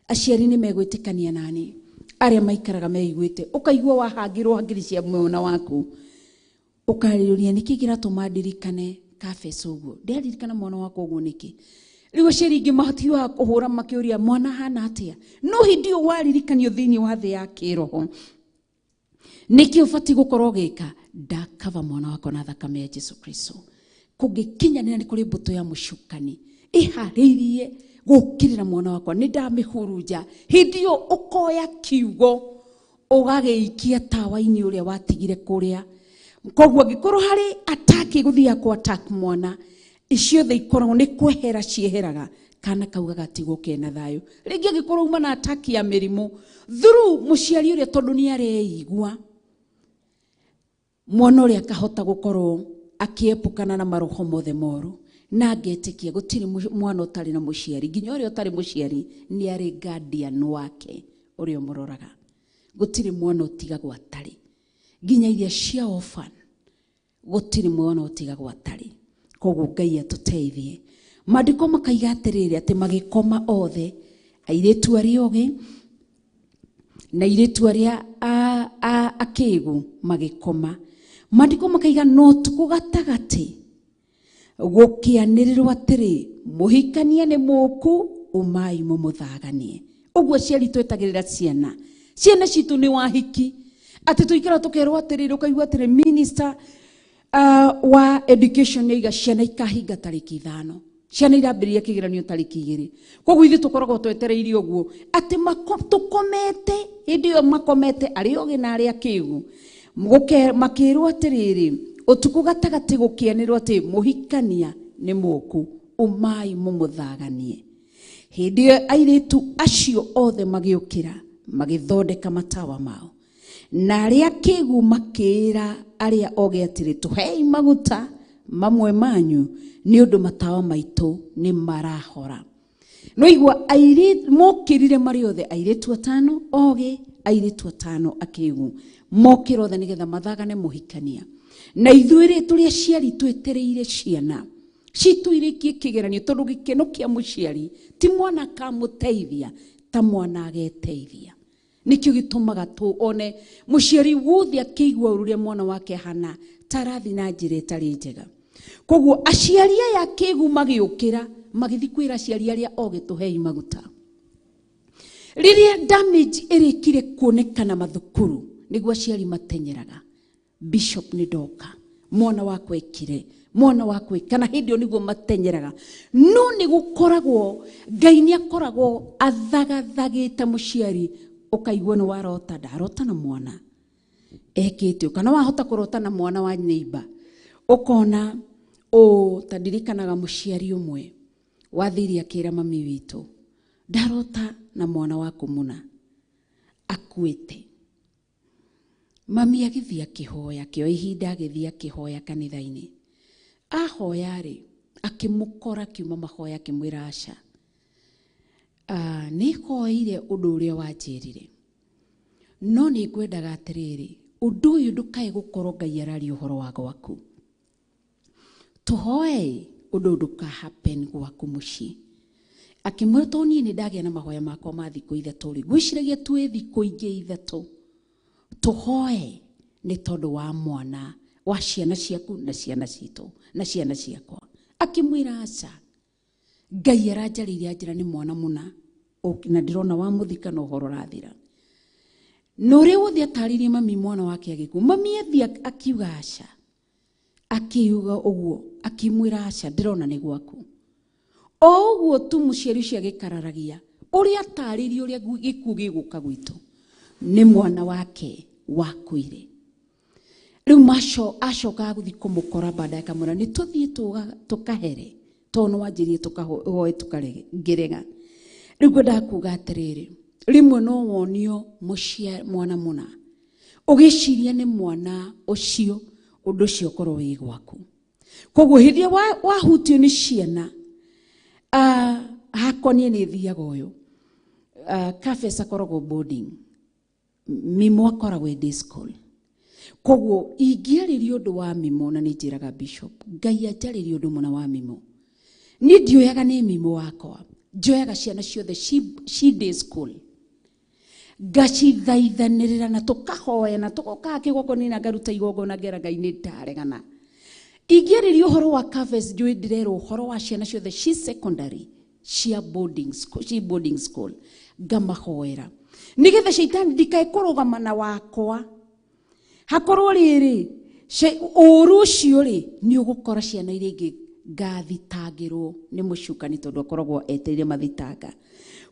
[SPEAKER 4] Aciari nĩ megwĩtĩkania nani arĩa maikaraga meiguĩte, ũkaigua wahangĩrwo hakiri cia mwana waku, ũkarĩrũria nĩkĩ kĩratũma ndirikane kabeci ũguo, ndĩraririkana mwana wakwa ũguo nĩkĩ. Rĩu aciari aingĩ matiũaga kũhũra makĩũria mwana ahana atĩa, no hĩndĩ ĩyo waririkanio thĩinĩ wa thĩ ya kĩroho. Nĩkĩ ũbatiĩ gũkorwo ũgĩka? Ndakaba mwana wakwa na thakame ya Jesu Kristo. Kũngĩkinyanĩra nĩ kũrĩ mbũtũ ya mũcukani ĩharĩirie gũkĩrĩra mwana wakwa, nĩ ndamĩhurunja. Hĩndĩ ĩyo ũkoya kiugo ũgagĩikia tawa-inĩ ũrĩa watigire kũrĩa. Koguo angĩkorwo harĩ attack ĩgũthiaga kũ attack mwana, ciothe ikoragwo nĩ kwehera cieheraga, kana kau gagatigwo kena thayũ. Rĩngĩ angĩkorwo uma na attack ya mĩrimũ through mũciari ũrĩa, tondũ nĩ areigua, mwana ũrĩa akahota gũkorwo akĩepukana na maroho mothe moru, na ngetĩkia gũtirĩ mwana ũtarĩ na mũciari, nginya ũrĩa ũtarĩ mũciari nĩ arĩ guardian wake ũrĩa ũmũroraga. Gũtirĩ mwana ũtigagwo atarĩ, nginya iria cia orphan gũtirĩ mwana ũtigagwo atarĩ. Koguo Ngai atũteithie. Maandĩko makaiga atĩrĩrĩ, atĩ magĩkoma othe, airĩtu arĩa ogĩ na airĩtu arĩa akĩgu magĩkoma. Maandĩko makaiga no ũtukũ gatagatĩ gũkĩanĩrĩrwo atĩrĩ, mũhikania nĩ mũku, umai mũmũthaganie. Ũguo aciari twetagĩrĩra ciana, ciana citũ nĩ wahiki, atĩ tũikara tũkerwo atĩrĩrĩ, ũkaigua atĩrĩ minister wa education nĩaiga ciana ikahinga tarĩki 5, ciana irambĩrĩria kĩgeranio tarĩki 2. Koguo ithuĩ tũkoragwo twetereire ũguo atĩ tũkomete hĩndĩ ĩyo makomete arĩa ogĩ na arĩa akĩgu, makĩrwo atĩrĩrĩ, ũtukũ gatagatĩ gũkĩanĩrwo atĩ mũhikania nĩ mũku, umai mũmũthaganie. Hĩndĩ ĩyo airĩtu acio othe magĩũkĩra magĩthondeka matawa mao, na arĩa akĩgu makĩĩra arĩa ogĩ atĩrĩ, tũhei maguta mamwe manyu nĩ ũndũ matawa maitũ nĩ marahora. No igua airĩtu mokĩrire marĩ othe, airĩtu 5 ogĩ, airĩtu 5 akĩgu, mokĩra othe nĩgetha mathagane mũhikania. Na ithuĩ rĩ tũrĩ aciari twetereire ciana citũ irĩkie kĩgeranio, tondũ gĩkeno kĩa mũciari ti mwana akamũteithia ta mwana ageteithia. Nĩkĩo gĩtũmaga tuone mũciari wothe akĩigua ũru ũrĩa mwana wake ahana ta arathiĩ na njĩra ĩtarĩ njega. Koguo aciari aya akĩgu magĩũkĩra magĩthiĩ kwĩra aciari arĩa ogĩ, tũhei maguta. Rĩrĩa damage ĩrĩkire kuonekana mathukuru, nĩguo aciari matenyeraga, bishop nĩ ndoka, mwana wakwa ekire, mwana wakwa kana hĩndĩ ĩyo nĩguo matenyeraga. No nĩ gũkoragwo Ngai nĩ akoragwo athagathagĩte mũciari, ũkaigua nĩ warota, ndarota na mwana ekĩte, kana wahota kũrota na mwana wa neighbor, ũkona ũ ta ndirikanaga mũciari ũmwe wathire akĩra mami witũ, ndarota na mwana waku mũna akuĩte. Mami agĩthiĩ akĩhoya, akĩoya ihinda agĩthiĩ akĩhoya kanitha-inĩ. Ahoya rĩ, akĩmũkora akiuma mahoya akĩmwĩra aca, nĩ hoeire ũndũ ũrĩa wanjĩrire, no nĩ ngwendaga atĩrĩrĩ, ũndũ ũyũ ndũkae gũkorwo Ngai araria ũhoro wa gwaku. Tũhoe ũndũ ndũka happen gwaku mũciĩ. Akĩmwĩra tondũ niĩ nĩ ndagĩa na mahoya makwa ma thikũ 3 rĩ, ngwĩciragia twĩ thikũ ingĩ 3 tũhoe nĩ tondũ wa mwana wa ciana ciaku na ciana citũ na ciana ciakwa. Akĩmwĩra aca, Ngai aranjarĩirie anjĩra nĩ mwana mũna na ndĩrona wa mũthika na ũhoro ũrathira. Na ũrĩa wothe atarĩirie mami mwana wake agĩkua, mami athiĩ akiuga aca, akiuga ũguo, akĩmwĩra aca, ndĩrona nĩ gwaku. O ũguo tu mũciari ũcio agĩkararagia ũrĩa atarĩirie ũrĩa gĩkuũ gĩgũka gwitũ, nĩ mwana wake wakuire. Rĩu maco acokaga gũthiĩ kũmũkora baadaye akamwĩra nĩ tũthiĩ tũkahere, tondũ nĩ wanjĩrire tũkahoe tũkarege, ngĩrega. Rĩu ngwendaga kuga atĩrĩrĩ, rĩmwe no wonio mwana mũna ũgĩciria nĩ mwana ũcio, ũndũ ũcio ũkorwo wĩ gwaku. Koguo hĩndĩ ĩrĩa wahutio nĩ ciana, hakwa niĩ nĩ thiaga ũyũ, Kafes akoragwo boarding, Mimo akoragwo day school. Koguo ingĩarĩria ũndũ wa Mimo, na nĩ njĩraga bishop, Ngai anjarĩrie ũndũ mũna wa Mimo, niĩ ndioyaga nĩ Mimo wakwa, njoyaga ciana ciothe ci day school, ngacithaithanĩrĩra na tũkahoya na tũgokaga kĩgongona-inĩ na ngaruta igongona ngera Ngai nĩ ndaregana. Ingĩarĩria ũhoro wa Kafes, njũĩ ndĩrerwo ũhoro wa ciana ciothe ci secondary, cia boarding school, ci boarding school, ngamahoera nĩgetha caitani ndikae kũrũgama na wakwa. Hakorwo rĩrĩ ũru ũcio rĩ nĩ ũgũkora ciana iria ingĩ ngathitangĩrwo nĩ mũcukani tondũ akoragwo etereire mathitanga.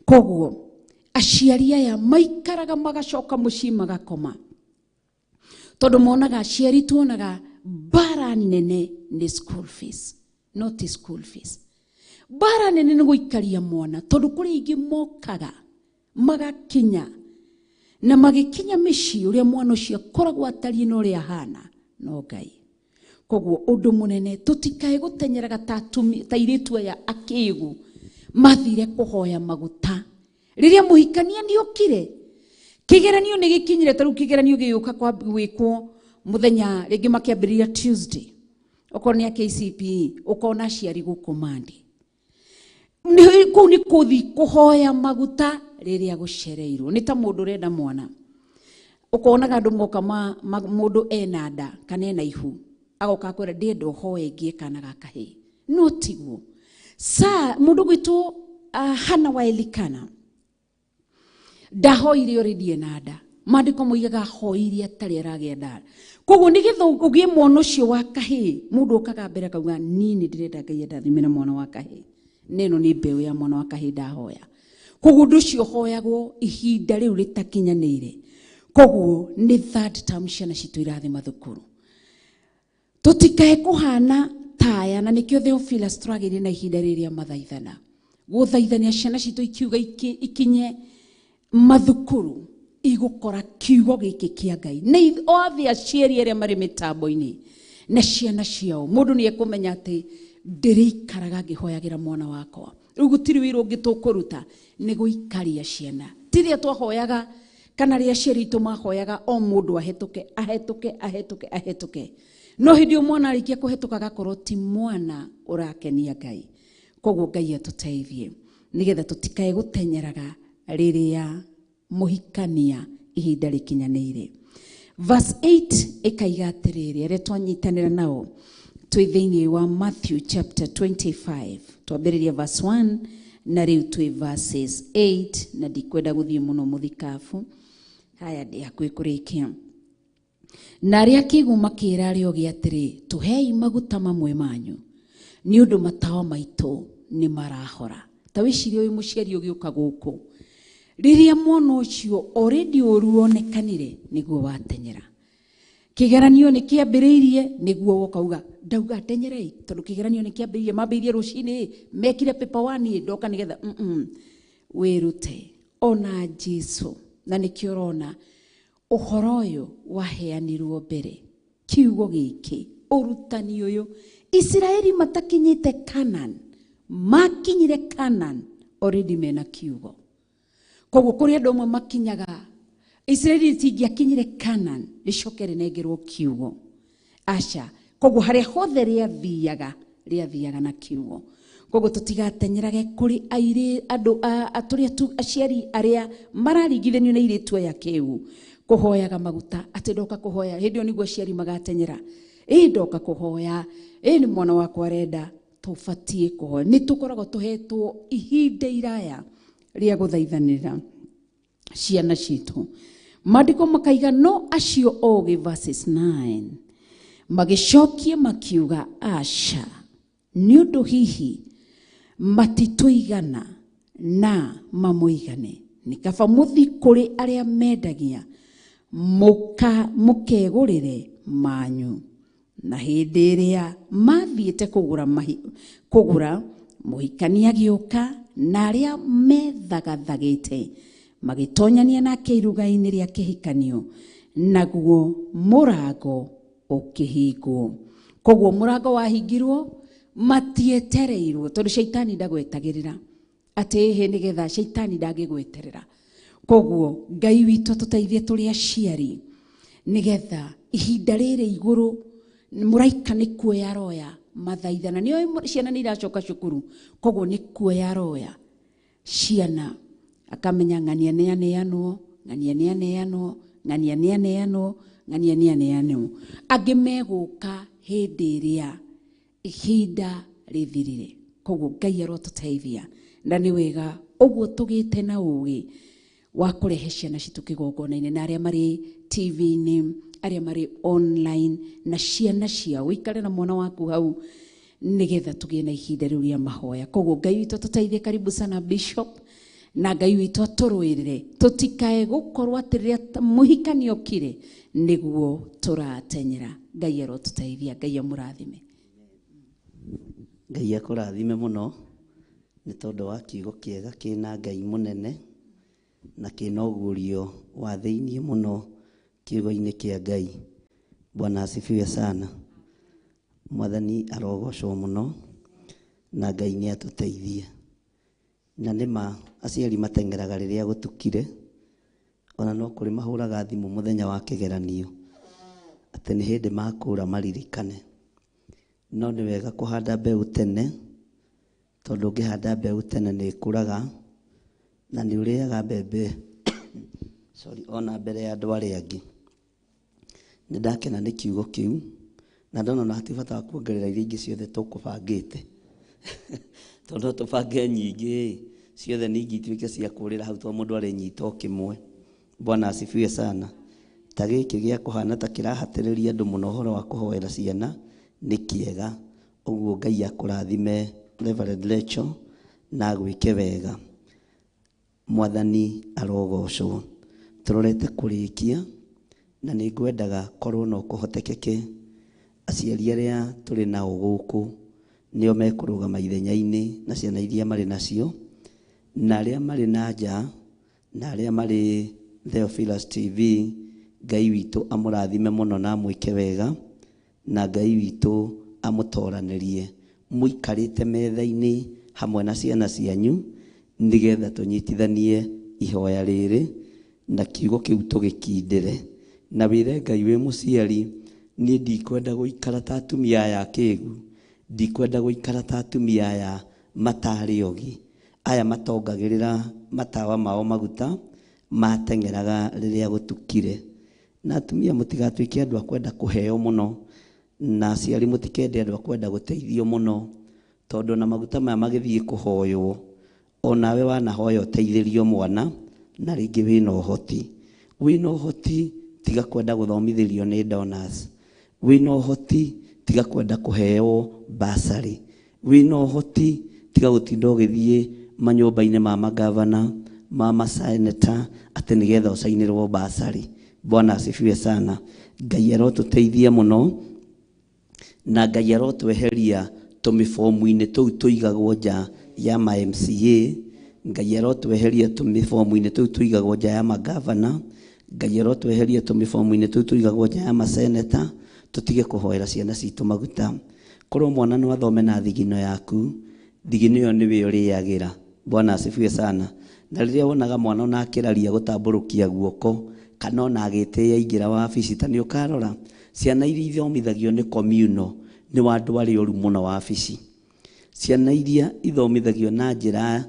[SPEAKER 4] Koguo aciari aya maikaraga magacoka mũciĩ magakoma tondũ monaga aciari tuonaga mbara nene nĩ school fees, not school fees. Mbara nene nĩ gũikaria mwana tondũ kũrĩ aingĩ mokaga magakinya na magĩkinya mĩciĩ ũrĩa mwana ũcio akoragwo atariĩ na ũrĩa ahana no Ngai. Koguo ũndũ mũnene tũtikae gũtenyeraga ta airĩtu aya akĩgu mathire kũhoya maguta rĩrĩa mũhikania nĩokire. Kĩgeranio nĩ gĩkinyire, ta rĩu kĩgeranio gĩgĩũka kwa gwĩkwo mũthenya rĩngĩ makĩambĩrĩria Tuesday, okorwo nĩ a KCPE ũkona aciari gũkũ Monday. Kũu nĩ kũthi kũhoya maguta rĩrĩa gũcereirwo. Nĩ ta mũndũ ũrenda mwana, ũkonaga andũ moka mũndũ ena nda kana ena ihu agoka akwĩra ndĩrenda ũhoe ngĩe kana ga kahĩĩ. No tiguo. Sa mũndũ gwitũ Hana wa Elikana ndahoire already ena nda. Maandĩko moigaga ahoire atarĩ aragĩa nda. Koguo nĩgetha ũgĩe mwana ũcio wa kahĩĩ, mũndũ okaga mbere akauga niĩ nĩ ndĩrenda Ngai andathime na mwana wa kahĩĩ, na ĩno nĩ mbeũ ya mwana wa kahĩĩ ndahoya. Koguo ũndũ ũcio ũhoyagwo ihinda rĩu rĩtakinyanĩire. Koguo nĩ third term ciana citũ irathiĩ mathukuru. Tũtikae kũhana taya, na nĩkĩo Theophilus tũragĩire na ihinda rĩrĩa mathaithana gũthaithania ciana citũ ikiuga ikinye mathukuru igũkora kiugo gĩkĩ kĩa Ngai. Nĩ othe aciari arĩa marĩ mĩtambo-inĩ na ciana ciao, mũndũ nĩ ekũmenya atĩ ndĩrĩikaraga ngĩhoyagĩra mwana wakwa. Rĩu gũtirĩ wĩra ũngĩ tũkũruta nĩ gũikaria ciana. Ti rĩrĩa twahoyaga kana rĩrĩa aciari aitũ mahoyaga o mũndũ ahetũke ahetũke ahetũke ahetũke. No hĩndĩ ĩyo mwana arĩkia kũhetũka agakorwo ti mwana ũrakenia Ngai. Koguo Ngai atũteithie nĩgetha tũtikae gũtenyeraga rĩrĩa mũhikania ihinda rĩkinyanĩire. Verse 8 ĩkaiga atĩrĩrĩ, arĩa twanyitanĩra nao twĩ thĩinĩ wa Matthew chapter 25, twambĩrĩria verse 1 na rĩu twĩ verses 8, na ndikwenda gũthiĩ mũno mũthikabu. Haya, ndĩ hakuhĩ kũrĩkia. Na arĩa akĩgu makĩra arĩa ogĩ atĩrĩ, tũhei maguta mamwe manyu nĩ ũndũ matawa maitũ nĩ marahora. Ta wĩcirie wĩ mũciari ũgĩũka gũkũ, rĩrĩa mwana ũcio already ũru wonekanire nĩguo watenyera. Kĩgeranio nĩ kĩambĩrĩirie nĩguo woka uga ndauga tenyerei tondũ kĩgeranio nĩ kĩambĩrĩirie, mambĩrĩirie rũcinĩ mekire paper 1 ndoka nĩgetha wĩrute. Ona Jesu, na nĩkĩo ũrona ũhoro ũyũ waheanirwo mbere, kiugo gĩkĩ, ũrutani ũyũ, Isiraeli matakinyĩte Canaan, makinyire Canaan already mena kiugo. Koguo kũrĩ andũ amwe makinyaga Isiraeli tingĩakinyire Canaan rĩcoke rĩnengerwo kiugo. Aca, koguo harĩa hothe rĩathiaga rĩathiaga na kiugo. Koguo tũtigatenyerage kũrĩ andũ tũrĩa aciari arĩa mararingithanio na airĩtu aya kĩu kũhoyaga maguta atĩ ndoka kũhoya. Hĩndĩ ĩyo nĩguo aciari magatenyera, ĩ ndoka kũhoya, ĩ nĩ mwana wakwa arenda. Tũbatiĩ kũhoya. Nĩ tũkoragwo tũhetwo ihinda iraya rĩa gũthaithanĩra ciana citũ. Maandĩko makaiga no acio ogĩ, verses 9, magĩcokia makiuga aca, nĩ ũndũ hihi matitũigana na mamũigane. Nĩ kaba mũthi kũrĩ arĩa mendagia mũkegũrĩre manyu. Na hĩndĩ ĩrĩa mathiĩte kũgũra, mũhikania agĩũka na arĩa methagathagĩte magĩtonyania nake iruga-inĩ rĩa kĩhikanio, naguo mũrango ũkĩhingwo. Koguo mũrango wahingirwo matietereirwo, tondũ caitani ndagwetagĩrĩra atĩ ĩhĩ nĩgetha caitani ndangĩgweterera. Koguo Ngai witũ atũteithie tũrĩ aciari nĩgetha ihinda rĩrĩ igũrũ mũraika nĩ kuoya aroya mathaithana. Nĩoĩ ciana nĩ iracoka cukuru, koguo nĩ kuoya aroya ciana akamenya ng'ania nĩ aneanwo, ng'ania nĩ aneanwo, ng'ania nĩ aneanwo, ng'ania nĩ aneanwo. Angĩ megũka hĩndĩ ĩrĩa ihinda rĩthirire. Koguo Ngai arotũteithia, na nĩ wega ũguo tũgĩte na ũgĩ wa kũrehe ciana citũ kĩgongona-inĩ, na arĩa marĩ TV-inĩ, Arĩa marĩ online na ciana ciao, ũikare na mwana waku hau nigetha tũgĩe na ihinda rĩu rĩa mahoya. Koguo Ngai witũ atũteithie. Karibu sana, Bishop, na Ngai witũ atũrũĩrĩre tũtikae gũkorwo atĩ rĩrĩa mũhikani okire nĩguo tũratenyera. Ngai arotũteithia. Ngai amũrathime.
[SPEAKER 3] Ngai akũrathime mũno nĩ tondũ wa kiugo kĩega kĩna Ngai mũnene na kĩna ũguũrio wa thĩiniĩ mũno kiugo-inĩ kĩa Ngai. Bwana asifiwe sana. Mwathani arogocwo mũno na Ngai nĩ atũteithie. Na nĩma aciari mateng'eraga rĩrĩa gũtukire, ona no kũrĩ mahũraga thimũ mũthenya wa kĩgeranio atĩ nĩ hĩndĩ makũra maririkane. No nĩ wega kũhanda mbeũ tene, tondũ ũngĩhanda mbeũ tene nĩ ĩkũraga na nĩ ũrĩaga mbembe, sorry, ona mbere ya andũ arĩa angĩ. Nĩ ndakena nĩ kiugo kĩu na ndona ona hatirĩ bata wa kuongerera iria ingĩ ciothe tũkũbangĩte, tondũ no tũbange nyingĩ ciothe ningĩ ituĩke cia kũrĩra hau, tondũ mũndũ arĩnyita o kĩmwe. Bwana asifiwe sana. Ta gĩkĩ gĩa kũhana ta kĩrahatĩrĩria andũ mũno ũhoro wa kũhoera ciana nĩ kĩega. Ũguo Ngai akũrathime, Reverend Rachel, na agwĩke wega. Mwathani arogocwo. Tũrorete kũrĩkia na nĩ ngwendaga korwo no kũhotekeke aciari arĩa tũrĩ nao gũkũ nĩo mekũrũgama ithenya-inĩ na ciana iria marĩ nacio, na arĩa marĩ na nja na arĩa marĩ Theophilus TV. Ngai witũ amũrathime mũno na amwĩke wega, na Ngai witũ amũtoranĩrie mũikarĩte metha-inĩ hamwe na ciana cianyu, nĩgetha tũnyitithanie ihoya rĩrĩ na kiugo kĩu tũgĩkindĩre. Na wĩre Ngai wĩ mũciari, niĩ ndikwenda gũikara ta atumia aya akĩgu, ndikwenda gũikara ta atumia aya matarĩ ogi, aya matongagĩrĩra matawa mao maguta, mateng'eraga rĩrĩa gũtukire. Na atumia mũtigatuĩke andũ a kwenda kũheo mũno, na aciari mũtikende andũ a kwenda gũteithio mũno, tondũ na maguta maya magĩthiĩ kũhoywo, onawe wanahoya ũteithĩrio mwana na rĩngĩ wĩna ũhoti. Wĩna ũhoti, tiga kwenda gũthomithĩrio nĩ donors. Wĩna ũhoti, tiga kwenda kũheo bursary. Wĩna ũhoti, tiga gũtinda ũgĩthiĩ manyũmba-inĩ ma magavana, ma maseneta atĩ nĩgetha ũcainĩrwo bursary. Bwana asifiwe sana. Ngai arotũteithia mũno na Ngai arotweheria tũmĩbomu-inĩ tũu tũigagwo nja ya ma MCA. Ngai arotweheria tũmĩbomu-inĩ tũu tũigagwo nja ya magavana. Ngai arotweheria tũmĩbomu-inĩ tũu tũigagwo nja ya maseneta, tũtige kũhoera ciana citũ maguta. Korwo mwana no athome na thigino yaku, thigino ĩyo nĩwe ũrĩagĩra. Bwana asifiwe sana. Na rĩrĩa wonaga mwana ona akĩraria gũtambũrũkia guoko kana ona agĩtĩĩa aingĩra wabici, ta nĩ ũkarora ciana iria ithomithagio nĩ communal nĩ wa andũ arĩa oru mũno wabici. Ciana iria ithomithagio na njĩra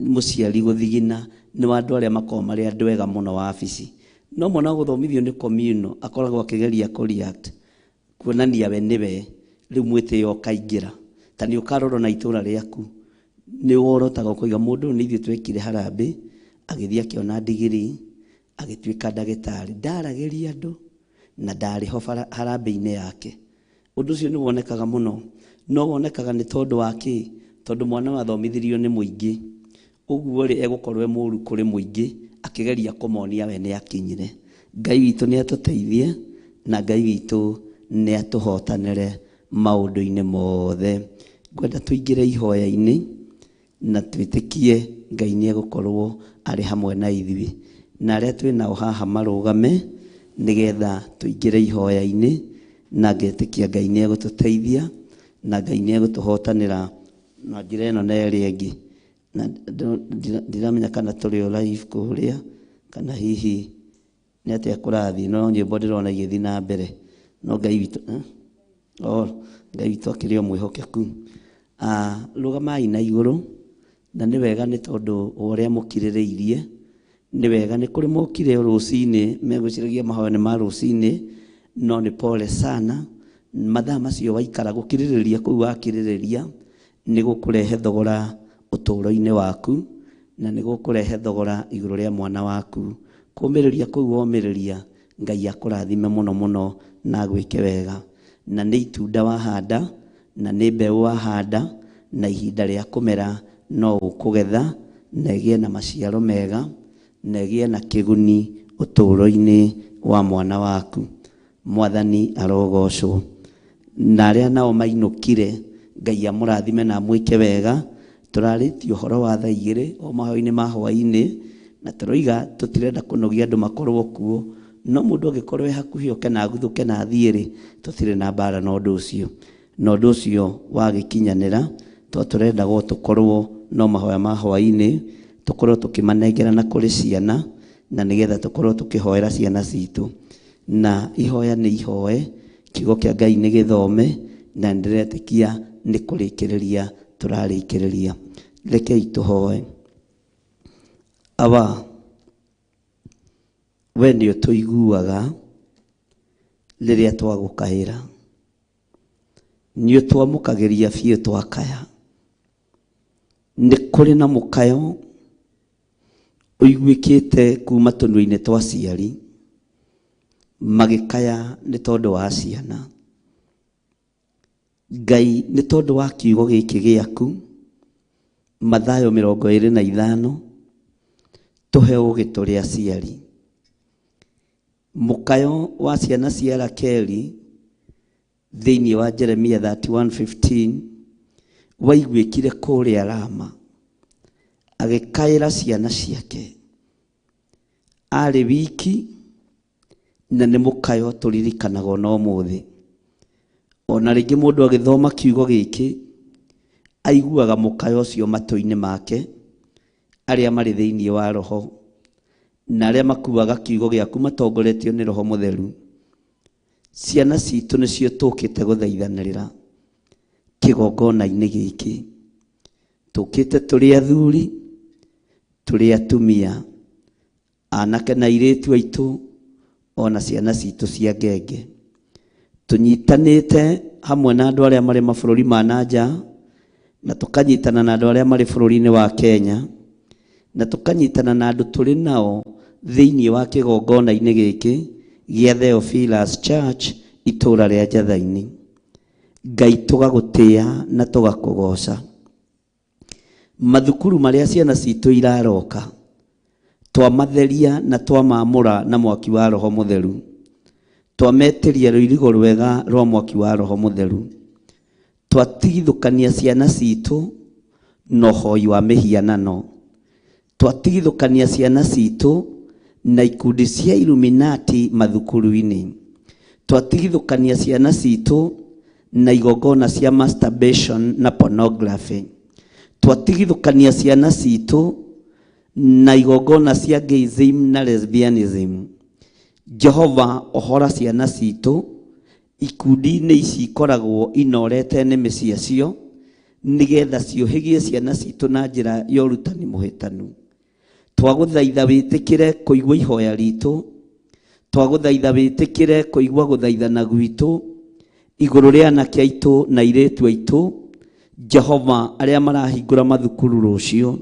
[SPEAKER 3] mũciari gũthigina nĩ wa andũ arĩa makoragwo marĩ andũ ega mũno wabici. No mwana wa gũthomithio nĩ communal akoragwo akĩgeria kũ react kuonania we nĩwe rĩu mwĩtĩo ũkaingĩra. Ta nĩ ũkarora na itũra rĩaku nĩ worotaga ũkoiga mũndũ ũyũ nĩ ithuĩ twekire harambĩ, agĩthiĩ akĩona ndigiri, agĩtuĩka ndagĩtarĩ, ndaragĩria andũ na ndarĩ ho harambĩ-inĩ yake. Ũndũ ũcio nĩ wonekaga mũno. No wonekaga nĩ tondũ wa kĩ? Tondũ mwana wathomithirio nĩ mũingĩ, ũguo rĩ egũkorwo e mũru kũrĩ mũingĩ akĩgeria kũmonia we nĩ akinyire. Ngai witũ nĩ atũteithie na Ngai witũ nĩ atũhotanĩre maũndũ-inĩ mothe. Ngwenda tũingĩre ihoya-inĩ na twĩtĩkie Ngai nĩ egũkorwo arĩ hamwe na ithuĩ, na arĩa twĩ nao haha marũgame nĩgetha tũingĩre ihoya-inĩ, na ngetĩkia Ngai nĩ egũtũteithia na Ngai nĩ egũtũhotanĩra na njĩra ĩno na ĩrĩa ĩngĩ. Na ndiramenya kana tũrĩ o live kũrĩa kana hihi nĩ atĩa kũrathiĩ, no nyĩmbo ndĩrona igĩthiĩ na mbere. No Ngai witũ, oh, Ngai witũ akĩrĩ o mwĩhokeku. Rũgamai na igũrũ, na nĩ wega nĩ tondũ wa ũrĩa mũkirĩrĩirie. Nĩ wega nĩ kũrĩ mokire o rũcinĩ megwĩciragia mahoya nĩ ma rũcinĩ, no nĩ pole sana. Mathaa macio waikara gũkirĩrĩria kũu wakirĩrĩria nĩ gũkũrehe thogora ũtũũro-inĩ waku, na nĩ gũkũrehe thogora igũrũ rĩa mwana waku. Kũũmĩrĩria kũu womĩrĩria, Ngai akũrathime mũno mũno na agwĩke wega. Na nĩ itunda wahanda, na nĩ mbeũ wahanda, na ihinda rĩa kũmera no ũkũgetha, na ĩgĩe na maciaro mega, na ĩgĩe na kĩguni ũtũũro-inĩ wa mwana waku. Mwathani arogocwo. Na arĩa nao mainũkire, Ngai amũrathime na amwĩke wega. Tũrarĩtie ũhoro wa thaa igĩrĩ o mahoya-inĩ ma hwaĩ-inĩ, na tũroiga tũtirenda kũnogia andũ makorwo kuo, no mũndũ angĩkorwo e hakuhĩ oke na aguthũke na athiĩ rĩ, tũtirĩ na mbara na ũndũ ũcio. Na ũndũ ũcio wagĩkinyanĩra, tondũ tũrendaga o tũkorwo no mahoya ma hwaĩ-inĩ, tũkorwo tũkĩmanengerana kũrĩ ciana, na nĩgetha tũkorwo tũkĩhoera ciana citũ. Na ihoya nĩ ihoe, kiugo kĩa Ngai nĩ gĩthome, na nĩndĩretĩkia nĩ kũrĩkĩrĩria tũrarĩkĩrĩria. Rekei tũhoe. Awa, we nĩ ũtũiguaga rĩrĩa twagũkaĩra, nĩ ũtwamũkagĩria biũ twakaya. Nĩ kũrĩ na mũkayo ũiguĩkĩte kuma tũnua-inĩ twa aciari magĩkaya nĩ tondũ wa ciana. Ngai, nĩ tondũ wa kiugo gĩkĩ gĩaku, Mathayo 25, tũhe ũũgĩ tũrĩ aciari. Mũkayo wa ciana cia Rakeli thĩinĩ wa Jeremia 31:15 waiguĩkire kũrĩa Rama, agĩkaĩra ciana ciake. Arĩ wiki, na nĩ mũkayo tũririkanaga ona ũmũthĩ. Ona rĩngĩ mũndũ agĩthoma kiugo gĩkĩ, aiguaga mũkayo ũcio matũ-inĩ make, arĩa marĩ thĩinĩ wa roho, na arĩa makuaga kiugo gĩaku matongoretio nĩ Roho Mũtheru. Ciana citũ nĩcio tũkĩte gũthaithanĩrĩra kĩgongona-inĩ gĩkĩ. Tũkĩte tũrĩ athuri, tũrĩ atumia, anake na airĩtu aitũ, ona ciana citũ cia ngenge. Tũnyitanĩte hamwe na andũ arĩa marĩ mabũrũri ma na nja, na tũkanyitana na andũ arĩa marĩ bũrũri-inĩ wa Kenya, na tũkanyitana na andũ tũrĩ nao thĩinĩ wa kĩgongona-inĩ gĩkĩ gĩa Theophilus Church itũũra rĩa Njathaini. Ngai tũgagũtĩa na tũgakũgoca. Mathukuru marĩa ciana citũ iraroka, twamatheria na twamamũra na mwaki wa Roho Mũtheru. Twametĩria rũirigo rwega rwa mwaki wa Roho Mũtheru. Twatigithũkania ciana citũ na ũhoi wa mĩhianano. Twatigithũkania ciana citũ na ikundi cia Illuminati mathukuru-inĩ. Twatigithũkania ciana citũ na igongona cia masturbation na pornography. Twatigithũkania ciana citũ na igongona cia gayism na lesbianism. Jehova ohora ciana citũ ikundi-inĩ ici ikoragwo inorete nĩmĩ ciacio, nĩgetha ciũhĩgie ciana citũ na njĩra ya ũrutani mũhĩtanu. Twagũthaitha wĩtĩkĩre kũigua ihoya ritũ, twagũthaitha wĩtĩkĩre kũigua gũthaithana gwitũ igũrũ rĩa anake aitũ na airĩtu aitũ, Jehova, arĩa marahingũra mathukuru rũciũ,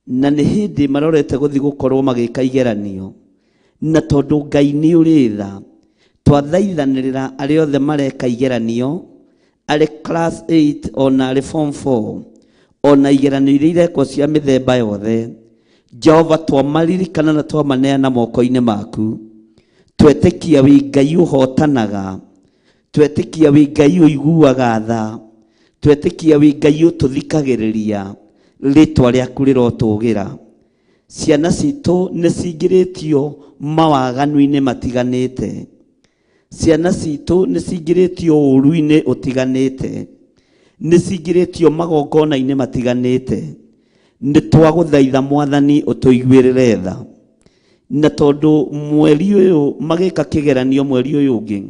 [SPEAKER 3] na nĩ hĩndĩ marorete gũthiĩ gũkorwo magĩka igeranio, na tondũ Ngai nĩ ũrĩ tha, twathaithanĩrĩra arĩa othe mareka igeranio, arĩ class 8 ona arĩ form 4, ona igeranio iria irekwo cia mĩthemba yothe, Jehova twamaririkana na twamaneana moko-inĩ maku. Twetĩkia wĩ Ngai ũhotanaga, twetĩkia wĩ Ngai ũiguaga tha, twetĩkia wĩ Ngai ũtũthikagĩrĩria, rĩtwa rĩaku rĩrotũgĩra. Ciana citũ nĩ cingĩrĩtio mawaganu-inĩ matiganĩte, ciana citũ nĩ cingĩrĩtio ũũru-inĩ ũtiganĩte, nĩ cingĩrĩtio magongona-inĩ matiganĩte. Nĩ twagũthaitha Mwathani ũtũiguĩrĩre tha. Na tondũ mweri ũyũ magĩka kĩgeranio mweri ũyũ ũngĩ,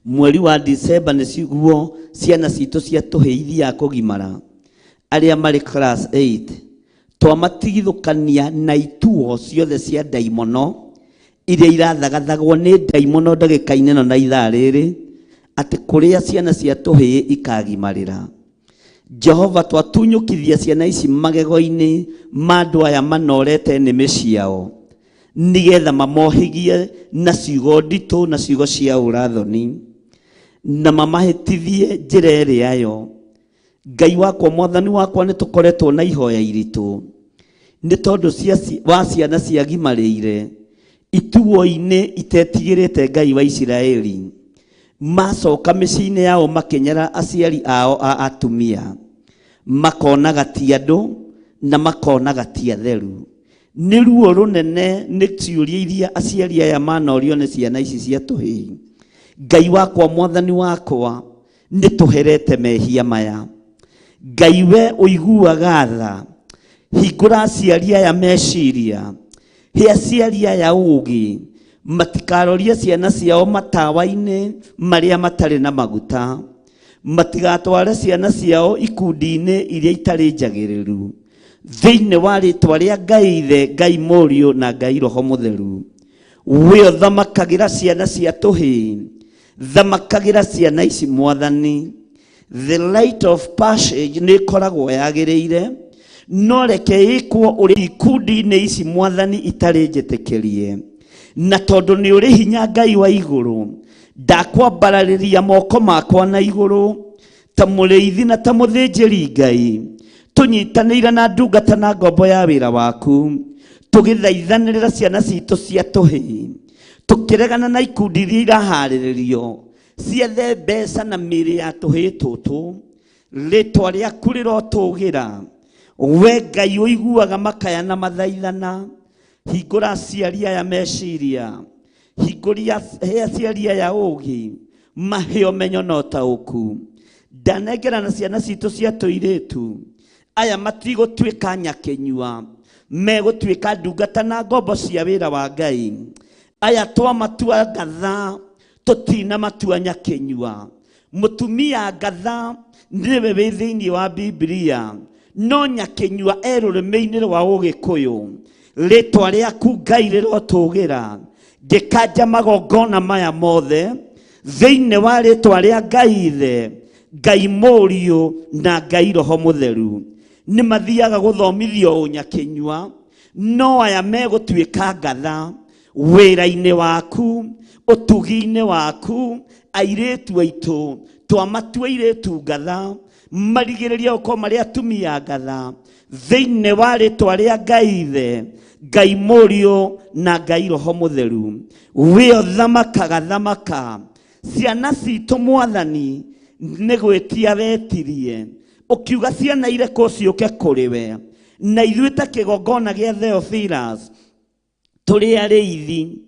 [SPEAKER 3] mweri wa December nĩguo ciana citũ cia tũhĩĩ ithiaga kũgimara, arĩa marĩ class 8, twamatigithũkania na ituo ciothe cia ndaimono iria irathagathagwo nĩ ndaimono ndagĩka-inĩ ĩno na ithaa rĩrĩ, atĩ kũrĩa ciana cia tũhĩĩ ikagimarĩra. Jehova twatunyũkithia ciana ici magego-inĩ ma andũ aya manorete nĩmĩ ciao, Nĩgetha mamohĩgie na ciugo nditũ na ciugo cia ũrathoni na mamahĩtithie njĩra ĩrĩa yo. Ngai wakwa, Mwathani wakwa, nĩ tũkoretwo na ihoya iritũ nĩ tondũ wa ciana ciagimarĩire ituo-inĩ itetigĩrĩte Ngai wa Isiraeli. Macoka mĩciĩ-inĩ yao makĩnyara aciari ao a atumia, makonaga ti andũ na makonaga ti atheru. Nĩ ruo rũnene nĩ ciũria iria aciari aya manorio nĩ ciana ici cia tũhĩĩ. Ngai wakwa, Mwathani wakwa, nĩ tũherete mehia maya. Ngai we ũiguaga tha, hingũra aciari aya meciria, he aciari aya ũũgĩ, matikarorie ciana ciao matawa-inĩ marĩa matarĩ na maguta, matigatware ciana ciao ikundi-inĩ iria itarĩ njagĩrĩru. Thĩinĩ wa rĩtwa rĩa Ngai Ithe, Ngai Mũriũ na Ngai Roho Mũtheru, we ũthamakagĩra ciana cia tũhĩĩ, thamakagĩra ciana ici Mwathani. The light of passage nĩ ĩkoragwo yagĩrĩire, no reke ĩkwo ũrĩ ikundi-inĩ ici Mwathani itarĩ njĩtĩkĩrie. Na tondũ nĩ ũrĩ hinya Ngai wa igũrũ, ndakwambararĩria moko makwa na igũrũ ta mũrĩithi na ta mũthĩnjĩri Ngai, tũnyitanĩire na ndungata na ngombo ya wĩra waku, tũgĩthaithanĩrĩra ciana citũ cia tũhĩĩ, tũkĩregana na ikundi iria iraharĩrĩrio ciethe mbeca na mĩĩrĩ ya tũhĩĩ tũtũ. Rĩtwa rĩaku rĩrotũgĩra, we Ngai ũiguaga makaya na mathaithana. Hingũra aciari aya meciria, hingũria he aciari aya ũũgĩ, mahe ũmenyo na ũtaũku. Ndanengerana ciana citũ cia tũirĩtu, aya matigũtuĩka nyakĩnyua, megũtuĩka ndungata na ngombo cia wĩra wa Ngai. Aya twamatua ngatha, tũtina matua nyakĩnyua. Mũtumia ngatha nĩwe wĩ thĩinĩ wa Biblia, no nyakĩnyua e rũrĩmĩ-inĩ rwa Ũgĩkũyũ. Rĩtwa rĩaku Ngai rĩrotũgĩra, ngĩkanja magongona maya mothe thĩinĩ wa rĩtwa rĩa Ngai Ithe, Ngai Mũriũ na Ngai Roho Mũtheru. Nĩ mathiaga gũthomithio ũnyakĩnyua, no aya megũtuĩka ngatha wĩra-inĩ waku, ũtugi-inĩ waku. Airĩtu aitũ twamatua airĩtu ngatha, marigĩrĩria gũkorwo marĩ atumia ngatha thĩinĩ wa rĩtwa rĩa Ngai Ithe, Ngai Mũriũ na Ngai Roho Mũtheru. We ũthamakaga thamaka ciana citũ Mwathani, nĩ gwĩtia wetirie ũkiuga ciana irekwo ciũke kũrĩ we, na ithuĩ ta kĩgongona gĩa Theophilus tũrĩ arĩithi,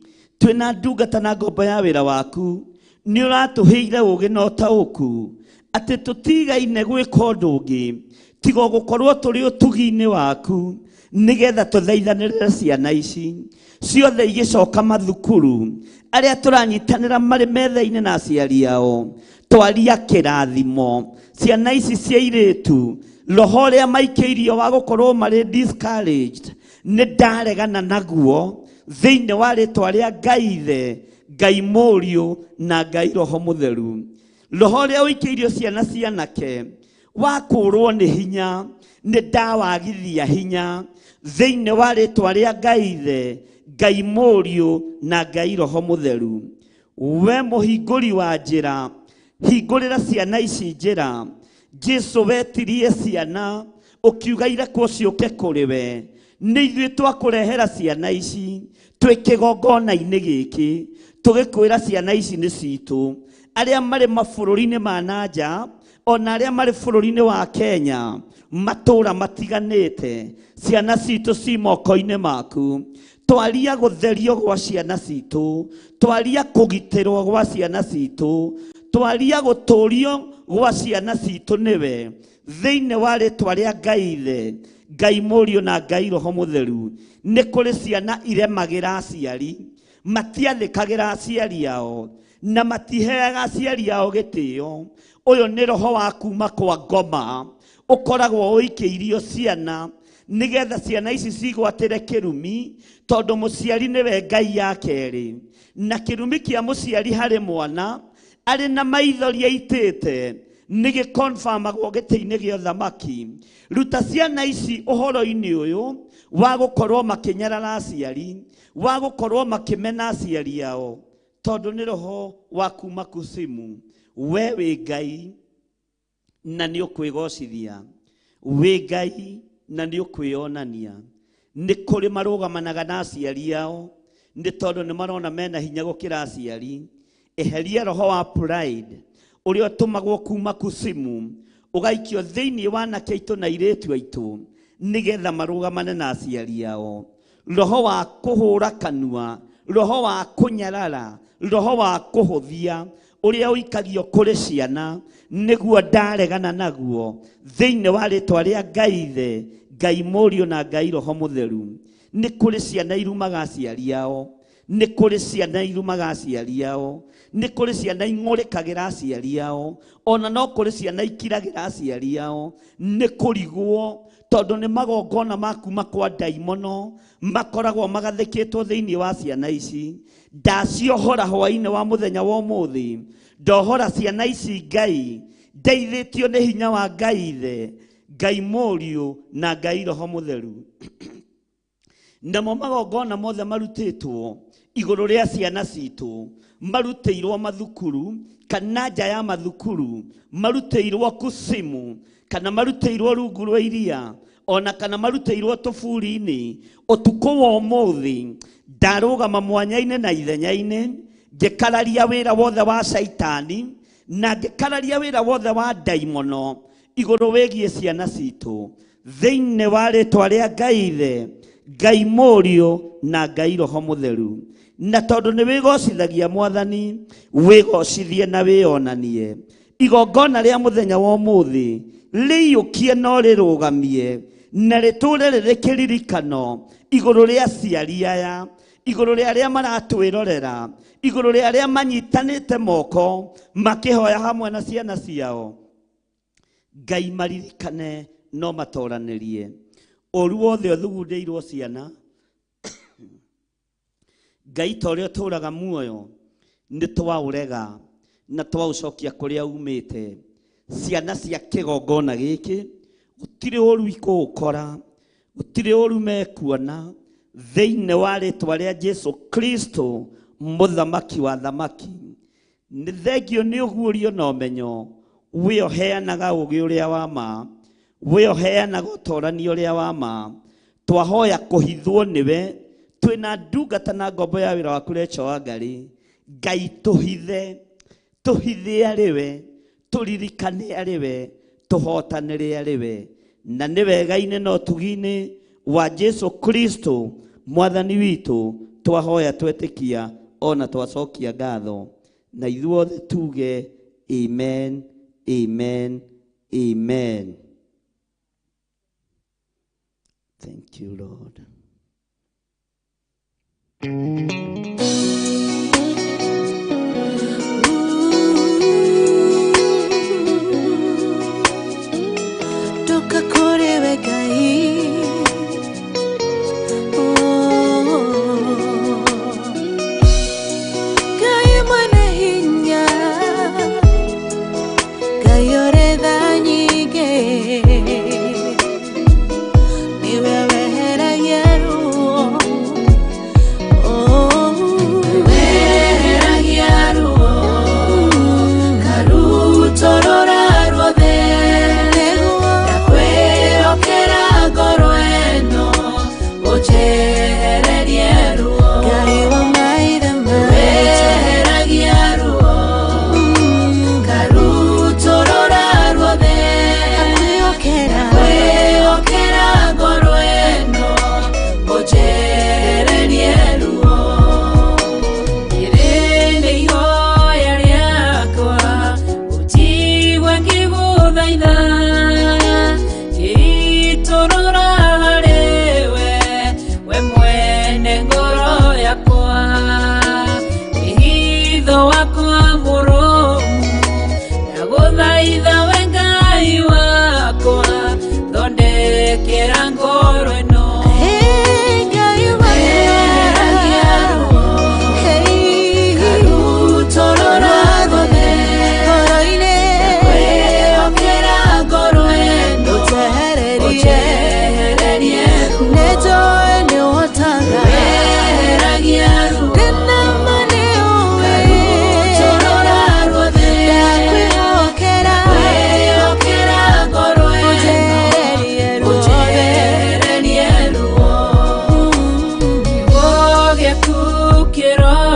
[SPEAKER 3] twĩna ndungata na ngombo ya wĩra waku. Nĩ ũratũheire ũũgĩ na ũtaũku atĩ tũtigaine gwĩka ũndũ ũngĩ tiga gũkorwo tũrĩ ũtugi-inĩ waku, nĩgetha tũthaithanĩrĩre ciana ici ciothe igĩcoka mathukuru, arĩa tũranyitanĩra marĩ metha-inĩ na aciari ao. Twaria kĩrathimo ciana ici cia irĩtu, roho ũrĩa maikĩirio wa gũkorwo marĩ discouraged nĩ ndaregana naguo thĩinĩ wa rĩtwa rĩa Ngai Ithe, Ngai Mũriũ na Ngai Roho Mũtheru. Roho ũrĩa ũikĩirio ciana cianake wa kũũrwo nĩ hinya nĩ ndawagithia hinya thĩinĩ wa rĩtwa rĩa Ngai Ithe, Ngai Mũriũ na Ngai Roho Mũtheru. We mũhingũri wa njĩra, hingũrĩra ciana ici njĩra. Jesu wetirie ciana ũkiuga irekwo ciũke kũrĩ we, nĩ ithuĩ twakũrehera ciana ici twĩ kĩgongona-inĩ gĩkĩ, tũgĩkwĩra ciana ici nĩ citũ. Arĩa marĩ mabũrũri-inĩ ma na nja ona arĩa marĩ bũrũri-inĩ wa Kenya, matũũra matiganĩte, ciana citũ ci moko-inĩ maku. Twaria gũtherio gwa ciana citũ, twaria kũgitĩrwo gwa ciana citũ, twaria gũtũrio gwa ciana citũ nĩwe, thĩinĩ wa rĩtwa rĩa Ngai Ithe, Ngai Mũriũ na Ngai Roho Mũtheru. Nĩ kũrĩ ciana iremagĩra aciari, matiathĩkagĩra aciari ao na matiheaga aciari ao gĩtĩo. Ũyũ nĩ roho wa kuma kwa ngoma ũkoragwo ũikĩirio ciana nĩgetha ciana ici cigwatĩre kĩrumi, tondũ mũciari nĩwe Ngai ya kerĩ, na kĩrumi kĩa mũciari harĩ mwana arĩ na maithori aitĩte
[SPEAKER 2] Nĩ gĩkonfamagwo gĩtĩ-inĩ gĩa ũthamaki. Ruta ciana ici ũhoro-inĩ ũyũ wa gũkorwo makĩnyarara aciari, wa gũkorwo makĩmena aciari ao, tondũ nĩ roho wa kuma kusimu. We wĩ Ngai na nĩ ũkwĩgocithia, wĩ Ngai na nĩ ũkwĩonania. Nĩ kũrĩ marũgamanaga na aciari ao nĩ tondũ nĩ marona mena hinya gũkĩra aciari. Eheria roho wa pride ũrĩa ũtũmagwo kuma kusimu ũgaikio thĩinĩ wa anake aitũ na airĩtu aitũ nĩgetha marũgamane na aciari ao. Roho wa kũhũra kanua, roho wa kũnyarara, roho wa kũhũthia ũrĩa ũikagio kũrĩ ciana nĩguo ndaregana naguo thĩinĩ wa rĩtwa rĩa Ngai Ithe, Ngai Mũriũ na Ngai Roho Mũtheru. Nĩ kũrĩ ciana irumaga aciari ao, nĩ kũrĩ ciana irumaga aciari ao, nĩ kũrĩ ciana ing'ũrĩkagĩra aciari ao, ona no kũrĩ ciana ikiragĩra aciari ao. Nĩ kũrigwo tondũ nĩ magongona ma kuma kwa ndaimono makoragwo magathĩkĩtwo thĩinĩ wa ciana ici. Ndaciohora hwaĩ-inĩ wa mũthenya wa ũmũthĩ, ndohora ciana ici Ngai, ndeithĩtio nĩ hinya wa Ngai Ithe, Ngai Mũriũ na Ngai Roho Mũtheru. Namo magongona mothe marutĩtwo igũrũ rĩa ciana citũ, marutĩirwo mathukuru kana nja ya mathukuru, marutĩirwo kusimu kana marutĩirwo rungu rwa iria, ona kana marutĩirwo tũburi-inĩ. Ũtukũ wa ũmũthĩ ndarũgama mwanya-inĩ na ithenya-inĩ, ngĩkararia wĩra wothe wa caitani na ngĩkararia wĩra wothe wa ndaimono igũrũ wĩgiĩ ciana citũ thĩinĩ wa rĩtwa rĩa Ngai Ithe, Ngai Mũriũ na Ngai Roho Mũtheru. Na tondũ nĩ wĩgocithagia Mwathani, wĩgocithie na wĩonanie. Igongona rĩa mũthenya wa ũmũthĩ rĩiyũkie no rĩrũgamie na rĩtũre rĩrĩ kĩririkano igũrũ rĩa aciari aya, igũrũ rĩa arĩa maratwĩrorera, igũrũ rĩa arĩa manyitanĩte moko makĩhoya hamwe na ciana ciao. Ngai maririkane no matoranĩrie. Ũru wothe ũthugundĩirwo ciana, Ngai ta ũrĩa ũtũũraga muoyo nĩ twaũrega na twaũcokia kũrĩa umĩte. Ciana cia kĩgongona gĩkĩ gũtirĩ ũru ikũũkora, gũtirĩ ũru mekuona thĩinĩ wa rĩtwa rĩa Jesu Kristo mũthamaki wa thamaki. Nĩ thengio nĩ ũguũrio na ũmenyo, we ũheanaga ũũgĩ ũrĩa wa ma, we ũheanaga ũtorani ũrĩa wa ma. Twahoya kũhithwo nĩwe, twĩna ndungata na ngombo ya wĩra waku Rachel Wangari. Ngai tũhithe, tũhithe arĩ we, tũririkane arĩ we, tũhotanĩre arĩ we. Na nĩ wega-inĩ na ũtugi-inĩ wa Jesu Kristo Mwathani witũ twahoya twetĩkia ona twacokia ngatho. Na ithuothe tuge amen, amen, amen. Thank you, Lord.
[SPEAKER 5] Toka kũrĩ we Ngai. Oh. Ngai mwene hinya, Ngai ũrĩ tha nyingĩ, nĩwe weheragia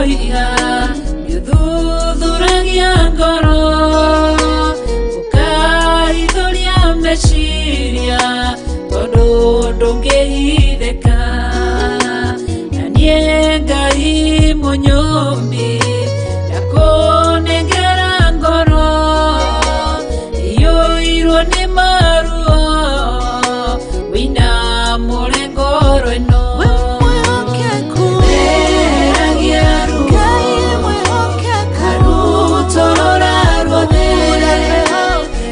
[SPEAKER 5] Nĩũroiga nĩũthuthuragia ngoro ũkarithũria meciria tondũ ndũngĩhithĩka na niĩ Ngai mũnyũmbi ndakũnengera ngoro iyũirwo nĩ maruo wĩna mũrengoro ĩno Weheragia ruo karutũrũra ruothe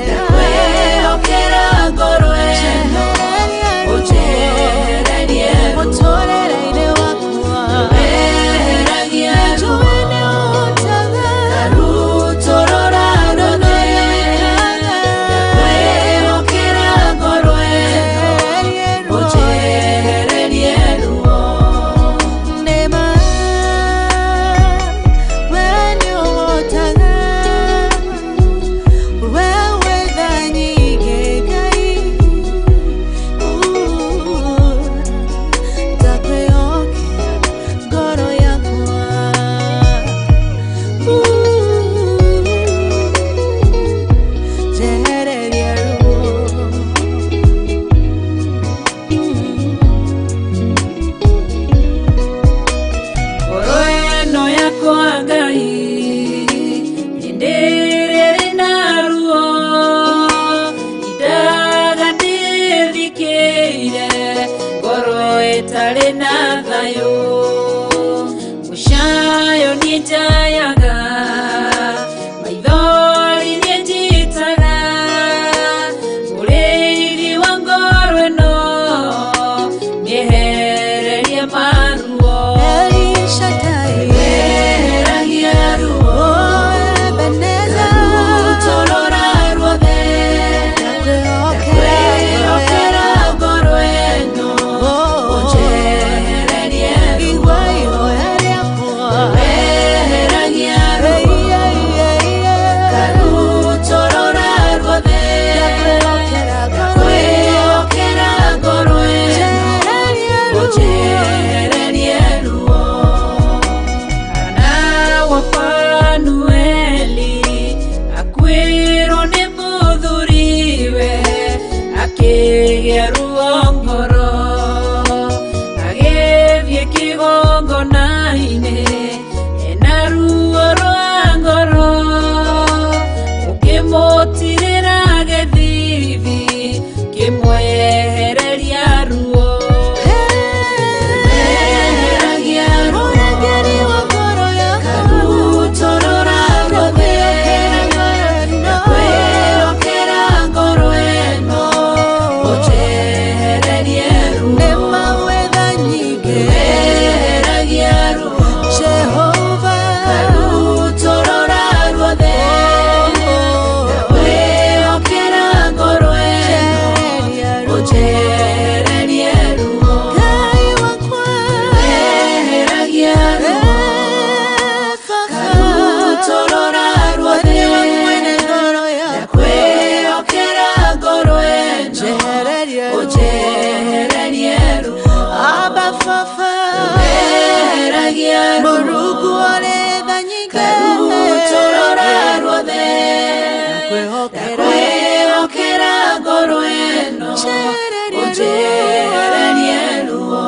[SPEAKER 5] ndakwĩhokera ngoro ĩno ũnjehererie ruo Weheragia ruo karutũrũra ruothe ndakwĩhokera ngoro ĩno ũnjehererie ruo. Ngoro ĩno yakwa Ngai nĩndĩrĩrĩ na ruo indaga ndĩthikĩire ngoro ĩtarĩ na thayũ mũcayo niĩ njayaga maithori niĩ njitaga mũrĩithi wa ngoro ĩno mĩehererie maruo. Weheragia ruo karutũrũra ruothe ndakwĩhokera ngoro ĩno ũnjehererie ruo. Weheragia ruo karutũrũra ruothe ndakwĩhokera ngoro ĩno ũnjehererie ruo. Hana wa Fanueli akuĩrwo nĩ mũthuriwe akĩgĩa ruo ngoro agĩthiĩ kĩgongona-inĩ ena ruo rwa ngoro ũkĩmũtirĩra gĩthithi kĩmwehereria ruo. Weheragia ruo karutũrũra ruothe ndakwĩhokera ngoro ĩno ũnjehererie ruo. Weheragia ruo karutũrũra ruothe ndakwĩhokera ngoro ĩno ũnjehererie ruo. Weheragia ruo karutũrũra ruothe ndakwĩhokera ngoro ĩno ũnjehererie ruo. Weheragia ruo karutũrũra ruothe ndakwĩhokera ngoro ĩno ũnjehererie ruo.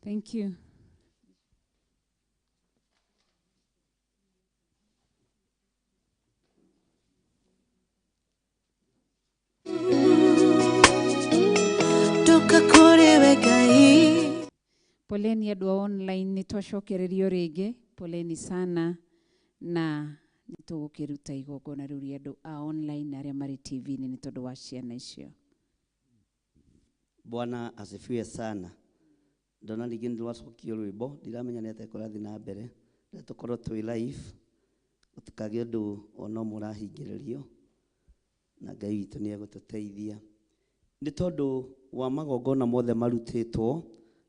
[SPEAKER 4] Thank you.
[SPEAKER 5] Ndoka kũrĩ we Ngai.
[SPEAKER 4] Poleni andũ a online nĩ twacokererio rĩngĩ, poleni sana, na nĩ tũgũkĩruta igongona rĩu rĩa andũ a online na arĩa marĩ TV-inĩ nĩ tondũ wa ciana icio.
[SPEAKER 3] Bwana asifiwe sana. Ndona rĩngĩ nĩ rwacokio rwĩmbo, ndiramenya nĩ atĩa kũrathiĩ na mbere. Reke tũkorwo twĩ live, gũtikagĩe ũndũ ona ũmwe ũrahingĩrĩrio, na Ngai witũ nĩ egũtũteithia. Nĩ tondũ wa magongona mothe marutĩtwo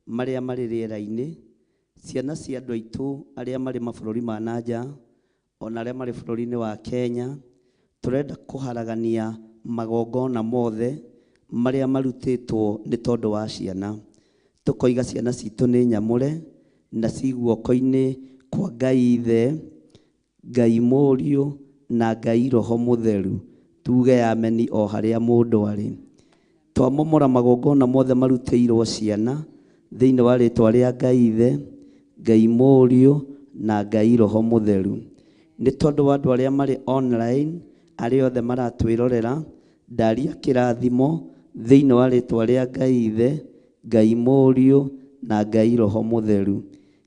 [SPEAKER 3] marĩa marĩ rĩera-inĩ, ciana cia andũ aitũ arĩa marĩ mabũrũri ma na nja, ona arĩa marĩ bũrũri-inĩ wa Kenya, tũrenda kũharagania magongona mothe marĩa marutĩtwo nĩ tondũ wa ciana. Tũkoiga ciana citũ nĩ nyamũre na ci guoko-inĩ kwa Ngai Ithe, Ngai Mũriũ na Ngai Roho Mũtheru. Tuge ameni o harĩa mũndũ arĩ. Twamomora magongona mothe marutĩirwo ciana thĩinĩ wa rĩtwa rĩa Ngai Ithe, Ngai Mũriũ na Ngai Roho Mũtheru. Nĩ tondũ wa andũ arĩa marĩ online, arĩa othe maratwĩrorera, ndaria kĩrathimo thĩinĩ wa rĩtwa rĩa Ngai Ithe, Ngai Mũriũ na Ngai Roho Mũtheru.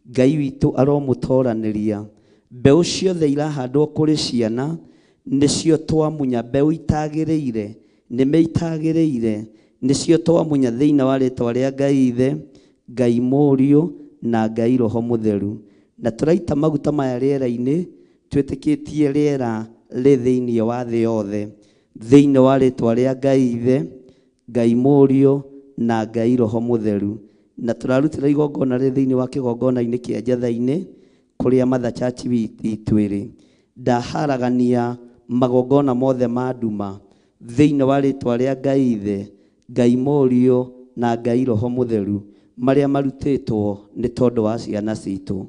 [SPEAKER 3] Ngai witũ aromũtoranĩria. Mbeũ ciothe irahandwo kũrĩ ciana nĩcio twamunya, mbeũ itagĩrĩire, nĩme itagĩrĩire, nĩcio twamunya thĩinĩ wa rĩtwa rĩa Ngai Ithe, Ngai Mũriũ na Ngai Roho Mũtheru. Na tũraita maguta maya rĩera-inĩ, twĩtĩkĩtie rĩera rĩ thĩinĩ wa thĩ yothe, thĩinĩ wa rĩtwa rĩa Ngai Ithe, Ngai Mũriũ na Ngai Roho Mũtheru. Na tũrarutĩra igongona rĩ thĩinĩ wa kĩgongona-inĩ kĩa Njatha-inĩ kũrĩa Mother Church itũ ĩrĩ. Ndaharagania magongona mothe ma nduma thĩinĩ wa rĩtwa rĩa Ngai Ithe, Ngai Mũriũ na Ngai Roho Mũtheru, marĩa marutĩtwo nĩ tondũ wa ciana citũ.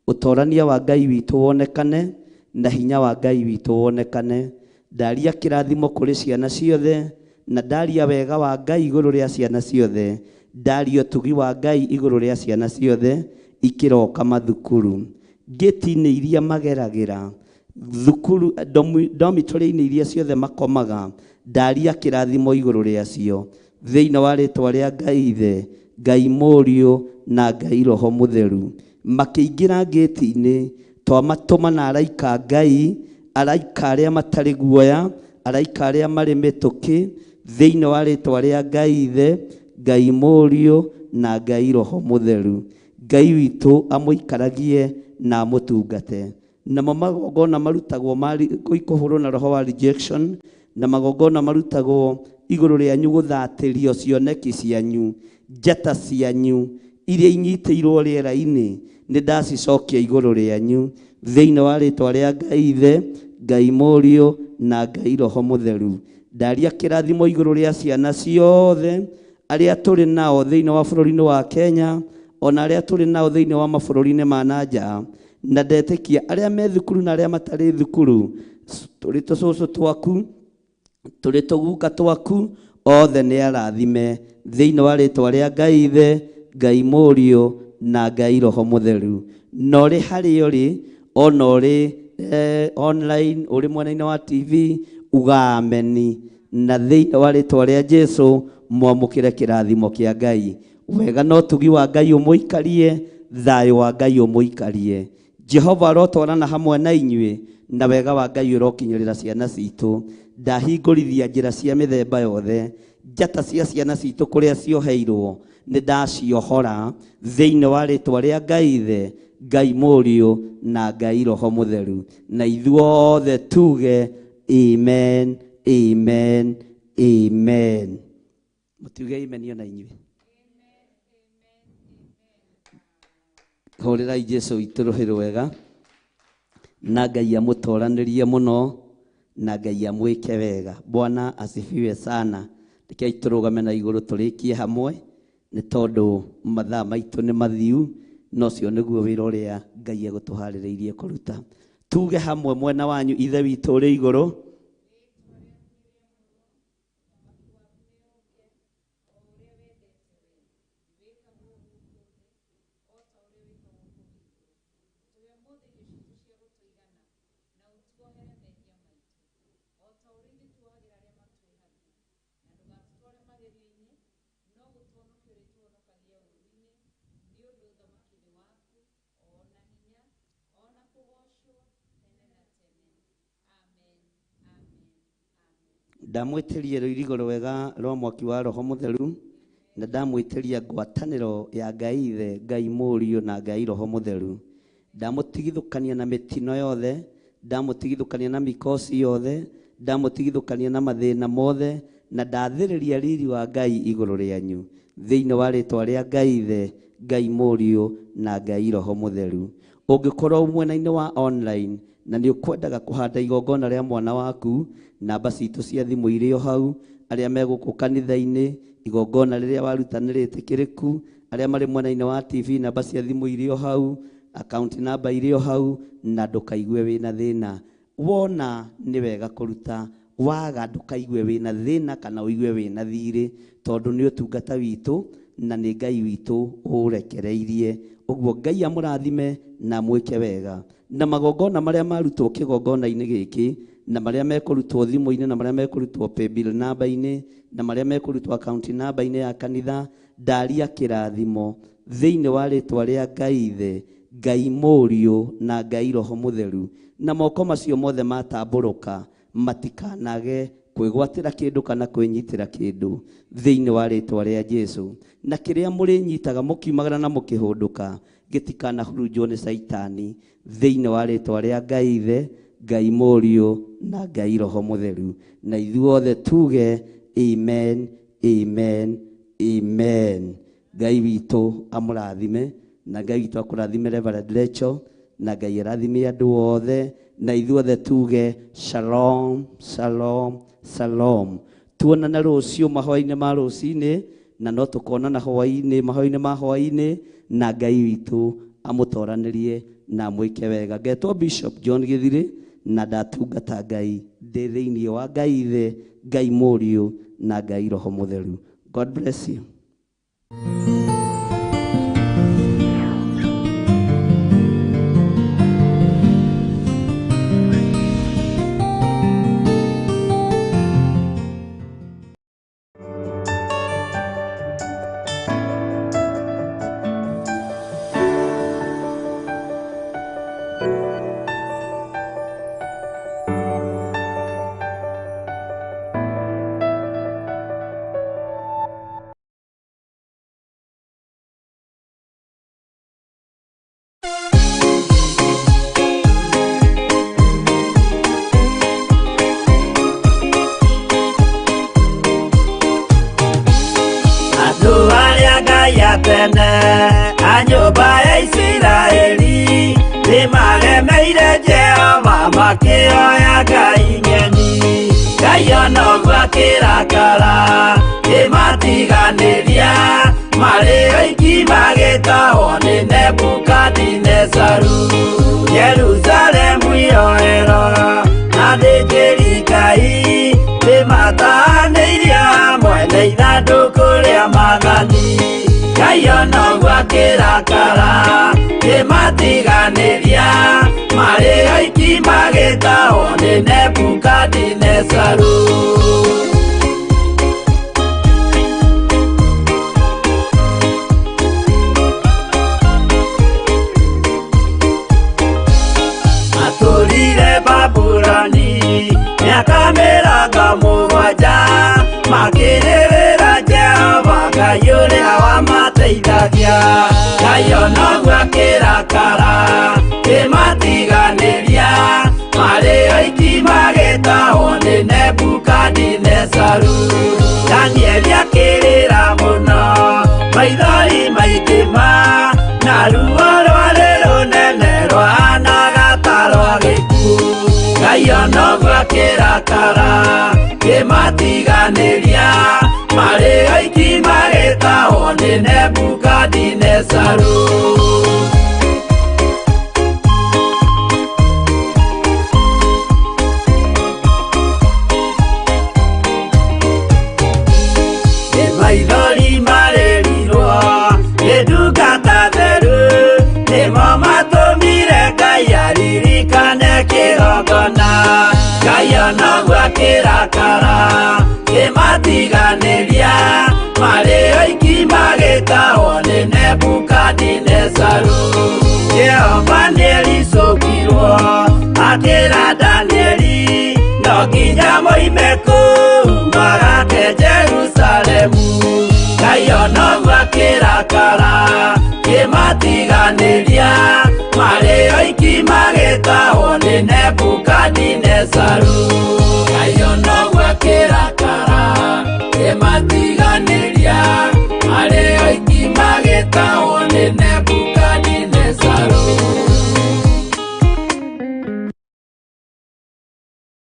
[SPEAKER 3] Ũtorania wa Ngai witũ wonekane na hinya wa Ngai witũ wonekane. Ndaria kĩrathimo kũrĩ ciana ciothe, na ndaria wega wa Ngai igũrũ rĩa ciana ciothe, ndaria ũtugi wa Ngai igũrũ rĩa ciana ciothe ikĩroka mathukuru, ngĩti-inĩ iria mageragĩra, thukuru, dormitory-inĩ iria ciothe makomaga, ndaria kĩrathimo igũrũ rĩacio thĩinĩ wa rĩtwa rĩa Ngai Ithe, Ngai Mũriũ na Ngai Roho Mũtheru. Makĩingĩra ngĩti-inĩ, twamatũma na araika Ngai, araika arĩa matarĩ guoya, araika arĩa marĩ mĩtũkĩ, thĩinĩ wa rĩtwa rĩa Ngai Ithe, Ngai Mũriũ na Ngai Roho Mũtheru. Ngai witũ amũikaragie na amũtungate. Namo magongona marutagwo kũhũrwo na roho wa rejection, na magongona marutagwo igũrũ rĩanyu gũthatĩrio cioneki cianyu, njata cianyu iria inyitĩirwo rĩera-inĩ, nĩ ndacicokia igũrũ rĩanyu thĩinĩ wa rĩtwa rĩa Ngai Ithe, Ngai Mũriũ na Ngai Roho Mũtheru. Ndaria kĩrathimo igũrũ rĩa ciana ciothe arĩa tũrĩ nao thĩinĩ wa bũrũri-inĩ wa Kenya, ona arĩa tũrĩ nao thĩinĩ wa mabũrũri-inĩ ma na nja, na ndetĩkia arĩa me thukuru na arĩa matarĩ thukuru, tũrĩ tũcũcũ twaku, tũrĩ tũguka twaku, othe nĩ arathime thĩinĩ wa rĩtwa rĩa Ngai Ithe, Ngai Mũriũ na Ngai Roho Mũtheru. Na ũrĩ harĩa ũrĩ, ona ũrĩ online, ũrĩ mwena-inĩ wa TV, uga ameni, na thĩinĩ wa rĩtwa rĩa Jesu mwamũkĩre kĩrathimo kĩa Ngai. Wega na ũtugi wa Ngai ũmũikarie, thayũ wa Ngai ũmũikarie. Jehova arotwarana hamwe na inyuĩ, na wega wa Ngai ũrokinyĩrĩra ciana citũ. Ndahingũrithia njĩra cia mĩthemba yothe, njata cia ciana citũ kũrĩa cioheirwo, nĩ ndaciohora thĩinĩ wa rĩtwa rĩa Ngai Ithe, Ngai Mũriũ na Ngai Roho Mũtheru. Na ithuothe tuge amen, amen, amen. Mũtiuge amen ona inyuĩ. Hũrĩrai Jesu witũ rũhĩ rwega, na Ngai amũtoranĩrie mũno, na Ngai amwĩke wega. Bwana asifiwe sana. Rekei tũrũgame na igũrũ tũrĩkie hamwe, nĩ tondũ mathaa maitũ nĩ mathiu, na ũcio nĩguo wĩra ũrĩa Ngai egũtũharĩrĩirie kũruta. Tuge hamwe mwena wanyu, Ithe witũ ũrĩ igũrũ, Ndamwĩtĩria rũirigo rwega rwa mwaki wa Roho Mũtheru, na ndamwĩtĩria ngwatanĩro ya Ngai Ithe, Ngai Mũriũ na Ngai Roho Mũtheru. Ndamũtigithũkania na mĩtino yothe, ndamũtigithũkania na mikosi yothe, ndamũtigithũkania na mathĩna mothe, na ndathĩrĩria riri wa Ngai igũrũ rĩanyu thĩinĩ wa rĩtwa rĩa Ngai Ithe, Ngai Mũriũ na Ngai Roho Mũtheru. Ũngĩkorwo mwena-inĩ wa online na nĩ ũkwendaga kũhanda igongona rĩa mwana waku, namba citũ cia thimũ irĩ o hau. Arĩa me gũkũ kanitha-inĩ, igongona rĩrĩa waruta nĩ rĩtĩkĩrĩku. Arĩa marĩ mwena-inĩ wa TV, namba cia thimũ irĩ o hau, account namba irĩ o hau, na ndũkaigue wĩna thĩna. Wona nĩ wega kũruta, waga ndũkaigue wĩna thĩna kana ũigue wĩna thirĩ, tondũ nĩ ũtungata witũ na nĩ Ngai witũ ũrekereirie. Ũguo Ngai amũrathime na mwĩke wega. Na magongona marĩa marutwo kĩgongona-inĩ gĩkĩ, na marĩa mekũrutwo thimũ-inĩ, na marĩa mekũrutwo paybill namba-inĩ, na marĩa mekũrutwo account namba-inĩ ya kanitha, ndaria kĩrathimo thĩinĩ wa rĩtwa rĩa Ngai Ithe, Ngai Mũriũ na Ngai Roho Mũtheru. Na moko macio mothe matambũrũka matikanage kwĩgwatĩra kĩndũ kana kwĩnyitĩra kĩndũ thĩinĩ wa rĩtwa rĩa Jesu. Na kĩrĩa mũrĩnyitaga mũkiumagara na mũkĩhũndũka gĩtikanahurunjwo nĩ Caitani thĩinĩ wa rĩtwa rĩa Ngai Ithe, Ngai Mũriũ na Ngai Roho Mũtheru. Na ithuothe tuge amen, amen, amen. Ngai witũ amũrathime, na Ngai witũ akũrathime Reverend Rachel, na Ngai arathime andũ othe, na ithuothe tuge shalom, shalom, shalom. Tuonane rũciũ mahoya-inĩ ma rũcinĩ, na no tũkonana hwaĩ-inĩ mahoya-inĩ ma hwaĩ-inĩ, na Ngai witũ amũtoranĩrie na amwĩke wega. Ngetwo Bishop John Githiri, na ndatungata Ngai ndĩ thĩinĩ wa Ngai Ithe, Ngai Mũriũ na Ngai Roho Mũtheru. God bless you.
[SPEAKER 2] Andũ arĩa Ngai atene a nyũmba ya Isiraeli nĩmaremeire Jehova makĩoya ngai ng'eni. Ngai ona ũguo akĩrakara kĩmatiganĩria, marĩ oiki magĩtahwo nĩ Nebukadinezaru. Jerusalemu yoerwo na athĩnjĩri Ngai nĩmatahanĩirio hamwe na ithandũkũ rĩa maathani. Ngai ona ũguo akĩrakara kĩmatiganĩria, marĩ oiki magĩtahwo nĩ Nebukadinezaru. Matũrire Babuloni mĩaka mĩrongo mũgwanja, makĩrĩrĩra Jehova Ngai ũrĩa wamateithagia. Ngai ona ũguo akĩrakara kĩmatiganĩria, marĩ oiki magĩtahwo nĩ Nebukadinezaru. Danieli akĩrĩra mũno, maithori maingĩ ma, na ruo rwarĩ rũnene rwahanaga ta rwa gĩkuũ. Ngai ona ũguo akĩrakara kĩmatiganĩria, marĩ oiki magĩtahwo nĩ Nebukadinezaru. Nĩ maithori marĩrirwo nĩ ndungata theru, nĩmo matũmire Ngai aririkane kĩgongona. Ngai ona ũguo akĩrakara kĩmatiganĩria, marĩ oiki magĩtahwo nĩ Nebukadinezaru. Jehova nĩericũkirwo akĩra Danieli, no nginya moime kũu Magake Jerusalemu. Ngai onoguo akĩrakara kĩmatiganĩria, marĩ oiki magĩtahwo nĩ Nebukadinezaru. Ngai onoguo akĩrakara kĩmatiganĩria, marĩ oiki magĩtahwo.